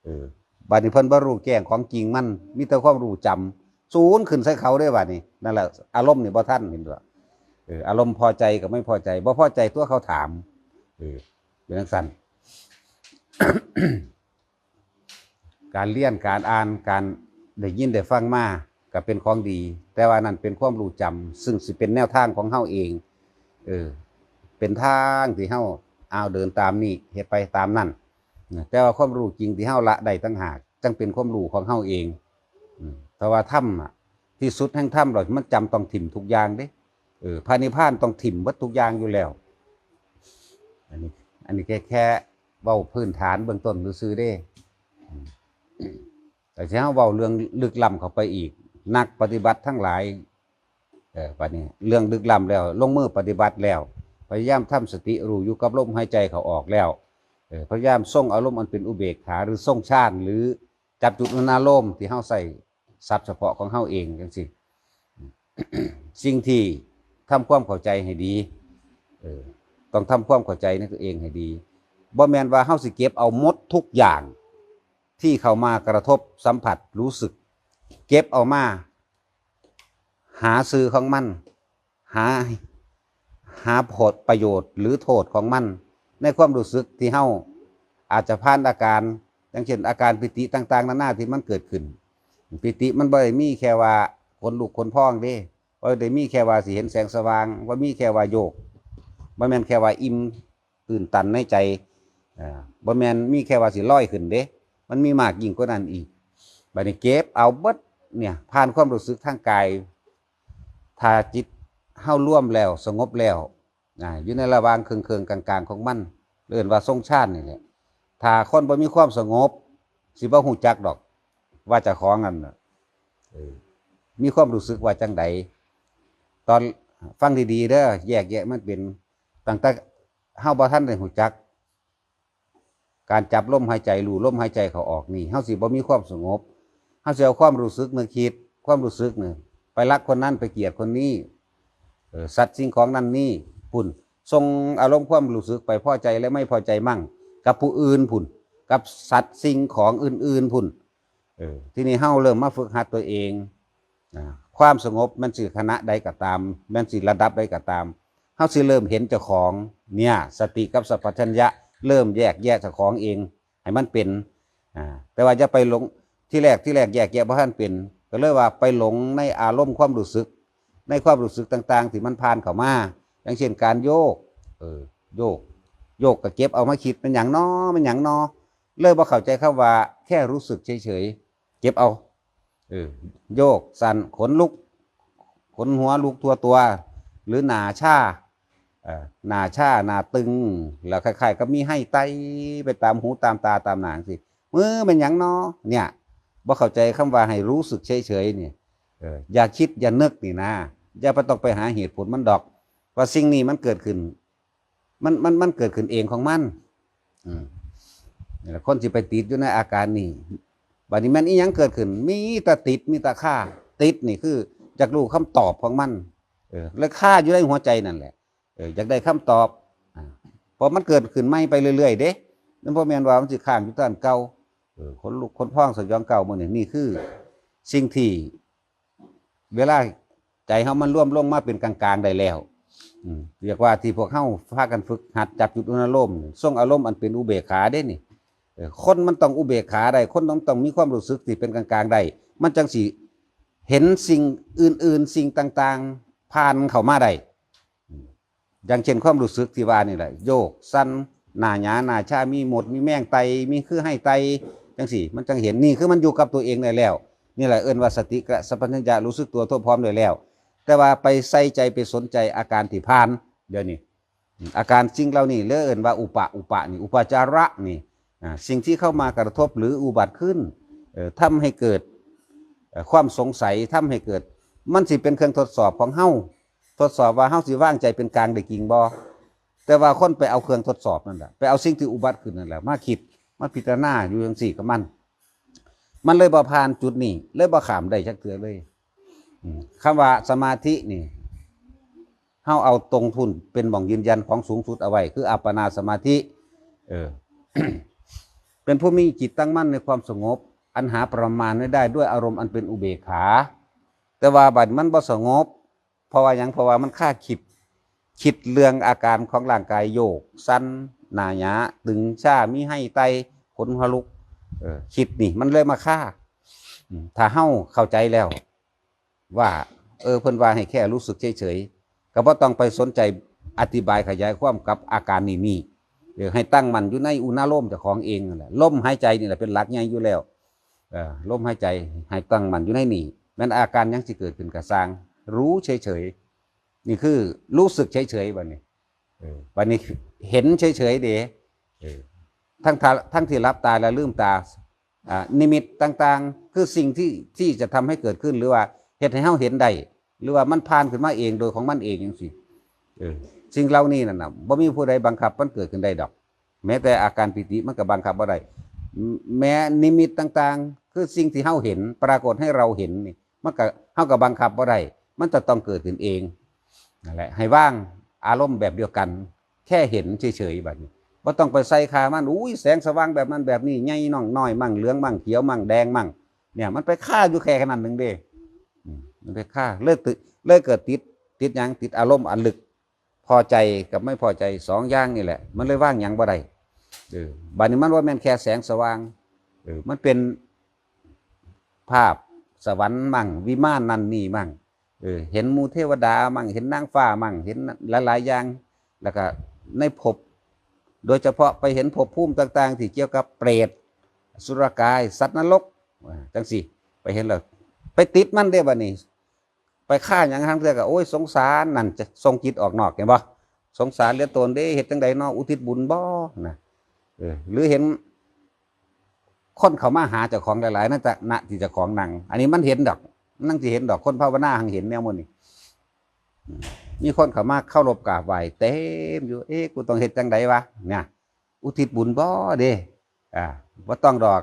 เออ บัดนี้เพิ่นบ่รู้แจ้งของจริงมัน มีแต่ความรู้จำ สูนขึ้นใส่เขาเด้บัดนี้ นั่นแหละ อารมณ์นี่บ่ทัน เห็นบ่ เออ อารมณ์พอใจกับไม่พอใจ บ่พอใจตัวเขาถาม เออ เป็นจั่งซั้น การเรียน การอ่าน การได้ยินได้ฟังมา ก็เป็นของดี แต่ว่านั่นเป็นความรู้จำ ซึ่งสิเป็นแนวทางของเฮาเอง เออ เป็นทางที่เฮา เอา เดินตามนี้ เฮ็ดไปตามนั้น นะ แต่ว่าความรู้จริงที่เฮาละได้ต่างหาก จั่งเป็นความรู้ของเฮาเอง อืม แต่ว่าธรรมอะ ที่สุดแห่งธรรมแล้ว มันจำต้องถิ่มทุกอย่างเด้ เออ พระนิพพานต้องถิ่มเบิดทุกอย่างอยู่แล้ว อันนี้ อันนี้แค่ แค่เว้าพื้นฐานเบื้องต้นซื่อๆเด้ อืม แต่ถ้าเฮาเว้าเรื่องลึกล้ำเข้าไปอีก นักปฏิบัติทั้งหลาย เออ บัดนี้เรื่องลึกล้ำแล้ว ลงมือปฏิบัติแล้ว พยายามทำสติรู้อยู่กับลมหายใจเข้าออกแล้ว เออ พยายามทรงอารมณ์อันเป็นอุเบกขา หรือทรงฌาน หรือจับจุดอารมณ์ที่เฮาใส่ศัพท์เฉพาะของเฮาเองจังซี่ สิ่งที่ทำความเข้าใจให้ดี เออ ต้องทำความเข้าใจในตัวเองให้ดี บ่แม่นว่าเฮาสิเก็บเอาหมดทุกอย่างที่เข้ามากระทบสัมผัสรู้สึก เก็บเอามา หาซื่อของมัน หา หาผลประโยชน์หรือโทษของมัน ในความรู้สึกที่เฮาอาจจะผ่านอาการ อย่างเช่นอาการปีติต่างๆนานาที่มันเกิดขึ้น ปีติมันบ่ได้มีแค่ว่าขนลุกขนพองเด้ บ่ได้มีแค่ว่าสิเห็นแสงสว่าง บ่มีแค่ว่าโยก บ่แม่นแค่ว่าอิ่มตื่นตันในใจ อ่า บ่แม่นมีแค่ว่าสิลอยขึ้นเด้ มันมีมากยิ่งกว่านั้นอีก บัดนี้เก็บเอาเบิดเนี่ย ผ่านความรู้สึกทางกาย ถ้าจิตเฮารวมแล้วสงบแล้ว อ่า อยู่ในระหว่างเคิ่งๆกลางๆของมัน เอิ้นว่าทรงฌานนี่แหละ ถ้าคนบ่มีความสงบ สิบ่ฮู้จักดอก ว่าเจ้าของนั่นน่ะ เออ มีความรู้สึกว่าจังใด ตอน ฟังดีๆเด้อ แยกแยะมันเป็น ตั้งแต่เฮาบ่ทันได้ฮู้จัก การจับลมหายใจ รู้ลมหายใจเข้าออกนี่ เฮาสิบ่มีความสงบ เฮาสิเอาความรู้สึกนึกคิด ความรู้สึกนี่ ไปรักคนนั้น ไปเกลียดคนนี้ เออ สัตว์สิ่งของนั่นนี่ พุ้น ส่งอารมณ์ความรู้สึกไปพอใจและไม่พอใจมั่ง กับผู้อื่นพุ้น กับสัตว์สิ่งของอื่นๆพุ้น เออ ทีนี้เฮาเริ่มมาฝึกหัดตัวเอง อ่า ความสงบมันสิขณะใดก็ตาม มันสิระดับใดก็ตาม เฮาสิเริ่มเห็นเจ้าของ เนี่ย สติกับสัมปชัญญะ เริ่มแยกแยะเจ้าของเอง ให้มันเป็น อ่า แต่ว่าอย่าไปหลง ที่แรก ที่แรกแยกแยะบ่ทันเป็น ก็เลยว่าไปหลงในอารมณ์ความรู้สึก ในความรู้สึกต่างๆที่มันผ่านเข้ามา อย่างเช่นการโยก เออ โยก โยกก็เก็บเอามาคิด เป็นหยังน้อ เป็นหยังน้อ เลยบ่เข้าใจคำว่าแค่รู้สึกเฉยๆ เก็บเอา เออ โยกสั่น ขนลุก ขนหัวลุกทั่วตัว หรือหน้าชา เอ่อ หน้าชา หน้าตึง แล้วคล้ายๆกับมีไฮไตไปตามหูตามตาตามหน้าจังซี้ มือเป็นหยังน้อ เนี่ย บ่เข้าใจคำว่าให้รู้สึกเฉยๆนี่ เออ อย่าคิดอย่านึกนี่นะ อย่าไปต้องไปหาเหตุผลมันดอก ว่าสิ่งนี้มันเกิดขึ้น มัน มัน มันเกิดขึ้นเองของมัน อืม นี่แหละ คนสิไปติดอยู่ในอาการนี้ บัดนี้แม่นอีหยังเกิดขึ้น มีแต่ติด มีแต่คา ติดนี่คืออยากรู้คำตอบของมัน เออ แล้วคาอยู่ในหัวใจนั่นแหละ เออ อยากได้คำตอบ อ่า เพราะมันเกิดขึ้นใหม่ไปเรื่อยๆเด้ นั่นบ่แม่นว่ามันสิค้างอยู่ตอนเก่า เออ ขนลุกขนพองสยองเก่ามื้อนี้ นี่คือสิ่งที่ เวลาใจเฮามันรวมลงมาเป็นกลางๆได้แล้ว อืม เรียกว่าที่พวกเฮาพากันฝึกหัดจับจุดอารมณ์ ทรงอารมณ์อันเป็นอุเบกขาเด้นี่ เออ คนมันต้องอุเบกขาได้ คนมันต้องมีความรู้สึกที่เป็นกลางๆได้ มันจังสิเห็นสิ่งอื่นๆ สิ่งต่างๆ ผ่านเข้ามาได้ อืม อย่างเช่นความรู้สึกที่ว่านี่แหละ โยก สั่น หน้าหยา หน้าชา มีมด มีแมงไต่ มีคือไฮไต จังซี้ มันจังเห็น นี่คือมันอยู่กับตัวเองได้แล้ว นี่แหละเอิ้นว่าสติกะสัมปชัญญะ รู้สึกตัวทั่วพร้อมได้แล้ว แต่ว่าไปใส่ใจ ไปสนใจอาการที่ผ่าน เดี๋ยวนี้ อาการสิ่งเหล่านี้ หรือเอิ้นว่าอุปะ อุปะนี่ อุปจาระนี่ อ่า สิ่งที่เข้ามากระทบหรืออุบัติขึ้น เอ่อ ทำให้เกิด เอ่อ ความสงสัย ทำให้เกิด มันสิเป็นเครื่องทดสอบของเฮา ทดสอบว่าเฮาสิวางใจเป็นกลางได้จริงบ่ แต่ว่าคนไปเอาเครื่องทดสอบนั่นแหละ ไปเอาสิ่งที่อุบัติขึ้นนั่นแหละ มาคิด มาพิจารณาอยู่จังซี้กับมัน มันเลยบ่ผ่านจุดนี้ เลยบ่ข้ามได้จักเทื่อเลย อืม คำว่าสมาธินี่ เฮาเอาตรงพุ้นเป็นหม่องยืนยันของสูงสุดเอาไว้ คืออัปปนาสมาธิ เออ เป็นผู้มีจิตตั้งมั่นในความสงบ อันหาประมาณไม่ได้ด้วยอารมณ์อันเป็นอุเบกขา แต่ว่าบัดมันบ่สงบ เพราะว่าหยัง เพราะว่ามันคาคิด คิดเรื่องอาการของร่างกายโยก สั่น หน้าหยา ตึง ชา มีไฮไต ขนหัวลุก เออ คิดนี่ มันเลยมาคา อืม ถ้าเฮาเข้าใจแล้ว ว่า เออ เพิ่นว่าให้แค่รู้สึกเฉยๆ ก็บ่ต้องไปสนใจอธิบายขยายความกับอาการนี้ๆ เออ ให้ตั้งมั่นอยู่ในอุณาโลมเจ้าของเองนั่นแหละ ลมหายใจนี่แหละเป็นหลักใหญ่อยู่แล้ว เออ ลมหายใจให้ตั้งมั่นอยู่ในนี่ แม้นอาการหยังสิเกิดขึ้นก็ซ่าง รู้เฉยๆ นี่คือรู้สึกเฉยๆ บัดนี้ เออ บัดนี้เห็นเฉยๆ เด้ เออ ทั้งทา ทั้งที่หลับตาและลืมตา อ่า นิมิตต่างๆ คือสิ่งที่ ที่จะทำให้เกิดขึ้น หรือว่าเฮ็ดให้เฮาเห็นได้ หรือว่ามันผ่านขึ้นมาเองโดยของมันเองจังซี่ เออ สิ่งเหล่านี้นั่นน่ะ บ่มีผู้ใดบังคับมันเกิดขึ้นได้ดอก แม้แต่อาการปีติมันก็บังคับบ่ได้ แม้นิมิตต่างๆ คือสิ่งที่เฮาเห็นปรากฏให้เราเห็นนี่ มันก็ เฮาก็บังคับบ่ได้ มันจะต้องเกิดขึ้นเอง นั่นแหละ ให้วางอารมณ์แบบเดียวกัน แค่เห็นเฉยๆ บัดนี้ บ่ต้องไปใส่ค่ามัน อุ้ย แสงสว่างแบบนั้นแบบนี้ ใหญ่มั่งน้อยมั่ง เหลืองมั่ง เขียวมั่ง แดงมั่ง เนี่ย มันไปคาอยู่แค่ขนาดหนึ่งเด้ อืม มันไปคา เลยติด เลยเกิดติด ติดหยัง ติดอารมณ์อันลึก พอใจกับไม่พอใจสองอย่างนี่แหละ มันเลยว่างหยังบ่ได้ เออ บัดนี้มันว่าแม่นแค่แสงสว่าง เออ มันเป็นภาพสวรรค์มั่ง วิมานนั่นนี่มั่ง เออ เห็นหมู่เทวดามั่ง เห็นนางฟ้ามั่ง เห็นหลายๆ อย่าง แล้วก็ในภพ โดยเฉพาะไปเห็นภพภูมิต่างๆ ที่เกี่ยวกับเปรต อสุรกาย สัตว์นรก อ่า จังซี่ ไปเห็นแล้ว ไปติดมันเด้บัดนี้ ไปคาหยัง หางเทื่อก็ โอ้ย สงสาร นั่นจะส่งจิตออกนอก เห็นบ่ สงสารเหลือตนเด้ เฮ็ดจังใดเนาะ อุทิศบุญบ่ นะ เออ หรือเห็น คนเข้ามาหาเจ้าของหลายๆ ในฐานะที่เจ้าของนั่ง อันนี้มันเห็นดอก นั่งสิเห็นดอก คนภาวนาหังเห็นแนวหมู่นี้ อืม มีคนเข้ามาเคารพกราบไหว้เต็มอยู่ เอ๊ะ กูต้องเฮ็ดจังใดวะ เนี่ย อุทิศบุญบ่เด้ อ่า บ่ต้องดอก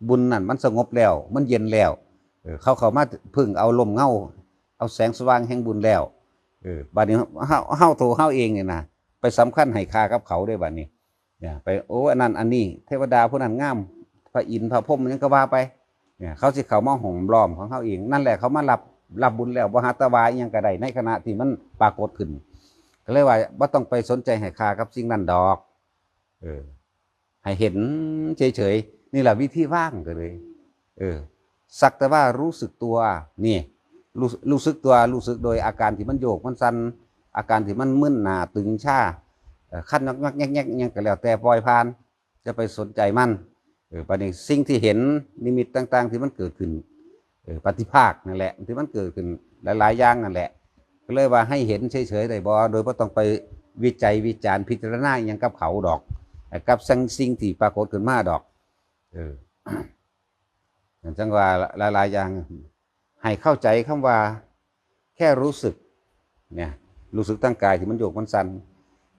บุญนั่นมันสงบแล้ว มันเย็นแล้ว เออ เขาเข้ามาพึ่งเอาร่มเงา เอาแสงสว่างแห่งบุญแล้ว เออ บัดนี้เฮา เฮา เฮาโตเฮาเองนี่นะ ไปสำคัญให้ค่ากับเขาเด้บัดนี้ เนี่ย ไป โอ้ อันนั้นอันนี้ เทวดาผู้นั้นงาม พระอินทร์พระพรหมหยังก็ว่าไป เนี่ย เขาสิเข้ามาห้อมล้อมของเขาเอง นั่นแหละเขามารับ รับบุญแล้ว บ่หาแต่ว่าอิหยังก็ได้ ในขณะที่มันปรากฏขึ้น ก็เลยว่าบ่ต้องไปสนใจให้ค่ากับสิ่งนั้นดอก เออ ให้เห็นเฉยๆ นี่แหละวิธีว่างก็เลย เออ สักแต่ว่ารู้สึกตัว นี่ รู้ รู้สึกตัว รู้สึกโดยอาการที่มันโยกมันสั่น อาการที่มันมึนหน้าตึงชา เอ่อ คันงักๆ แงกๆ อิหยังก็แล้วแต่ ปล่อยผ่าน จะไปสนใจมัน เออ บัดนี้สิ่งที่เห็น นิมิตต่างๆ ที่มันเกิดขึ้น เออ ปฏิภาคนั่นแหละ ที่มันเกิดขึ้นหลายๆ อย่างนั่นแหละ ก็เลยว่าให้เห็นเฉยๆ ได้บ่ โดยบ่ต้องไปวิจัยวิจารณ์พิจารณาอิหยังกับเขาดอก กับสิ่ง สิ่งที่ปรากฏขึ้นมาดอก เออ จังว่าหลายๆ อย่าง ให้เข้าใจคำว่า แค่รู้สึก เนี่ย รู้สึกทางกายที่มันโยกมันสั่น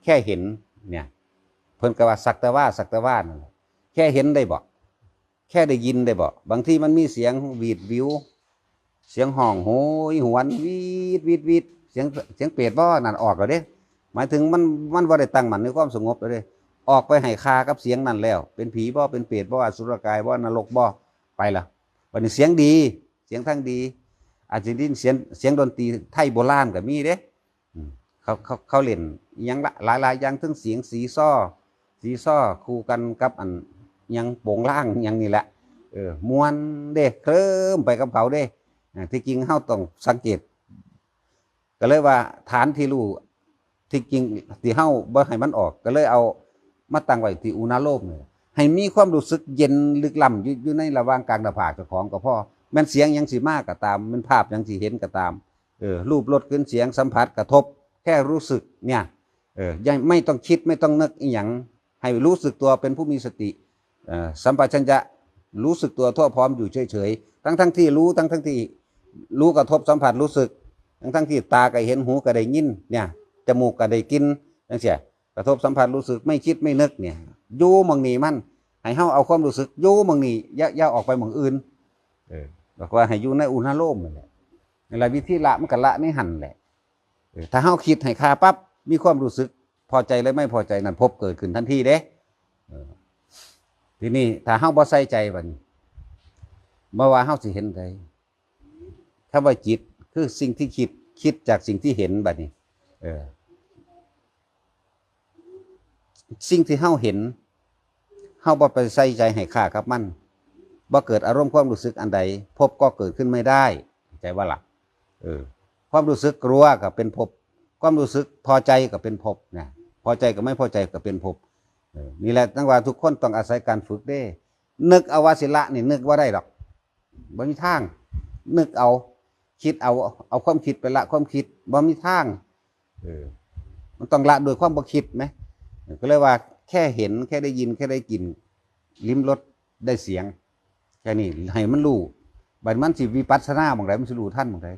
แค่เห็น เนี่ย เพิ่นก็ว่าสักแต่ว่า สักแต่ว่านั่นแหละ แค่เห็นได้บ่ แค่ได้ยินได้บ่ บางทีมันมีเสียงหวีดหวิว เสียงฮ้องโหยหวน หวีด หวีด หวีด เสียง เสียงเปรตบ่ นั่นออกแล้วเด้ หมายถึงมัน มันบ่ได้ตั้งมั่นในความสงบแล้วเด้ ออกไปให้ค่ากับเสียงนั่นแล้ว เป็นผีบ่ เป็นเปรตบ่ อสุรกายบ่ นรกบ่ ไปละ บัดนี้เสียงดี เสียงทางดี อาจจะได้ยินเสียง เสียงดนตรีไทยโบราณก็มีเด้ อืม เขา เขา เขาเล่นอิหยังละ หลายๆ อย่าง ทั้งเสียงสีซ้อ สีซ้อคู่กันกับอันอิหยังโปงลางอิหยังนี่แหละ เออ ม่วนเด้ เคลิ้มไปกับเขาเด้ อ่า ที่จริงเฮาต้องสังเกต ก็เลยว่าฐานที่รู้ ที่จริงที่เฮาบ่ให้มันออก ก็เลยเอามาตั้งไว้ที่อุณาโลมนี่ ให้มีความรู้สึกเย็นลึกล้ำอยู่ อยู่ในระหว่างกลางหน้าผากเจ้าของก็พอ แม่นเสียงหยังสิมาก็ตาม แม่นภาพหยังสิเห็นก็ตาม เออ รูป รส กลิ่น เสียง สัมผัส กระทบ แค่รู้สึกเนี่ย เออ ยังไม่ต้องคิด ไม่ต้องนึกอิหยัง ให้รู้สึกตัวเป็นผู้มีสติ เอ่อ สัมปชัญญะ รู้สึกตัวทั่วพร้อมอยู่เฉยๆ ทั้งๆ ที่รู้ ทั้งๆ ที่รู้กระทบสัมผัสรู้สึก ทั้งๆ ที่ตาก็เห็น หูก็ได้ยิน เนี่ย จมูกก็ได้กลิ่น จังซี้ กระทบสัมผัสรู้สึก ไม่คิดไม่นึกเนี่ย อยู่หม่องนี้มัน ให้เฮาเอาความรู้สึกอยู่หม่องนี้ อย่า อย่าออกไปหม่องอื่น เออ บอกว่าให้อยู่ในอุณาโลมนั่นแหละ นั่นแหละวิธีละมันก็ละในหั่นแหละ เออ ถ้าเฮาคิดให้ค่าปั๊บ มีความรู้สึกพอใจและไม่พอใจนั่นภพเกิดขึ้นทันทีเด้ เออ ทีนี้ถ้าเฮาบ่ใส่ใจบัดนี้ บ่ว่าเฮาสิเห็นใด คำว่าจิตคือสิ่งที่คิด คิดจากสิ่งที่เห็นบัดนี้ เออ สิ่งที่เฮาเห็น เฮาบ่ไปใส่ใจให้ค่ากับมัน บ่เกิดอารมณ์ความรู้สึกอันใด ภพก็เกิดขึ้นไม่ได้ เข้าใจบ่ล่ะ เออ ความรู้สึกกลัวก็เป็นภพ ความรู้สึกพอใจก็เป็นภพนะ พอใจกับไม่พอใจก็เป็นภพ เออ นี่แหละ จั่งว่าทุกคนต้องอาศัยการฝึกเด้ นึกเอาว่าสิละนี่นึกบ่ได้ดอก บ่มีทาง นึกเอา คิดเอา เอาความคิดไปละความคิด บ่มีทาง เออ มันต้องละโดยความบ่คิดไหม ก็เลยว่าแค่เห็น แค่ได้ยิน แค่ได้กลิ่น ลิ้มรส ได้เสียง แค่นี้ ให้มันรู้ บัดมันสิวิปัสสนาหม่องใด มันสิรู้ทันหม่องใด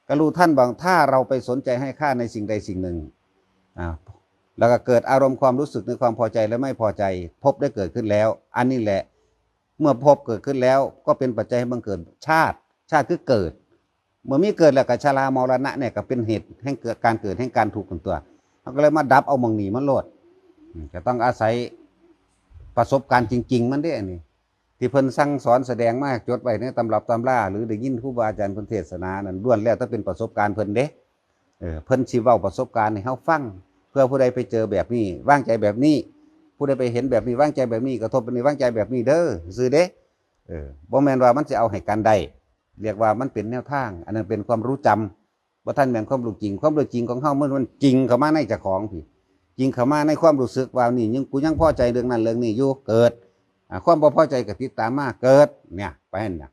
ก็รู้ทันบาง ถ้าเราไปสนใจให้ค่าในสิ่งใดสิ่งหนึ่ง อ่า แล้วก็เกิดอารมณ์ความรู้สึกในความพอใจและไม่พอใจ ภพได้เกิดขึ้นแล้ว อันนี้แหละ เมื่อภพเกิดขึ้นแล้ว ก็เป็นปัจจัยให้บังเกิดชาติ ชาติคือเกิด เมื่อมีเกิดแล้วก็ชรามรณะเนี่ยก็เป็นเหตุแห่งเกิด การเกิดแห่งการทุกข์กันตัว เขาก็เลยมาดับเอาหม่องนี้มาโลด อืม ก็ต้องอาศัยประสบการณ์จริงๆมันเด้ อันนี้ ที่เพิ่นสั่งสอนแสดงมา จดไว้ในตำรับตำรา หรือได้ยินครูบาอาจารย์เพิ่นเทศนานั้น ล้วนแล้วแต่เป็นประสบการณ์เพิ่นเด้ เออ เพิ่นสิเว้าประสบการณ์ให้เฮาฟัง เพื่อผู้ใดไปเจอแบบนี้ วางใจแบบนี้ ผู้ใดไปเห็นแบบนี้ วางใจแบบนี้ กระทบแบบนี้ วางใจแบบนี้เด้อ ซื่อเด้ เออ บ่แม่นว่ามันสิเอาให้กันได้ เรียกว่ามันเป็นแนวทาง อันนั้นเป็นความรู้จำ บ่ทันแม่นความรู้จริง ความรู้จริงของเฮามัน มันจริงเข้ามาในเจ้าของพี้ จริงเข้ามาในความรู้สึกว่านี่ยัง กูยังพอใจเรื่องนั้นเรื่องนี้อยู่ เกิด อ่า ความบ่พอใจก็ติดตามมา เกิด เนี่ย ไปหั่นน่ะ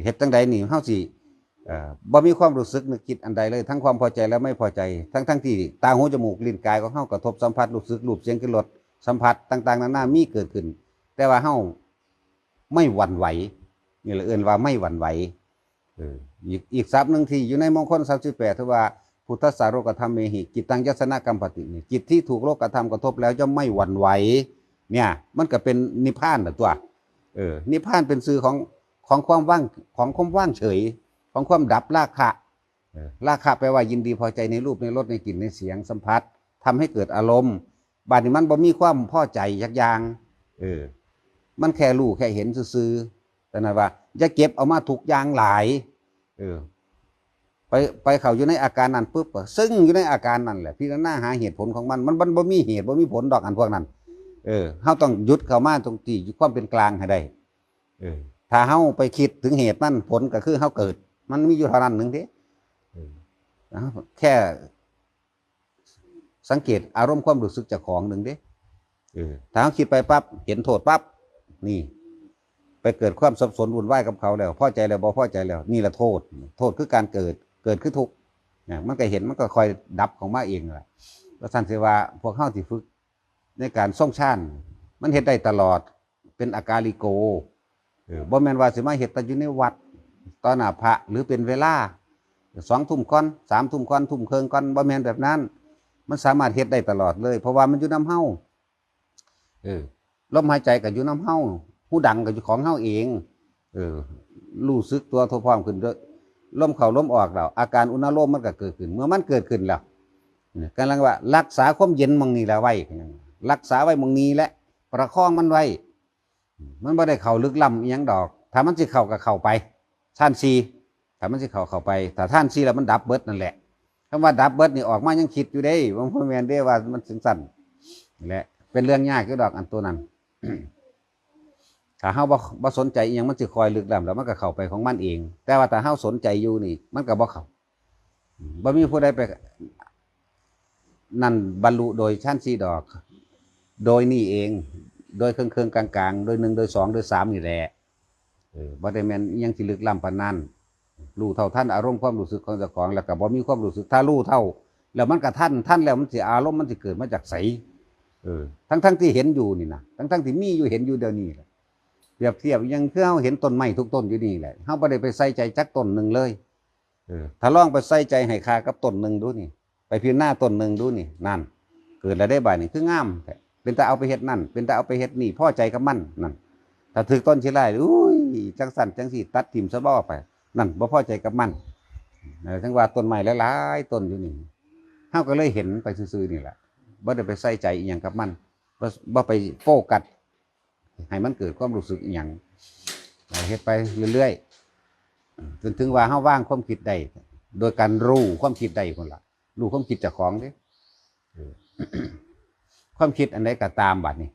เฮ็ดจั่งใดนี่เฮาสิ เอ่อ บ่มีความรู้สึกนึกคิดอันใดเลย ทั้งความพอใจและไม่พอใจ ทั้งๆที่ตาหูจมูกลิ้นกายของเฮากระทบสัมผัส รู้สึก รูป เสียง กลิ่น รส สัมผัสต่างๆนานามีเกิดขึ้น แต่ว่าเฮาไม่หวั่นไหว นี่แหละเอิ้นว่าไม่หวั่นไหว เออ อีก อีกศัพท์หนึ่งที่อยู่ในมงคลสามสิบแปด ที่ว่า "พุทธัสสะโลกัฏฐัมเมหิ จิตตังยัสสะนะกัมปติ" นี่ จิตที่ถูกโลกธรรมกระทบแล้วย่อมไม่หวั่นไหว เนี่ย มันก็เป็นนิพพานน่ะตัว เออ นิพพานเป็นชื่อของ ของความว่าง ของความว่างเฉย ของความดับราคะ เออ ราคะแปลว่ายินดีพอใจในรูป ในรส ในกลิ่น ในเสียง สัมผัส ทำให้เกิดอารมณ์ บาดนี้มันบ่มีความพอใจจักอย่าง เออ มันแค่รู้แค่เห็นซื่อๆ แต่นั้นว่า อย่าเก็บเอามาทุกอย่างหลาย เออ ไป ไปเข้าอยู่ในอาการนั้นปุ๊บ ก็ซึ่งอยู่ในอาการนั้นแหละ พิจารณาหาเหตุผลของมัน มัน มันบ่มีเหตุบ่มีผลดอกอันพวกนั้น เออ เฮาต้องหยุดเข้ามาตรงที่ความเป็นกลางให้ได้ เออ ถ้าเฮาไปคิดถึงเหตุมัน ผลก็คือเฮาเกิด มันมีอยู่เท่านั้นหนึ่งเด้ เออ เอา แค่สังเกตอารมณ์ความรู้สึกเจ้าของหนึ่งเด้ เออ ถ้าเฮาคิดไปปั๊บ เห็นโทษปั๊บ นี่ ไปเกิดความสับสนวุ่นวายกับเขาแล้ว พอใจแล้วบ่พอใจแล้ว นี่แหละโทษ โทษคือการเกิด เกิดคือทุกข์ นะ มันก็เห็น มันก็ค่อยดับของมาเองแหละ เพราะฉะนั้นสิว่าพวกเฮาที่ฝึกในการทรงฌาน มันเฮ็ดได้ตลอด เป็นอากาลิโก เออ บ่แม่นว่าสิมาเฮ็ดแต่อยู่ในวัด ต่อหน้าพระ หรือเป็นเวลา สองทุ่มก่อน สามทุ่มก่อน ทุ่มครึ่งก่อน บ่แม่นแบบนั้น มันสามารถเฮ็ดได้ตลอดเลย เพราะว่ามันอยู่นำเฮา เออ ลมหายใจก็อยู่นำเฮา ฮูดังก็อยู่ของเฮาเอง เออ รู้สึกตัวทั่วพร้อมขึ้นเด้อ ลมเข้าลมออกแล้ว อาการอุณาโลมมันก็เกิดขึ้น เมื่อมันเกิดขึ้นแล้ว เนี่ย กำลังว่ารักษาความเย็นหม่องนี้แหละไว้ รักษาไว้หม่องนี้แหละ ประคองมันไว้ มันบ่ได้เข้าลึกล้ำอิหยังดอก ถ้ามันสิเข้าก็เข้าไป ฌานสี่ ถ้ามันสิเข้า เข้าไป ถ้าฌานสี่แล้วมันดับเบิดนั่นแหละ คำว่าดับเบิดนี่ออกมายังคิดอยู่เด้ บ่แม่นเด้ว่ามันจั่งซั้น นี่แหละ เป็นเรื่องยากอยู่ดอกอันตัวนั้น ถ้าเฮาบ่ บ่สนใจอิหยัง มันสิค่อยลึกล้ำ แล้วมันก็เข้าไปของมันเอง แต่ว่าถ้าเฮาสนใจอยู่นี่ มันก็บ่เข้า บ่มีผู้ใดไป นั่นบรรลุโดยฌานสี่ดอก โดยนี่เอง โดยเคิ่งๆ กลางๆ โดยหนึ่ง โดยสอง โดยสามนี่แหละ เออ บ่ได้แม่นอิหยังที่ลึกล้ำปานนั้น รู้เท่าทันอารมณ์ความรู้สึกของเจ้าของ แล้วก็บ่มีความรู้สึก ถ้ารู้เท่า แล้วมันก็ทัน ทันแล้วมันสิ อารมณ์มันสิเกิดมาจากไส เออ ทั้งๆที่เห็นอยู่นี่นะ ทั้งๆที่มีอยู่ เห็นอยู่เดี๋ยวนี้แหละ เปรียบเทียบอิหยังคือเฮาเห็นต้นไม้ทุกต้นอยู่นี่แหละ เฮาบ่ได้ไปใส่ใจจักต้นหนึ่งเลย เออ ถ้าลองไปใส่ใจให้ค่ากับต้นหนึ่งดูนี่ ไปพิจารณาต้นหนึ่งดูนี่ นั่น เกิดแล้วได้บาดนี่คืองามแท้ เป็นตาเอาไปเฮ็ดนั่น เป็นตาเอาไปเฮ็ดนี่ พอใจกับมัน นั่น ถ้าถืกต้นขี้ร้าย อุ้ย จั่งซั้นจั่งซี้ ตัดถิ่มซะบ่ไป นั่น บ่พอใจกับมัน เออ จั่งว่าต้นไม้หลายๆ ต้นอยู่นี่ เฮาก็เลยเห็นไปซื่อๆ นี่แหละ บ่ได้ไปใส่ใจอิหยังกับมัน บ่ บ่ไปโฟกัส ให้มันเกิดความรู้สึกอิหยัง เออ เฮ็ดไปเรื่อยๆ จนถึงว่าเฮาวางความคิดได้ โดยการรู้ความคิดได้พุ้นล่ะ รู้ความคิดเจ้าของเด้ เออ ความคิดอันใดก็ตามบัดนี้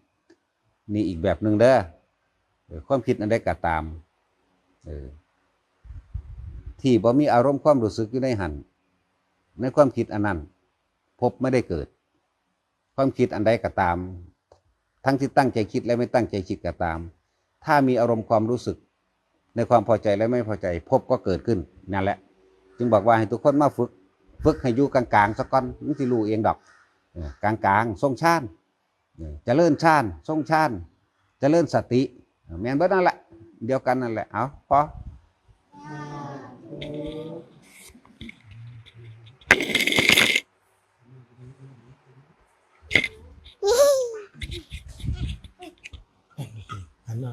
นี่อีกแบบหนึ่งเด้อ เออ ความคิดอันใดก็ตาม เออ ที่บ่มีอารมณ์ความรู้สึกอยู่ในหั้น ในความคิดอันนั้น ภพไม่ได้เกิด ความคิดอันใดก็ตาม ทั้งที่ตั้งใจคิดและไม่ตั้งใจคิดก็ตาม ถ้ามีอารมณ์ความรู้สึกในความพอใจและไม่พอใจ ภพก็เกิดขึ้น นั่นแหละ จึงบอกว่าให้ทุกคนมาฝึก ฝึกให้อยู่กลางๆ ซะก่อน มันสิรู้เองดอก เออ กลางๆ ทรงฌาน เออ เจริญฌาน ทรงฌาน เจริญสติ แม่นเบิดนั่นแหละ เดียวกันนั่นแหละ เอา พอ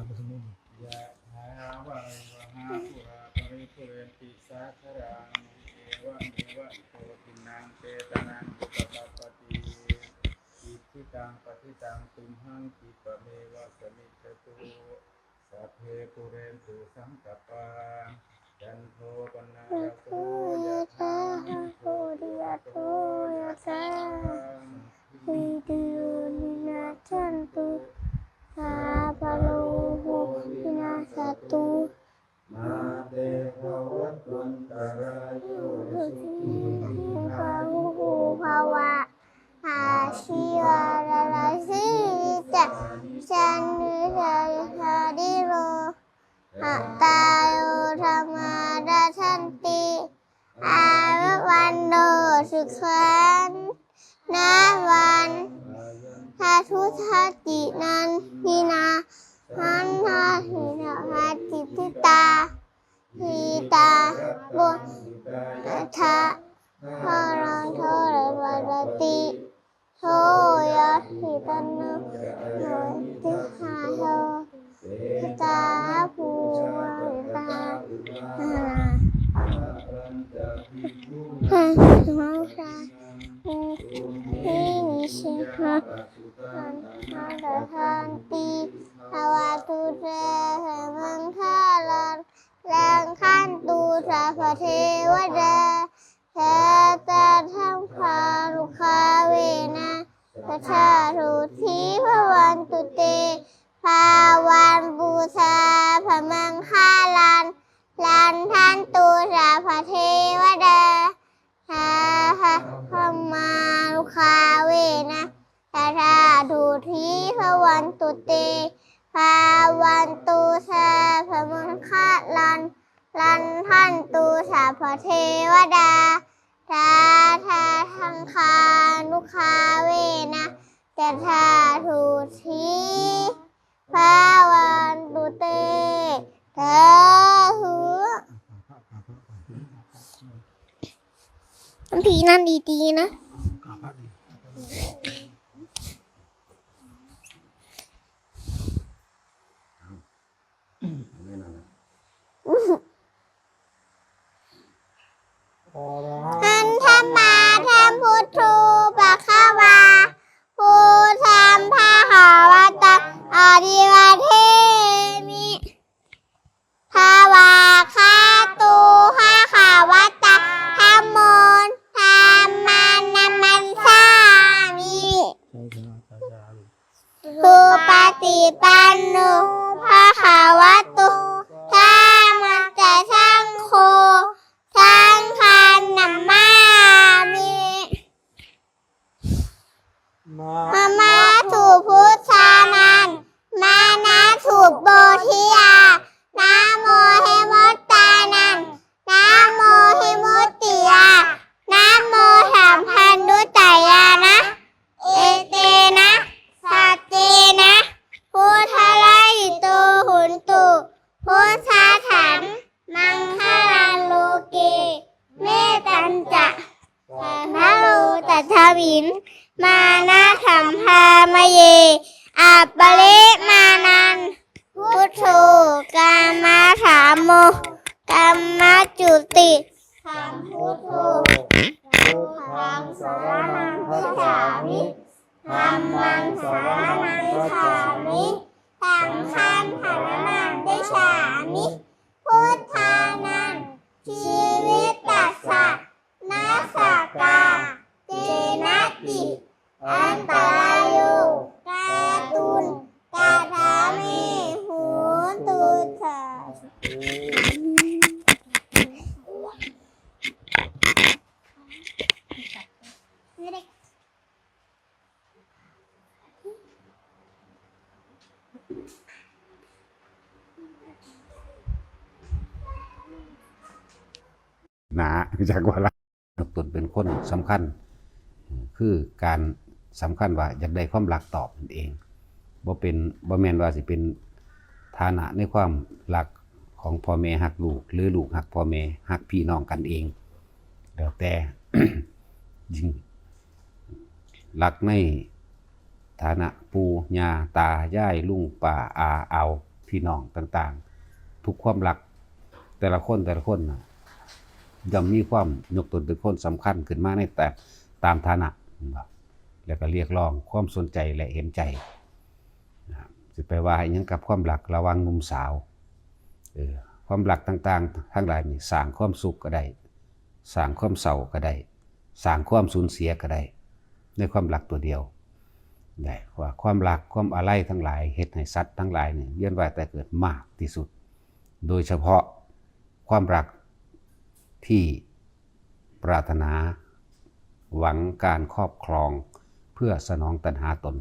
ยะถาวาริวหาปุราปริปุเรนติสาคารัง เอวะเมวะอิโตทินังเปตานังอุปกัปปติ อิทธิตังปัทธิตังตุมหังคิปะเมวะสมิจจตุ สัพเพปุเรนตุสังกัปปา จันโทปนารโสยะถา สัพพิติโยวิวัชชันตุ สัพพะโรโควินัสสตุ มาเตภวัตวันตรายโย สุขีทีฆายุโกภวะ อาชีวะรสีลิสะ จันนิสาริโร หะตาโยธรรมารัชชันติ อายุวันโนสุขัน นาวันทาทุทัตินันทินา หันทาหินทัติทิตา หิตาบุญทะพลังโทรปรติ โทยะหิตานังโยติหาโย ตาภูวาตา หังสา ที่นิชิหะ อันหาตะทันติ ภวตุเต สะมังคารัง รังคันตุ สัพพะเทวะดา สัตตะทังคานุคาเวนะ สัทธาทุทีพวันตุเต ภาวันบูชาพมังคารัน รันทันตุ สัพพะเทวดา สาหะธรรมานุคาเวนะ สัทธาทุทีพวันตุเต ภาวันตุ สัพพมังคารัน รันทันตุ สัพพะเทวดา สาหะธรรมานุคาเวนะ สัทธาทุทีพวันตุเต สาธุ พี่นั่นดีๆนะ หันธมาธรรมพุทโธ ภะคะวา พุทธังภะคะวันตัง อะภิวาเทมิ ภะวาคาโต ภะคะวันตัง ธัมโม ธัมมัง นะมัสสามิ สุปฏิปันโน ภะคะวะโต ธัมมัสสะ สังโฆ สังฆัง นะมามิ มะ มะมาตุ พุทธานัง มะนะตุ โพธิยา นะโม เฮมุตตานัง นะโม เฮมุตติยา นะโม สัพพัญญุตายานะ เอเตนะ สัจเจนะ พุทธาราหิโต หุนตุ พุทธัสสัง มังคลัง โลเก เมตตัญจะ สัพพะโลกัสสมิง มานะสัมภามะเย อะปะริมาณัง พุทโธ กัมมะถาโม กัมมะจุติ สัมพุทโธ พุทธังสะระณังคัจฉามิ ธัมมังสะระณังคัจฉามิ สังฆังสะระณังคัจฉามิ พุทธานัง จีวิตัสสะ นะสะกา เจนะติ อันตะราโย กาตุน กะถามิ โหนตุ สาธุ นะ จักว่าละ ยกตนเป็นคนสำคัญ คือการสำคัญว่าอยากได้ความรักตอบนั่นเอง บ่เป็น บ่แม่นว่าสิเป็นฐานะในความรักของพ่อแม่ฮักลูก หรือลูกฮักพ่อแม่ ฮักพี่น้องกันเอง แล้วแต่ ยิ่งรักในฐานะปู่ย่าตายายลุงป้าอาอาว พี่น้องต่างๆ ทุกความรัก แต่ละคนแต่ละคนนะย่อมมีความยกตนเป็นคนสำคัญขึ้นมาในแต่ตามฐานะ แล้วก็เรียกร้องความสนใจและเห็นใจนะสิไปว่าอหยังกับความรักระหว่างหนุ่มสาว เออ ความรักต่างๆ ทั้งหลายนี่สร้างความสุขก็ได้ สร้างความเศร้าก็ได้ สร้างความสูญเสียก็ได้ ในความรักตัวเดียว ได้ว่าความรักความอาลัยทั้งหลายเฮ็ดให้สัตว์ทั้งหลายนี่เวียนว่ายตายเกิดมากที่สุด โดยเฉพาะความรักที่ปรารถนาหวังการครอบครองเพื่อสนองตัณหาตน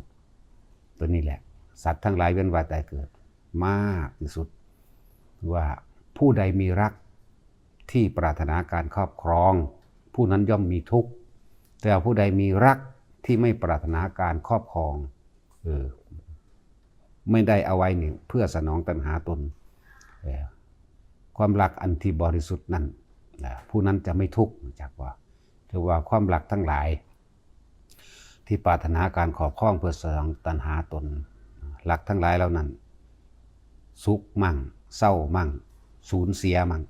ตัวนี้แหละ สัตว์ทั้งหลายเวียนว่ายตายเกิดมากที่สุด ว่าผู้ใดมีรักที่ปรารถนาการครอบครอง ผู้นั้นย่อมมีทุกข์ แต่ผู้ใดมีรักที่ไม่ปรารถนาการครอบครอง เออ ไม่ได้เอาไว้นี่เพื่อสนองตัณหาตน เออ ความรักอันที่บริสุทธิ์นั่นนะผู้นั้นจะไม่ทุกข์ จักว่า ถือว่าความรักทั้งหลาย ที่ปรารถนาการครอบครองเพื่อสนองตัณหาตน รักทั้งหลายเหล่านั้น สุขมั่ง เศร้ามั่ง สูญเสียมั่ง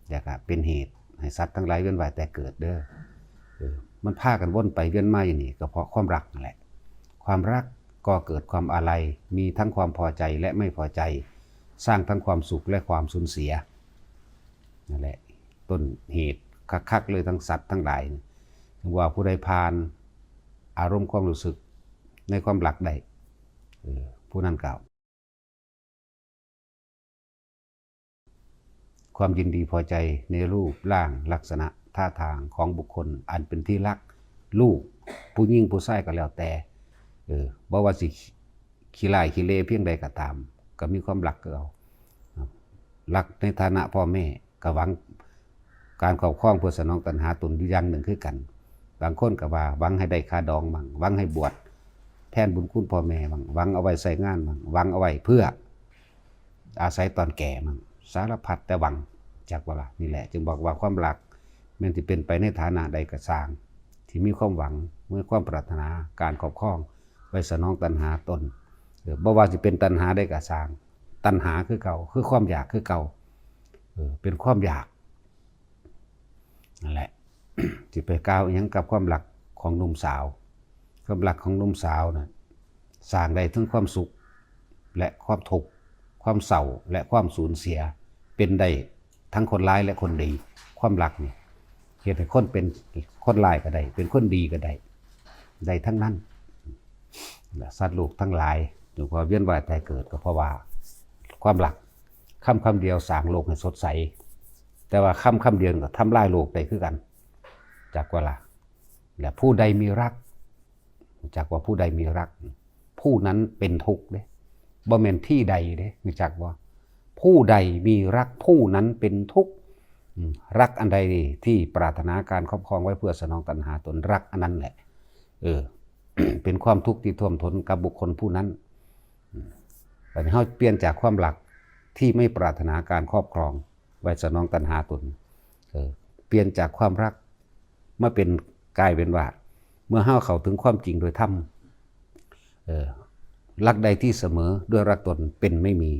แล้วก็เป็นเหตุให้สัตว์ทั้งหลายเวียนว่ายตายเกิดเด้อ เออ มันพากันวนไปเวียนมาอยู่นี่ก็เพราะความรักนั่นแหละ ความรักก็เกิดความอาลัย มีทั้งความพอใจและไม่พอใจ สร้างทั้งความสุขและความสูญเสีย นั่นแหละ ต้นเหตุคักๆเลยทั้งสัตว์ทั้งหลาย ว่าผู้ใดผ่านอารมณ์ความรู้สึกในความรักได้ เออ ผู้นั้นก็ ความยินดีพอใจในรูปร่างลักษณะท่าทางของบุคคลอันเป็นที่รัก ลูก ผู้หญิงผู้ชายก็แล้วแต่ เออ บ่ว่าสิขี้ร้ายขี้เลเพียงใดก็ตาม ก็มีความรักคือเอา รักในฐานะพ่อแม่ ก็หวังการครอบครองเพื่อสนองตัณหาตนอยู่อย่างหนึ่งคือกัน บางคนก็ว่าหวังให้ได้ค่าดองมั่ง หวังให้บวชแทนบุญคุณพ่อแม่มั่ง หวังเอาไว้ใช้งานมั่ง หวังเอาไว้เพื่ออาศัยตอนแก่มั่ง สารพัดแต่หวัง จักว่าล่ะ นี่แหละ จึงบอกว่าความรักแม้นสิเป็นไปในฐานะใดก็ซ่าง ที่มีความหวัง มีความปรารถนาการครอบครองไว้สนองตัณหาตน เออ บ่ว่าสิเป็นตัณหาใดก็ซ่าง ตัณหาคือเก่า คือความอยากคือเก่า เออ เป็นความอยาก นั่นแหละ สิไปกล่าวอิหยังกับความรักของหนุ่มสาว ความรักของหนุ่มสาวนะสร้างได้ทั้งความสุข และความทุกข์ ความเศร้า และความสูญเสีย เป็นได้ทั้งคนร้ายและคนดี ความรักนี่เฮ็ดให้คนเป็นคนร้ายก็ได้ เป็นคนดีก็ได้ ได้ทั้งนั้น และสัตว์โลกทั้งหลาย จึงว่าเวียนว่ายตายเกิดก็เพราะว่าความรัก คำคำเดียวสร้างโลกให้สดใส แต่ว่าคำคำเดียวก็ทำลายโลกได้คือกัน จักว่าล่ะ และผู้ใดมีรัก จักว่าผู้ใดมีรัก ผู้นั้นเป็นทุกข์เด้ บ่แม่นที่ใดเด้ รู้จักบ่ ผู้ใดมีรักผู้นั้นเป็นทุกข์ อืม รักอันใดที่ปรารถนาการครอบครองไว้เพื่อสนองตัณหาตน รักอันนั้นแหละ เออ เป็นความทุกข์ที่ท่วมท้นกับบุคคลผู้นั้น อืม บัดนี้เฮาเปลี่ยนจากความรักที่ไม่ปรารถนาการครอบครองไว้สนองตัณหาตน เออ เปลี่ยนจากความรักมาเป็น กลายเป็นว่า เมื่อเฮาเข้าถึงความจริงโดยธรรม เออ รักใดที่เสมอด้วยรักตนเป็นไม่มี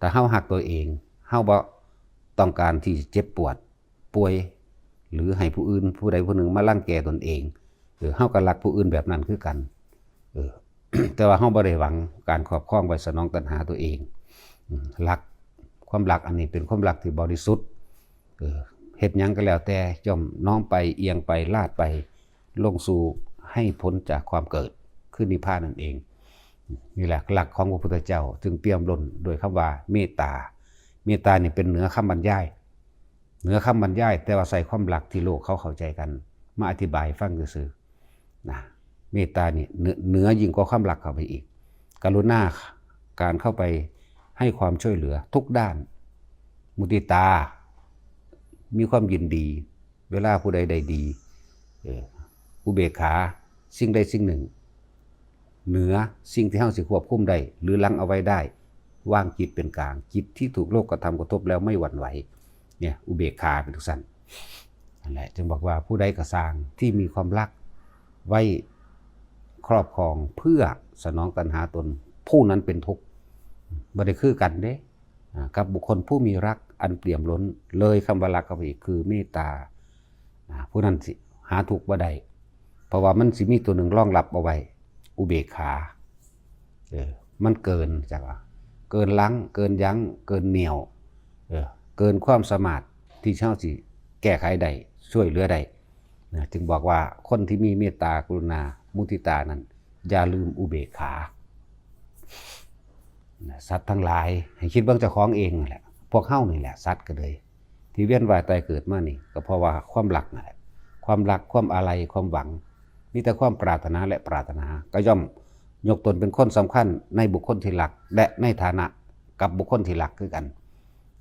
ถ้าเฮาฮักตัวเอง เฮาบ่ต้องการที่จะเจ็บปวด ป่วย หรือให้ผู้อื่น ผู้ใดผู้หนึ่งมารังแกตนเอง เออ เฮาก็รักผู้อื่นแบบนั้นคือกัน เออ แต่ว่าเฮาบ่ได้หวังการครอบครองไว้สนองตัณหาตัวเอง อืม รัก ความรักอันนี้เป็นความรักที่บริสุทธิ์ เออ เฮ็ดหยังก็แล้วแต่ย่อมน้อมไป เอียงไป ลาดไป ลงสู่ให้พ้นจากความเกิด คือนิพพานนั่นเอง นี่แหละหลักของพระพุทธเจ้า จึงเปี่ยมล้นด้วยคำว่าเมตตา เมตตานี่เป็นเหนือคำบรรยาย เหนือคำบรรยาย แต่ว่าใส่ความหลักที่โลกเขาเข้าใจกัน มาอธิบายให้ฟังซื่อๆ นะ เมตตานี่เหนือ เหนือยิ่งกว่าความรักเข้าไปอีก กรุณา การเข้าไปให้ความช่วยเหลือทุกด้าน มุทิตา มีความยินดี เวลาผู้ใดได้ดี เออ อุเบกขา สิ่งใดสิ่งหนึ่ง เหนือสิ่งที่เฮาสิควบคุมได้ หรือรั้งเอาไว้ได้ วางจิตเป็นกลาง จิตที่ถูกโลกกระทำกระทบแล้วไม่หวั่นไหว เนี่ย อุเบกขาเป็นจั่งซั้น นั่นแหละ จึงบอกว่าผู้ใดก็ซ่างที่มีความรักไว้ครอบครองเพื่อสนองตัณหาตน ผู้นั้นเป็นทุกข์ บ่ได้คือกันเด้ อ่า กับบุคคลผู้มีรักอันเปี่ยมล้น เลยคำว่ารักเข้าไปอีก คือเมตตา อ่า ผู้นั้นสิหาทุกข์บ่ได้ เพราะว่ามันสิมีตัวหนึ่งรองรับเอาไว้ อุเบกขา เออ มันเกิน จักว่า เกินลัง เกินยั้ง เกินเหนี่ยว เออ เกินความสามารถที่เฮาสิแก้ไขได้ ช่วยเหลือได้ นะ จึงบอกว่าคนที่มีเมตตากรุณามุทิตานั้น อย่าลืมอุเบกขา นะ สัตว์ทั้งหลาย ให้คิดเบิ่งเจ้าของเองนั่นแหละ พวกเฮานี่แหละ สัตว์ก็เลย ที่เวียนว่ายตายเกิดมานี่ ก็เพราะว่าความรักนั่นแหละ ความรัก ความอาลัย ความหวัง มีแต่ความปรารถนาและปรารถนา ก็ย่อมยกตนเป็นคนสำคัญในบุคคลที่รัก และในฐานะกับบุคคลที่รักคือกัน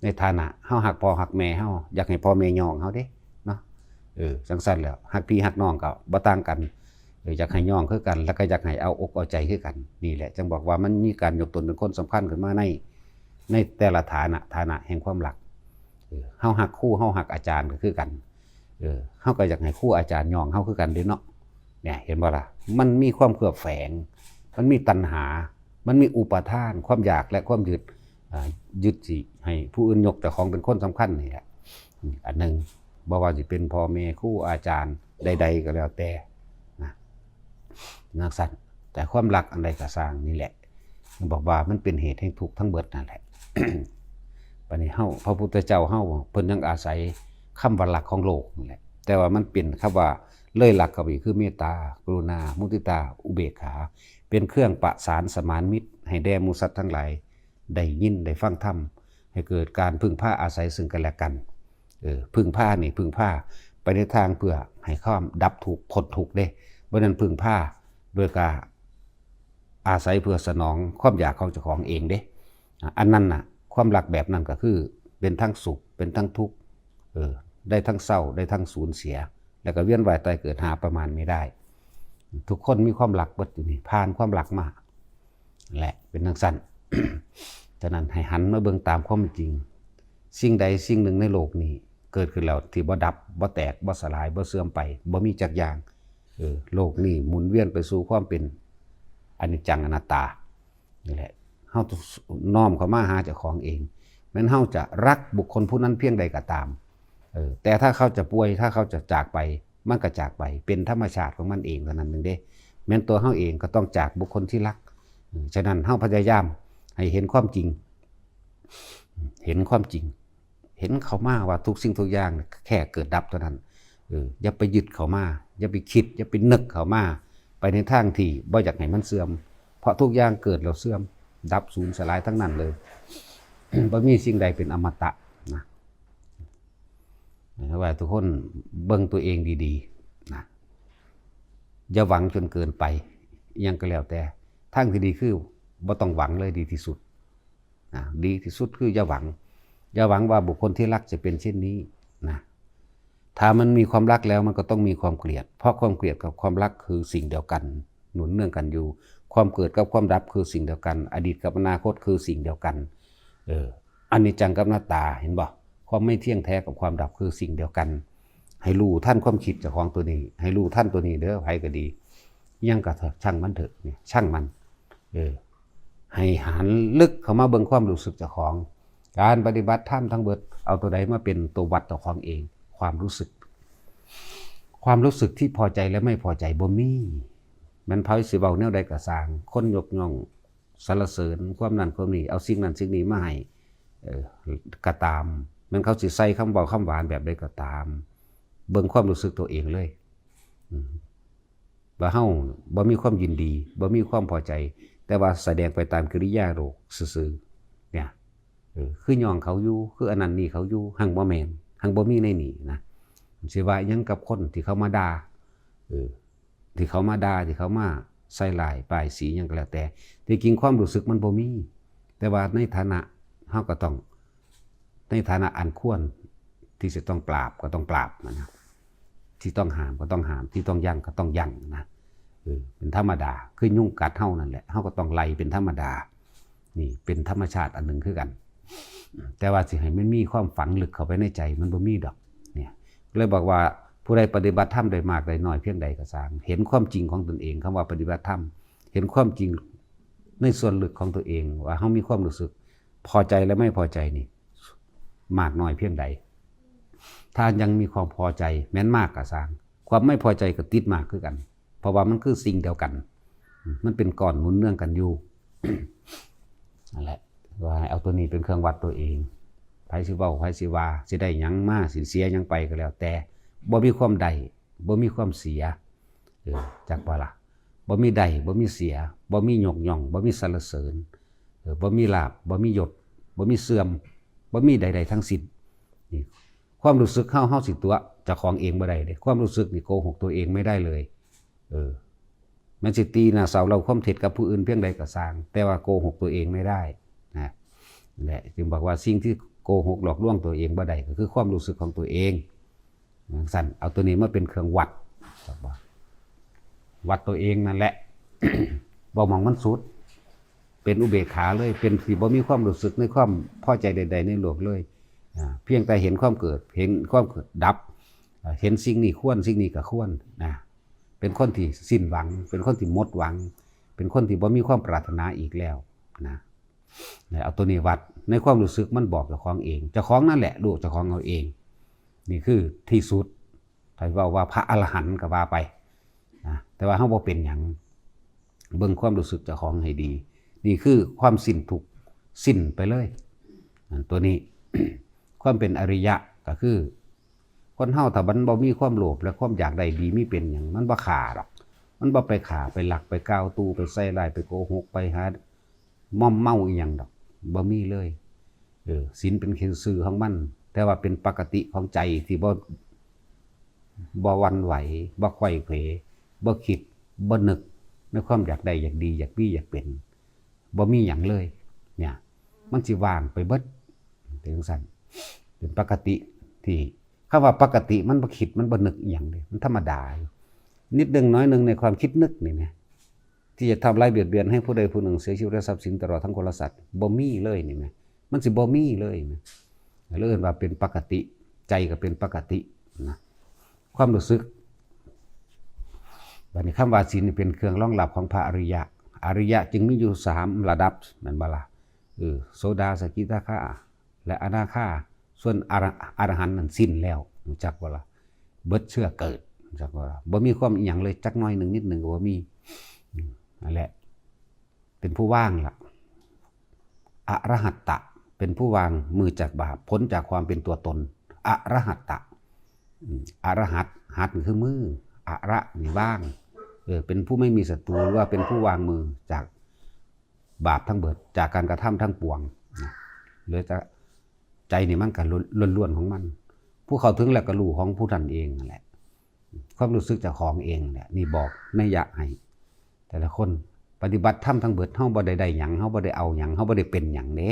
ในฐานะเฮาฮักพ่อฮักแม่เฮา อยากให้พ่อแม่ยองเฮาเด้ เนาะ เออ จั่งซั้นแหล้ว ฮักพี่ฮักน้องก็บ่ต่างกัน เออ อยากให้ยองคือกัน แล้วก็อยากให้เอาอกเอาใจคือกัน นี่แหละ จั่งบอกว่ามันมีการยกตนเป็นคนสำคัญขึ้นมาใน ในแต่ละฐานะ ฐานะแห่งความรัก เออ เฮาฮักครู เฮาฮักอาจารย์ก็คือกัน เออ เฮาก็อยากให้ครูอาจารย์ยองเฮาคือกันเด้เนาะ เนี่ย เห็นบ่ล่ะ มันมีความเคลือบแฝง มันมีตัณหา มันมีอุปาทาน ความอยากและความยึด อ่า ยึดสิให้ผู้อื่นยกเจ้าของเป็นคนสำคัญนี่แหละ อืม อันหนึ่ง บ่ว่าสิเป็นพ่อแม่ครูอาจารย์ใดๆก็แล้วแต่ นะ จั่งซั้น แต่ความรักอันใดก็ซ่างนี่แหละ บอกว่ามันเป็นเหตุแห่งทุกข์ทั้งเบิดนั่นแหละ บัดนี้เฮา พระพุทธเจ้าเฮา เพิ่นยังอาศัยคำว่ารักของโลกนี่แหละ แต่ว่ามันเป็นคำว่าเลยรักเข้าไปคือเมตตา กรุณา มุทิตา อุเบกขา เป็นเครื่องประสานสมานมิตรให้แด่หมู่สัตว์ทั้งหลาย ได้ยินได้ฟังธรรม ให้เกิดการพึ่งพาอาศัยซึ่งกันและกัน เออ พึ่งพานี่ พึ่งพาไปในทางเพื่อให้ความดับทุกข์ พ้นทุกข์เด้ บ่แม่นพึ่งพาโดยการอาศัยเพื่อสนองความอยากของเจ้าของเองเด้ อ่ะ อันนั้นน่ะ ความรักแบบนั้นก็คือเป็นทั้งสุข เป็นทั้งทุกข์ เออ ได้ทั้งเศร้า ได้ทั้งสูญเสีย แล้วก็เวียนว่ายตายเกิดหาประมาณไม่ได้ ทุกคนมีความรักเบิดอยู่นี่ ผ่านความรักมา และเป็นจั่งซั้น ฉะนั้นให้หันมาเบิ่งตามความเป็นจริง สิ่งใดสิ่งหนึ่งในโลกนี้เกิดขึ้นแล้วที่บ่ดับ บ่แตก บ่สลาย บ่เสื่อมไป บ่มีจักอย่าง เออ โลกนี้หมุนเวียนไปสู่ความเป็นอนิจจังอนัตตา นี่แหละ เฮาต้องน้อมเข้ามาหาเจ้าของเอง แม้นเฮาจะรักบุคคลผู้นั้นเพียงใดก็ตาม เออ แต่ถ้าเขาจะป่วย ถ้าเขาจะจากไป มันก็จากไป เป็นธรรมชาติของมันเองเท่านั้นหนึ่งเด้ แม้นตัวเฮาเองก็ต้องจากบุคคลที่รัก อืม ฉะนั้นเฮาพยายามให้เห็นความจริง เห็นความจริง เห็นเข้ามาว่าทุกสิ่งทุกอย่างเนี่ยแค่เกิดดับเท่านั้น เออ อย่าไปยึดเข้ามา อย่าไปคิด อย่าไปนึกเข้ามา ไปในทางที่บ่อยากให้มันเสื่อม เพราะทุกอย่างเกิดแล้วเสื่อม ดับสูญสลายทั้งนั้นเลย บ่มีสิ่งใดเป็นอมตะนะ ว่าทุกคนเบิ่งตัวเองดีๆ นะ อย่าหวังจนเกินไป อิหยังก็แล้วแต่ ทางที่ดีคือบ่ต้องหวังเลยดีที่สุด นะ ดีที่สุดคืออย่าหวัง อย่าหวังว่าบุคคลที่รักจะเป็นเช่นนี้ นะ ถ้ามันมีความรักแล้วมันก็ต้องมีความเกลียด เพราะความเกลียดกับความรักคือสิ่งเดียวกัน หนุนเนื่องกันอยู่ ความเกิดกับความดับคือสิ่งเดียวกัน อดีตกับอนาคตคือสิ่งเดียวกัน เออ อนิจจังกับอนัตตา เห็นบ่ ความไม่เที่ยงแท้กับความดับคือสิ่งเดียวกัน ให้รู้ทันความคิดเจ้าของตัวนี้ ให้รู้ทันตัวนี้เด้อ ไผก็ดี ยังก็เถอะ ช่างมันเถอะ เนี่ย ช่างมัน เออ ให้หันลึกเข้ามาเบิ่งความรู้สึกเจ้าของ การปฏิบัติธรรมทั้งเบิด เอาตัวใดมาเป็นตัววัดเจ้าของเอง ความรู้สึก ความรู้สึกที่พอใจและไม่พอใจบ่มี แม่นไผสิเว้าแนวใดก็ซ่าง คนยกย่องสรรเสริญความนั้นความนี้ เอาสิ่งนั้นสิ่งนี้มาให้ เออ ก็ตาม แม่นเขาสิใส่คำเว้าคำหวานแบบใดก็ตาม เบิ่งความรู้สึกตัวเองเลย อืม ว่าเฮาบ่มีความยินดี บ่มีความพอใจ แต่ว่าแสดงไปตามกิริยาโลกซื่อๆ เนี่ย เออ คือย่องเขาอยู่ คืออันนั้นนี่เขาอยู่ หั่งบ่แม่น หั่งบ่มีในนี่นะ สิว่าหยังกับคนที่เขามาด่า เออ ที่เขามาด่า ที่เขามาใส่ร้ายป้ายสีหยังก็แล้วแต่ ที่จริงความรู้สึกมันบ่มี แต่ว่าในฐานะเฮาก็ต้อง ในฐานะอันควรที่จะต้องปราบก็ต้องปราบนะ ที่ต้องห้ามก็ต้องห้าม ที่ต้องยั้งก็ต้องยั้งนะ เออ เป็นธรรมดา คือยุงกัดเฮานั่นแหละ เฮาก็ต้องไล่เป็นธรรมดา นี่เป็นธรรมชาติอันหนึ่งคือกัน แต่ว่าสิให้มันมีความฝังลึกเข้าไปในใจมันบ่มีดอก เนี่ย เลยบอกว่าผู้ใดปฏิบัติธรรมได้มากได้น้อยเพียงใดก็ซ่าง เห็นความจริงของตนเอง คำว่าปฏิบัติธรรม เห็นความจริง ในส่วนลึกของตัวเอง ว่าเฮามีความรู้สึกพอใจและไม่พอใจนี่ มากน้อยเพียงใด ถ้ายังมีความพอใจแม้นมากก็ซ่าง ความไม่พอใจก็ติดมากคือกัน เพราะว่ามันคือสิ่งเดียวกัน มันเป็นก้อนหนุนเนื่องกันอยู่ นั่นแหละ ว่าให้เอาตัวนี้เป็นเครื่องวัดตัวเอง ไผสิเว้า ไผสิว่า สิได้หยังมา สิเสียหยังไปก็แล้วแต่ บ่มีความได้ บ่มีความเสีย เออ จักบ่ล่ะ บ่มีได้ บ่มีเสีย บ่มียกย่อง บ่มีสรรเสริญ เออ บ่มีลาภ บ่มียศ บ่มีเสื่อม บ่มีใดๆทั้งสิ้น นี่ ความรู้สึกเฮา เฮาสิตั๋วเจ้าของเองบ่ได้เด้ ความรู้สึกนี่โกหกตัวเองไม่ได้เลย เออ แม้นสิตีหน้าเสาเล่าความเท็จกับผู้อื่นเพียงใดก็ซ่าง แต่ว่าโกหกตัวเองไม่ได้นะ และจึงบอกว่าสิ่งที่โกหกหลอกลวงตัวเองบ่ได้ก็คือความรู้สึกของตัวเอง จั่งซั่น เอาตัวนี้มาเป็นเครื่องวัด วัดตัวเองนั่นแหละ บ่หม่องมันสุด เป็นอุเบกขาเลย เป็นที่บ่มีความรู้สึกในความพอใจใดๆในโลกเลย อ่า เพียงแต่เห็นความเกิด เห็นความเกิดดับ อ่า เห็นสิ่งนี้ควร สิ่งนี้ก็ควรนะ เป็นคนที่สิ้นหวัง เป็นคนที่หมดหวัง เป็นคนที่บ่มีความปรารถนาอีกแล้วนะ แล้วเอาตัวนี้วัด ในความรู้สึกมันบอกเจ้าของเอง เจ้าของนั่นแหละรู้เจ้าของเอาเอง นี่คือที่สุด ถ้าเว้าว่าพระอรหันต์ก็ว่าไปนะ แต่ว่าเฮาบ่เป็นหยัง เบิ่งความรู้สึกเจ้าของให้ดี นี่คือความสิ้นทุกข์ สิ้นไปเลย อันตัวนี้ ความเป็นอริยะก็คือ คนเฮาถ้ามันบ่มีความโลภและความอยากได้ดีมีเป็นหยัง มันบ่ฆ่าดอก มันบ่ไปฆ่า ไปลัก ไปกล่าวตู่ ไปใส่ร้าย ไปโกหก ไปหาม่อมเมาอีหยังดอก บ่มีเลย เออ ศีลเป็นซื่อของมัน แต่ว่าเป็นปกติของใจที่บ่ บ่หวั่นไหว บ่ไขว่เขว บ่คิด บ่นึก ในความอยากได้ อยากดี อยากมี อยากเป็น บ่มีหยังเลย เนี่ย มันสิว่างไปเบิด เป็นจั่งซั่น เป็นปกติที่ คำว่าปกติมันบ่คิด มันบ่นึกอิหยังเด้ มันธรรมดาอยู่ นิดหนึ่งน้อยหนึ่งในความคิดนึกนี่นะ ที่จะทำร้ายเบียดเบียนให้ผู้ใดผู้หนึ่งเสียชีวิตและทรัพย์สินตลอดทั้งคนและสัตว์ บ่มีเลยนี่นะ มันสิบ่มีเลยนะ เรียกว่าเป็นปกติ ใจก็เป็นปกตินะ ความรู้สึก บัดนี้คำว่าศีลนี่เป็นเครื่องรองรับของพระอริยะ อริยะจึงมีอยู่สามระดับ แม่นบ่ล่ะ เออ โสดา สกิทาคา และอนาคา ส่วนอร-, อรหันต์นั่นสิ้นแล้ว รู้จักบ่ล่ะ เบิดเชื้อเกิด รู้จักบ่ล่ะ บ่มีความอิหยังเลย จักหน่อยหนึ่งนิดหนึ่งก็บ่มี อืม นั่นแหละ เป็นผู้ว่างล่ะ อรหัตตะ เป็นผู้วางมือจากบาป พ้นจากความเป็นตัวตน อรหัตตะ อืม อรหัต หัตคือมือ อระนี่วาง เออ เป็นผู้ไม่มีศัตรู หรือว่าเป็นผู้วางมือจากบาปทั้งเบิด จากการกระทำทั้งปวงนะ เหลือแต่ใจนี่มันก็ล้วนๆของมัน ผู้เข้าถึงแล้วก็รู้ของผู้นั้นเองนั่นแหละ ความรู้สึกเจ้าของเองแหละ นี่บอกนัยยะให้ แต่ละคน ปฏิบัติธรรมทั้งเบิด เฮาบ่ได้ได้หยัง เฮาบ่ได้เอาหยัง เฮาบ่ได้เป็นหยังเด้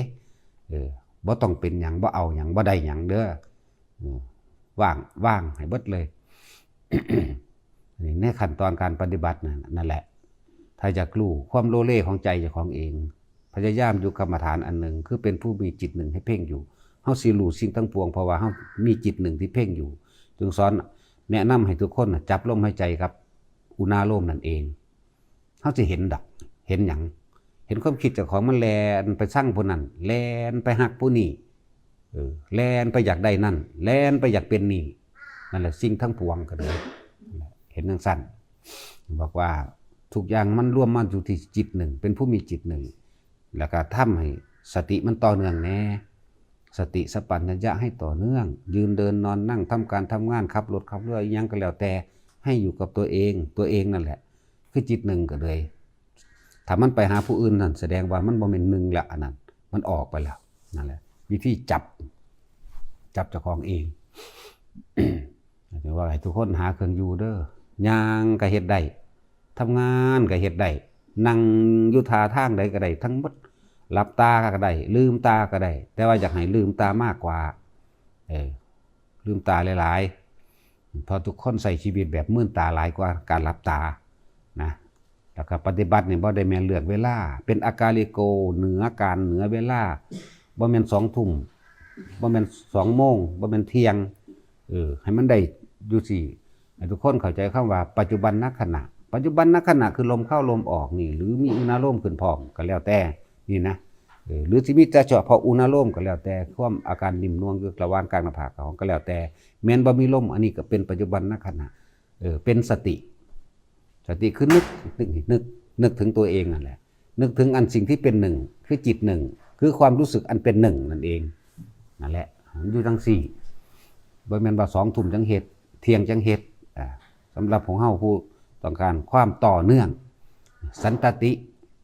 เออ บ่ต้องเป็นหยัง บ่เอาหยัง บ่ได้หยังเด้อ เออ ว่าง ว่างให้เบิดเลย นี่ในขั้นตอนการปฏิบัตินั่น นั่นแหละ ถ้าอยากรู้ความโลเลของใจเจ้าของเอง พยายามอยู่กรรมฐานอันหนึ่ง คือเป็นผู้มีจิตหนึ่งให้เพ่งอยู่ เฮาสิรู้สิ่งทั้งปวง เพราะว่าเฮามีจิตหนึ่งที่เพ่งอยู่ จึงสอนแนะนำให้ทุกคนน่ะจับลมหายใจกับอุณาโลมนั่นเอง เฮาสิเห็นดอก เห็นหยัง เห็นความคิดเจ้าของมันแล่นไปซังผู้นั้น แล่นไปฮักผู้นี้ เออ แล่นไปอยากได้นั่น แล่นไปอยากเป็นนี่ นั่นแหละสิ่งทั้งปวงก็เลย เห็นจั่งซั่น บอกว่าทุกอย่างมันรวมมาอยู่ที่จิตหนึ่ง เป็นผู้มีจิตหนึ่ง แล้วก็ทำให้สติมันต่อเนื่องแน่ สติสัมปชัญญะให้ต่อเนื่อง ยืนเดินนอนนั่ง ทำการทำงาน ขับรถขับเรือ อิหยังก็แล้วแต่ ให้อยู่กับตัวเอง ตัวเองนั่นแหละ คือจิตหนึ่งก็เลย ถ้ามันไปหาผู้อื่นนั่น แสดงว่ามันบ่แม่นหนึ่งละ อันนั้น มันออกไปแล้ว นั่นแหละ วิธีจับ จับเจ้าของเอง ถือว่าให้ทุกคนหาเครื่องอยู่เด้อ ย่างก็เฮ็ดได้ ทำงานก็เฮ็ดได้ นั่งอยู่ท่าทางใดก็ได้ทั้งหมด หลับตาก็ได้ ลืมตาก็ได้ แต่ว่าอยากให้ลืมตามากกว่า เออ ลืมตาหลายๆ เพราะทุกคนใช้ชีวิตแบบมืนตาหลายกว่าการหลับตา นะ แล้วก็ปฏิบัตินี่บ่ได้แม่นเลือกเวลา เป็นอากาลิโก เหนือการ เหนือเวลา บ่แม่นสองทุ่ม บ่แม่นสองโมง บ่แม่นเที่ยง เออ ให้มันได้อยู่สิ ให้ทุกคนเข้าใจคำว่าปัจจุบันนขณะ ปัจจุบันนขณะคือลมเข้าลมออกนี่ หรือมีอุณาโลมขึ้นพร้อมก็แล้วแต่นี่นะ เออ หรือสิมีแต่เฉพาะอุณาโลมก็แล้วแต่ ความอาการนิ่มนวลอยู่ระหว่างกลางหน้าผากกับของก็แล้วแต่ แม้นบ่มีลม อันนี้ก็เป็นปัจจุบันนขณะ เออ เป็นสติ สติคือนึก นึก นึก นึกถึงตัวเองนั่นแหละ นึกถึงอันสิ่งที่เป็นหนึ่ง คือจิตหนึ่ง คือความรู้สึกอันเป็นหนึ่งนั่นเอง นั่นแหละ มันอยู่จั่งซี้ บ่แม่นว่าสองทุ่มจั่งเฮ็ด เที่ยงจั่งเฮ็ด อ่า สำหรับของเฮาผู้ต้องการความต่อเนื่อง สันตติ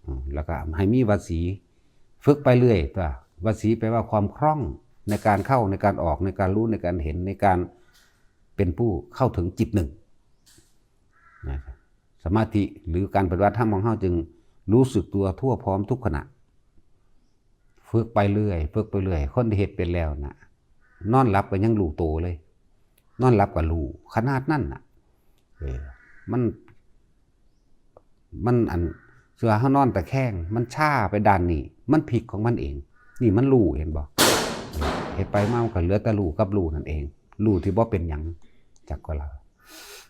อืม แล้วก็ให้มีวสี ฝึกไปเรื่อยตัว วสีแปลว่าความคล่องในการเข้า ในการออก ในการรู้ ในการเห็น ในการเป็นผู้เข้าถึงจิตหนึ่งนะ สมาธิหรือการปฏิบัติธรรมของเฮาจึงรู้สึกตัวทั่วพร้อมทุกขณะ ฝึกไปเรื่อย ฝึกไปเรื่อย คนที่เฮ็ดเป็นแล้วน่ะ นอนหลับก็ยังรู้โตเลย นอนหลับก็รู้ ขนาดนั้นน่ะ เออ มัน มันอัน เสื้อเฮานอนตะแคง มันชาไปด้านนี้ มันพลิกของมันเอง นี่มันรู้ เห็นบ่ เฮ็ดไปมามันก็เหลือแต่รู้กับรู้นั่นเอง รู้ที่บ่เป็นหยัง จักก็แล้ว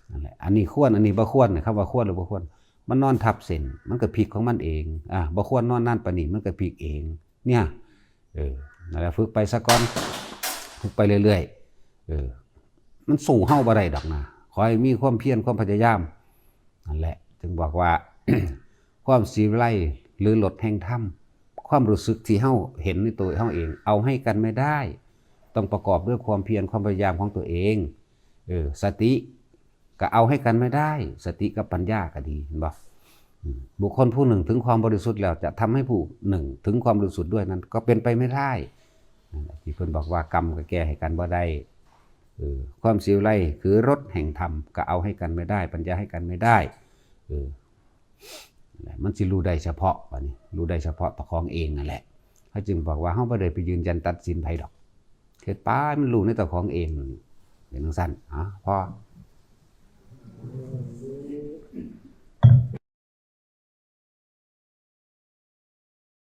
นั่นแหละ อันนี้ควร อันนี้บ่ควร คำว่าควรหรือบ่ควร มันนอนทับเส้น มันก็พลิกของมันเอง อ่ะ บ่ควรนอนนานปานนี้ มันก็พลิกเอง เนี่ย เออ นั่นแหละ ฝึกไปซะก่อน ฝึกไปเรื่อยๆ เออ มันสู้เฮาบ่ได้ดอกนะ ขอให้มีความเพียร ความพยายาม นั่นแหละ จึงบอกว่า ความสีวิไลหรือรสแห่งธรรม ความรู้สึกที่เฮาเห็นในตัวเฮาเอง เอาให้กันไม่ได้ ต้องประกอบด้วยความเพียร ความพยายามของตัวเอง เออ สติก็เอาให้กันไม่ได้ สติกับปัญญาก็ดี เห็นบ่ อืม บุคคลผู้หนึ่งถึงความบริสุทธิ์แล้วจะทำให้ผู้หนึ่งถึงความบริสุทธิ์ด้วยนั้นก็เป็นไปไม่ได้ นั่นแหละที่เพิ่นบอกว่ากรรมก็แก้ให้กันบ่ได้ เออ ความสีวิไลคือรสแห่งธรรมก็เอาให้กันไม่ได้ ปัญญาให้กันไม่ได้ เออ มันสิรู้ได้เฉพาะ บัดนี้ รู้ได้เฉพาะตัวของเองนั่นแหละ เขาจึงบอกว่าเฮาบ่ได้ไปยืนยันตัดสินไผดอก เฮ็ดไปมันรู้ในตัวของเอง เป็นจั่งซั่น อ่ะ พอ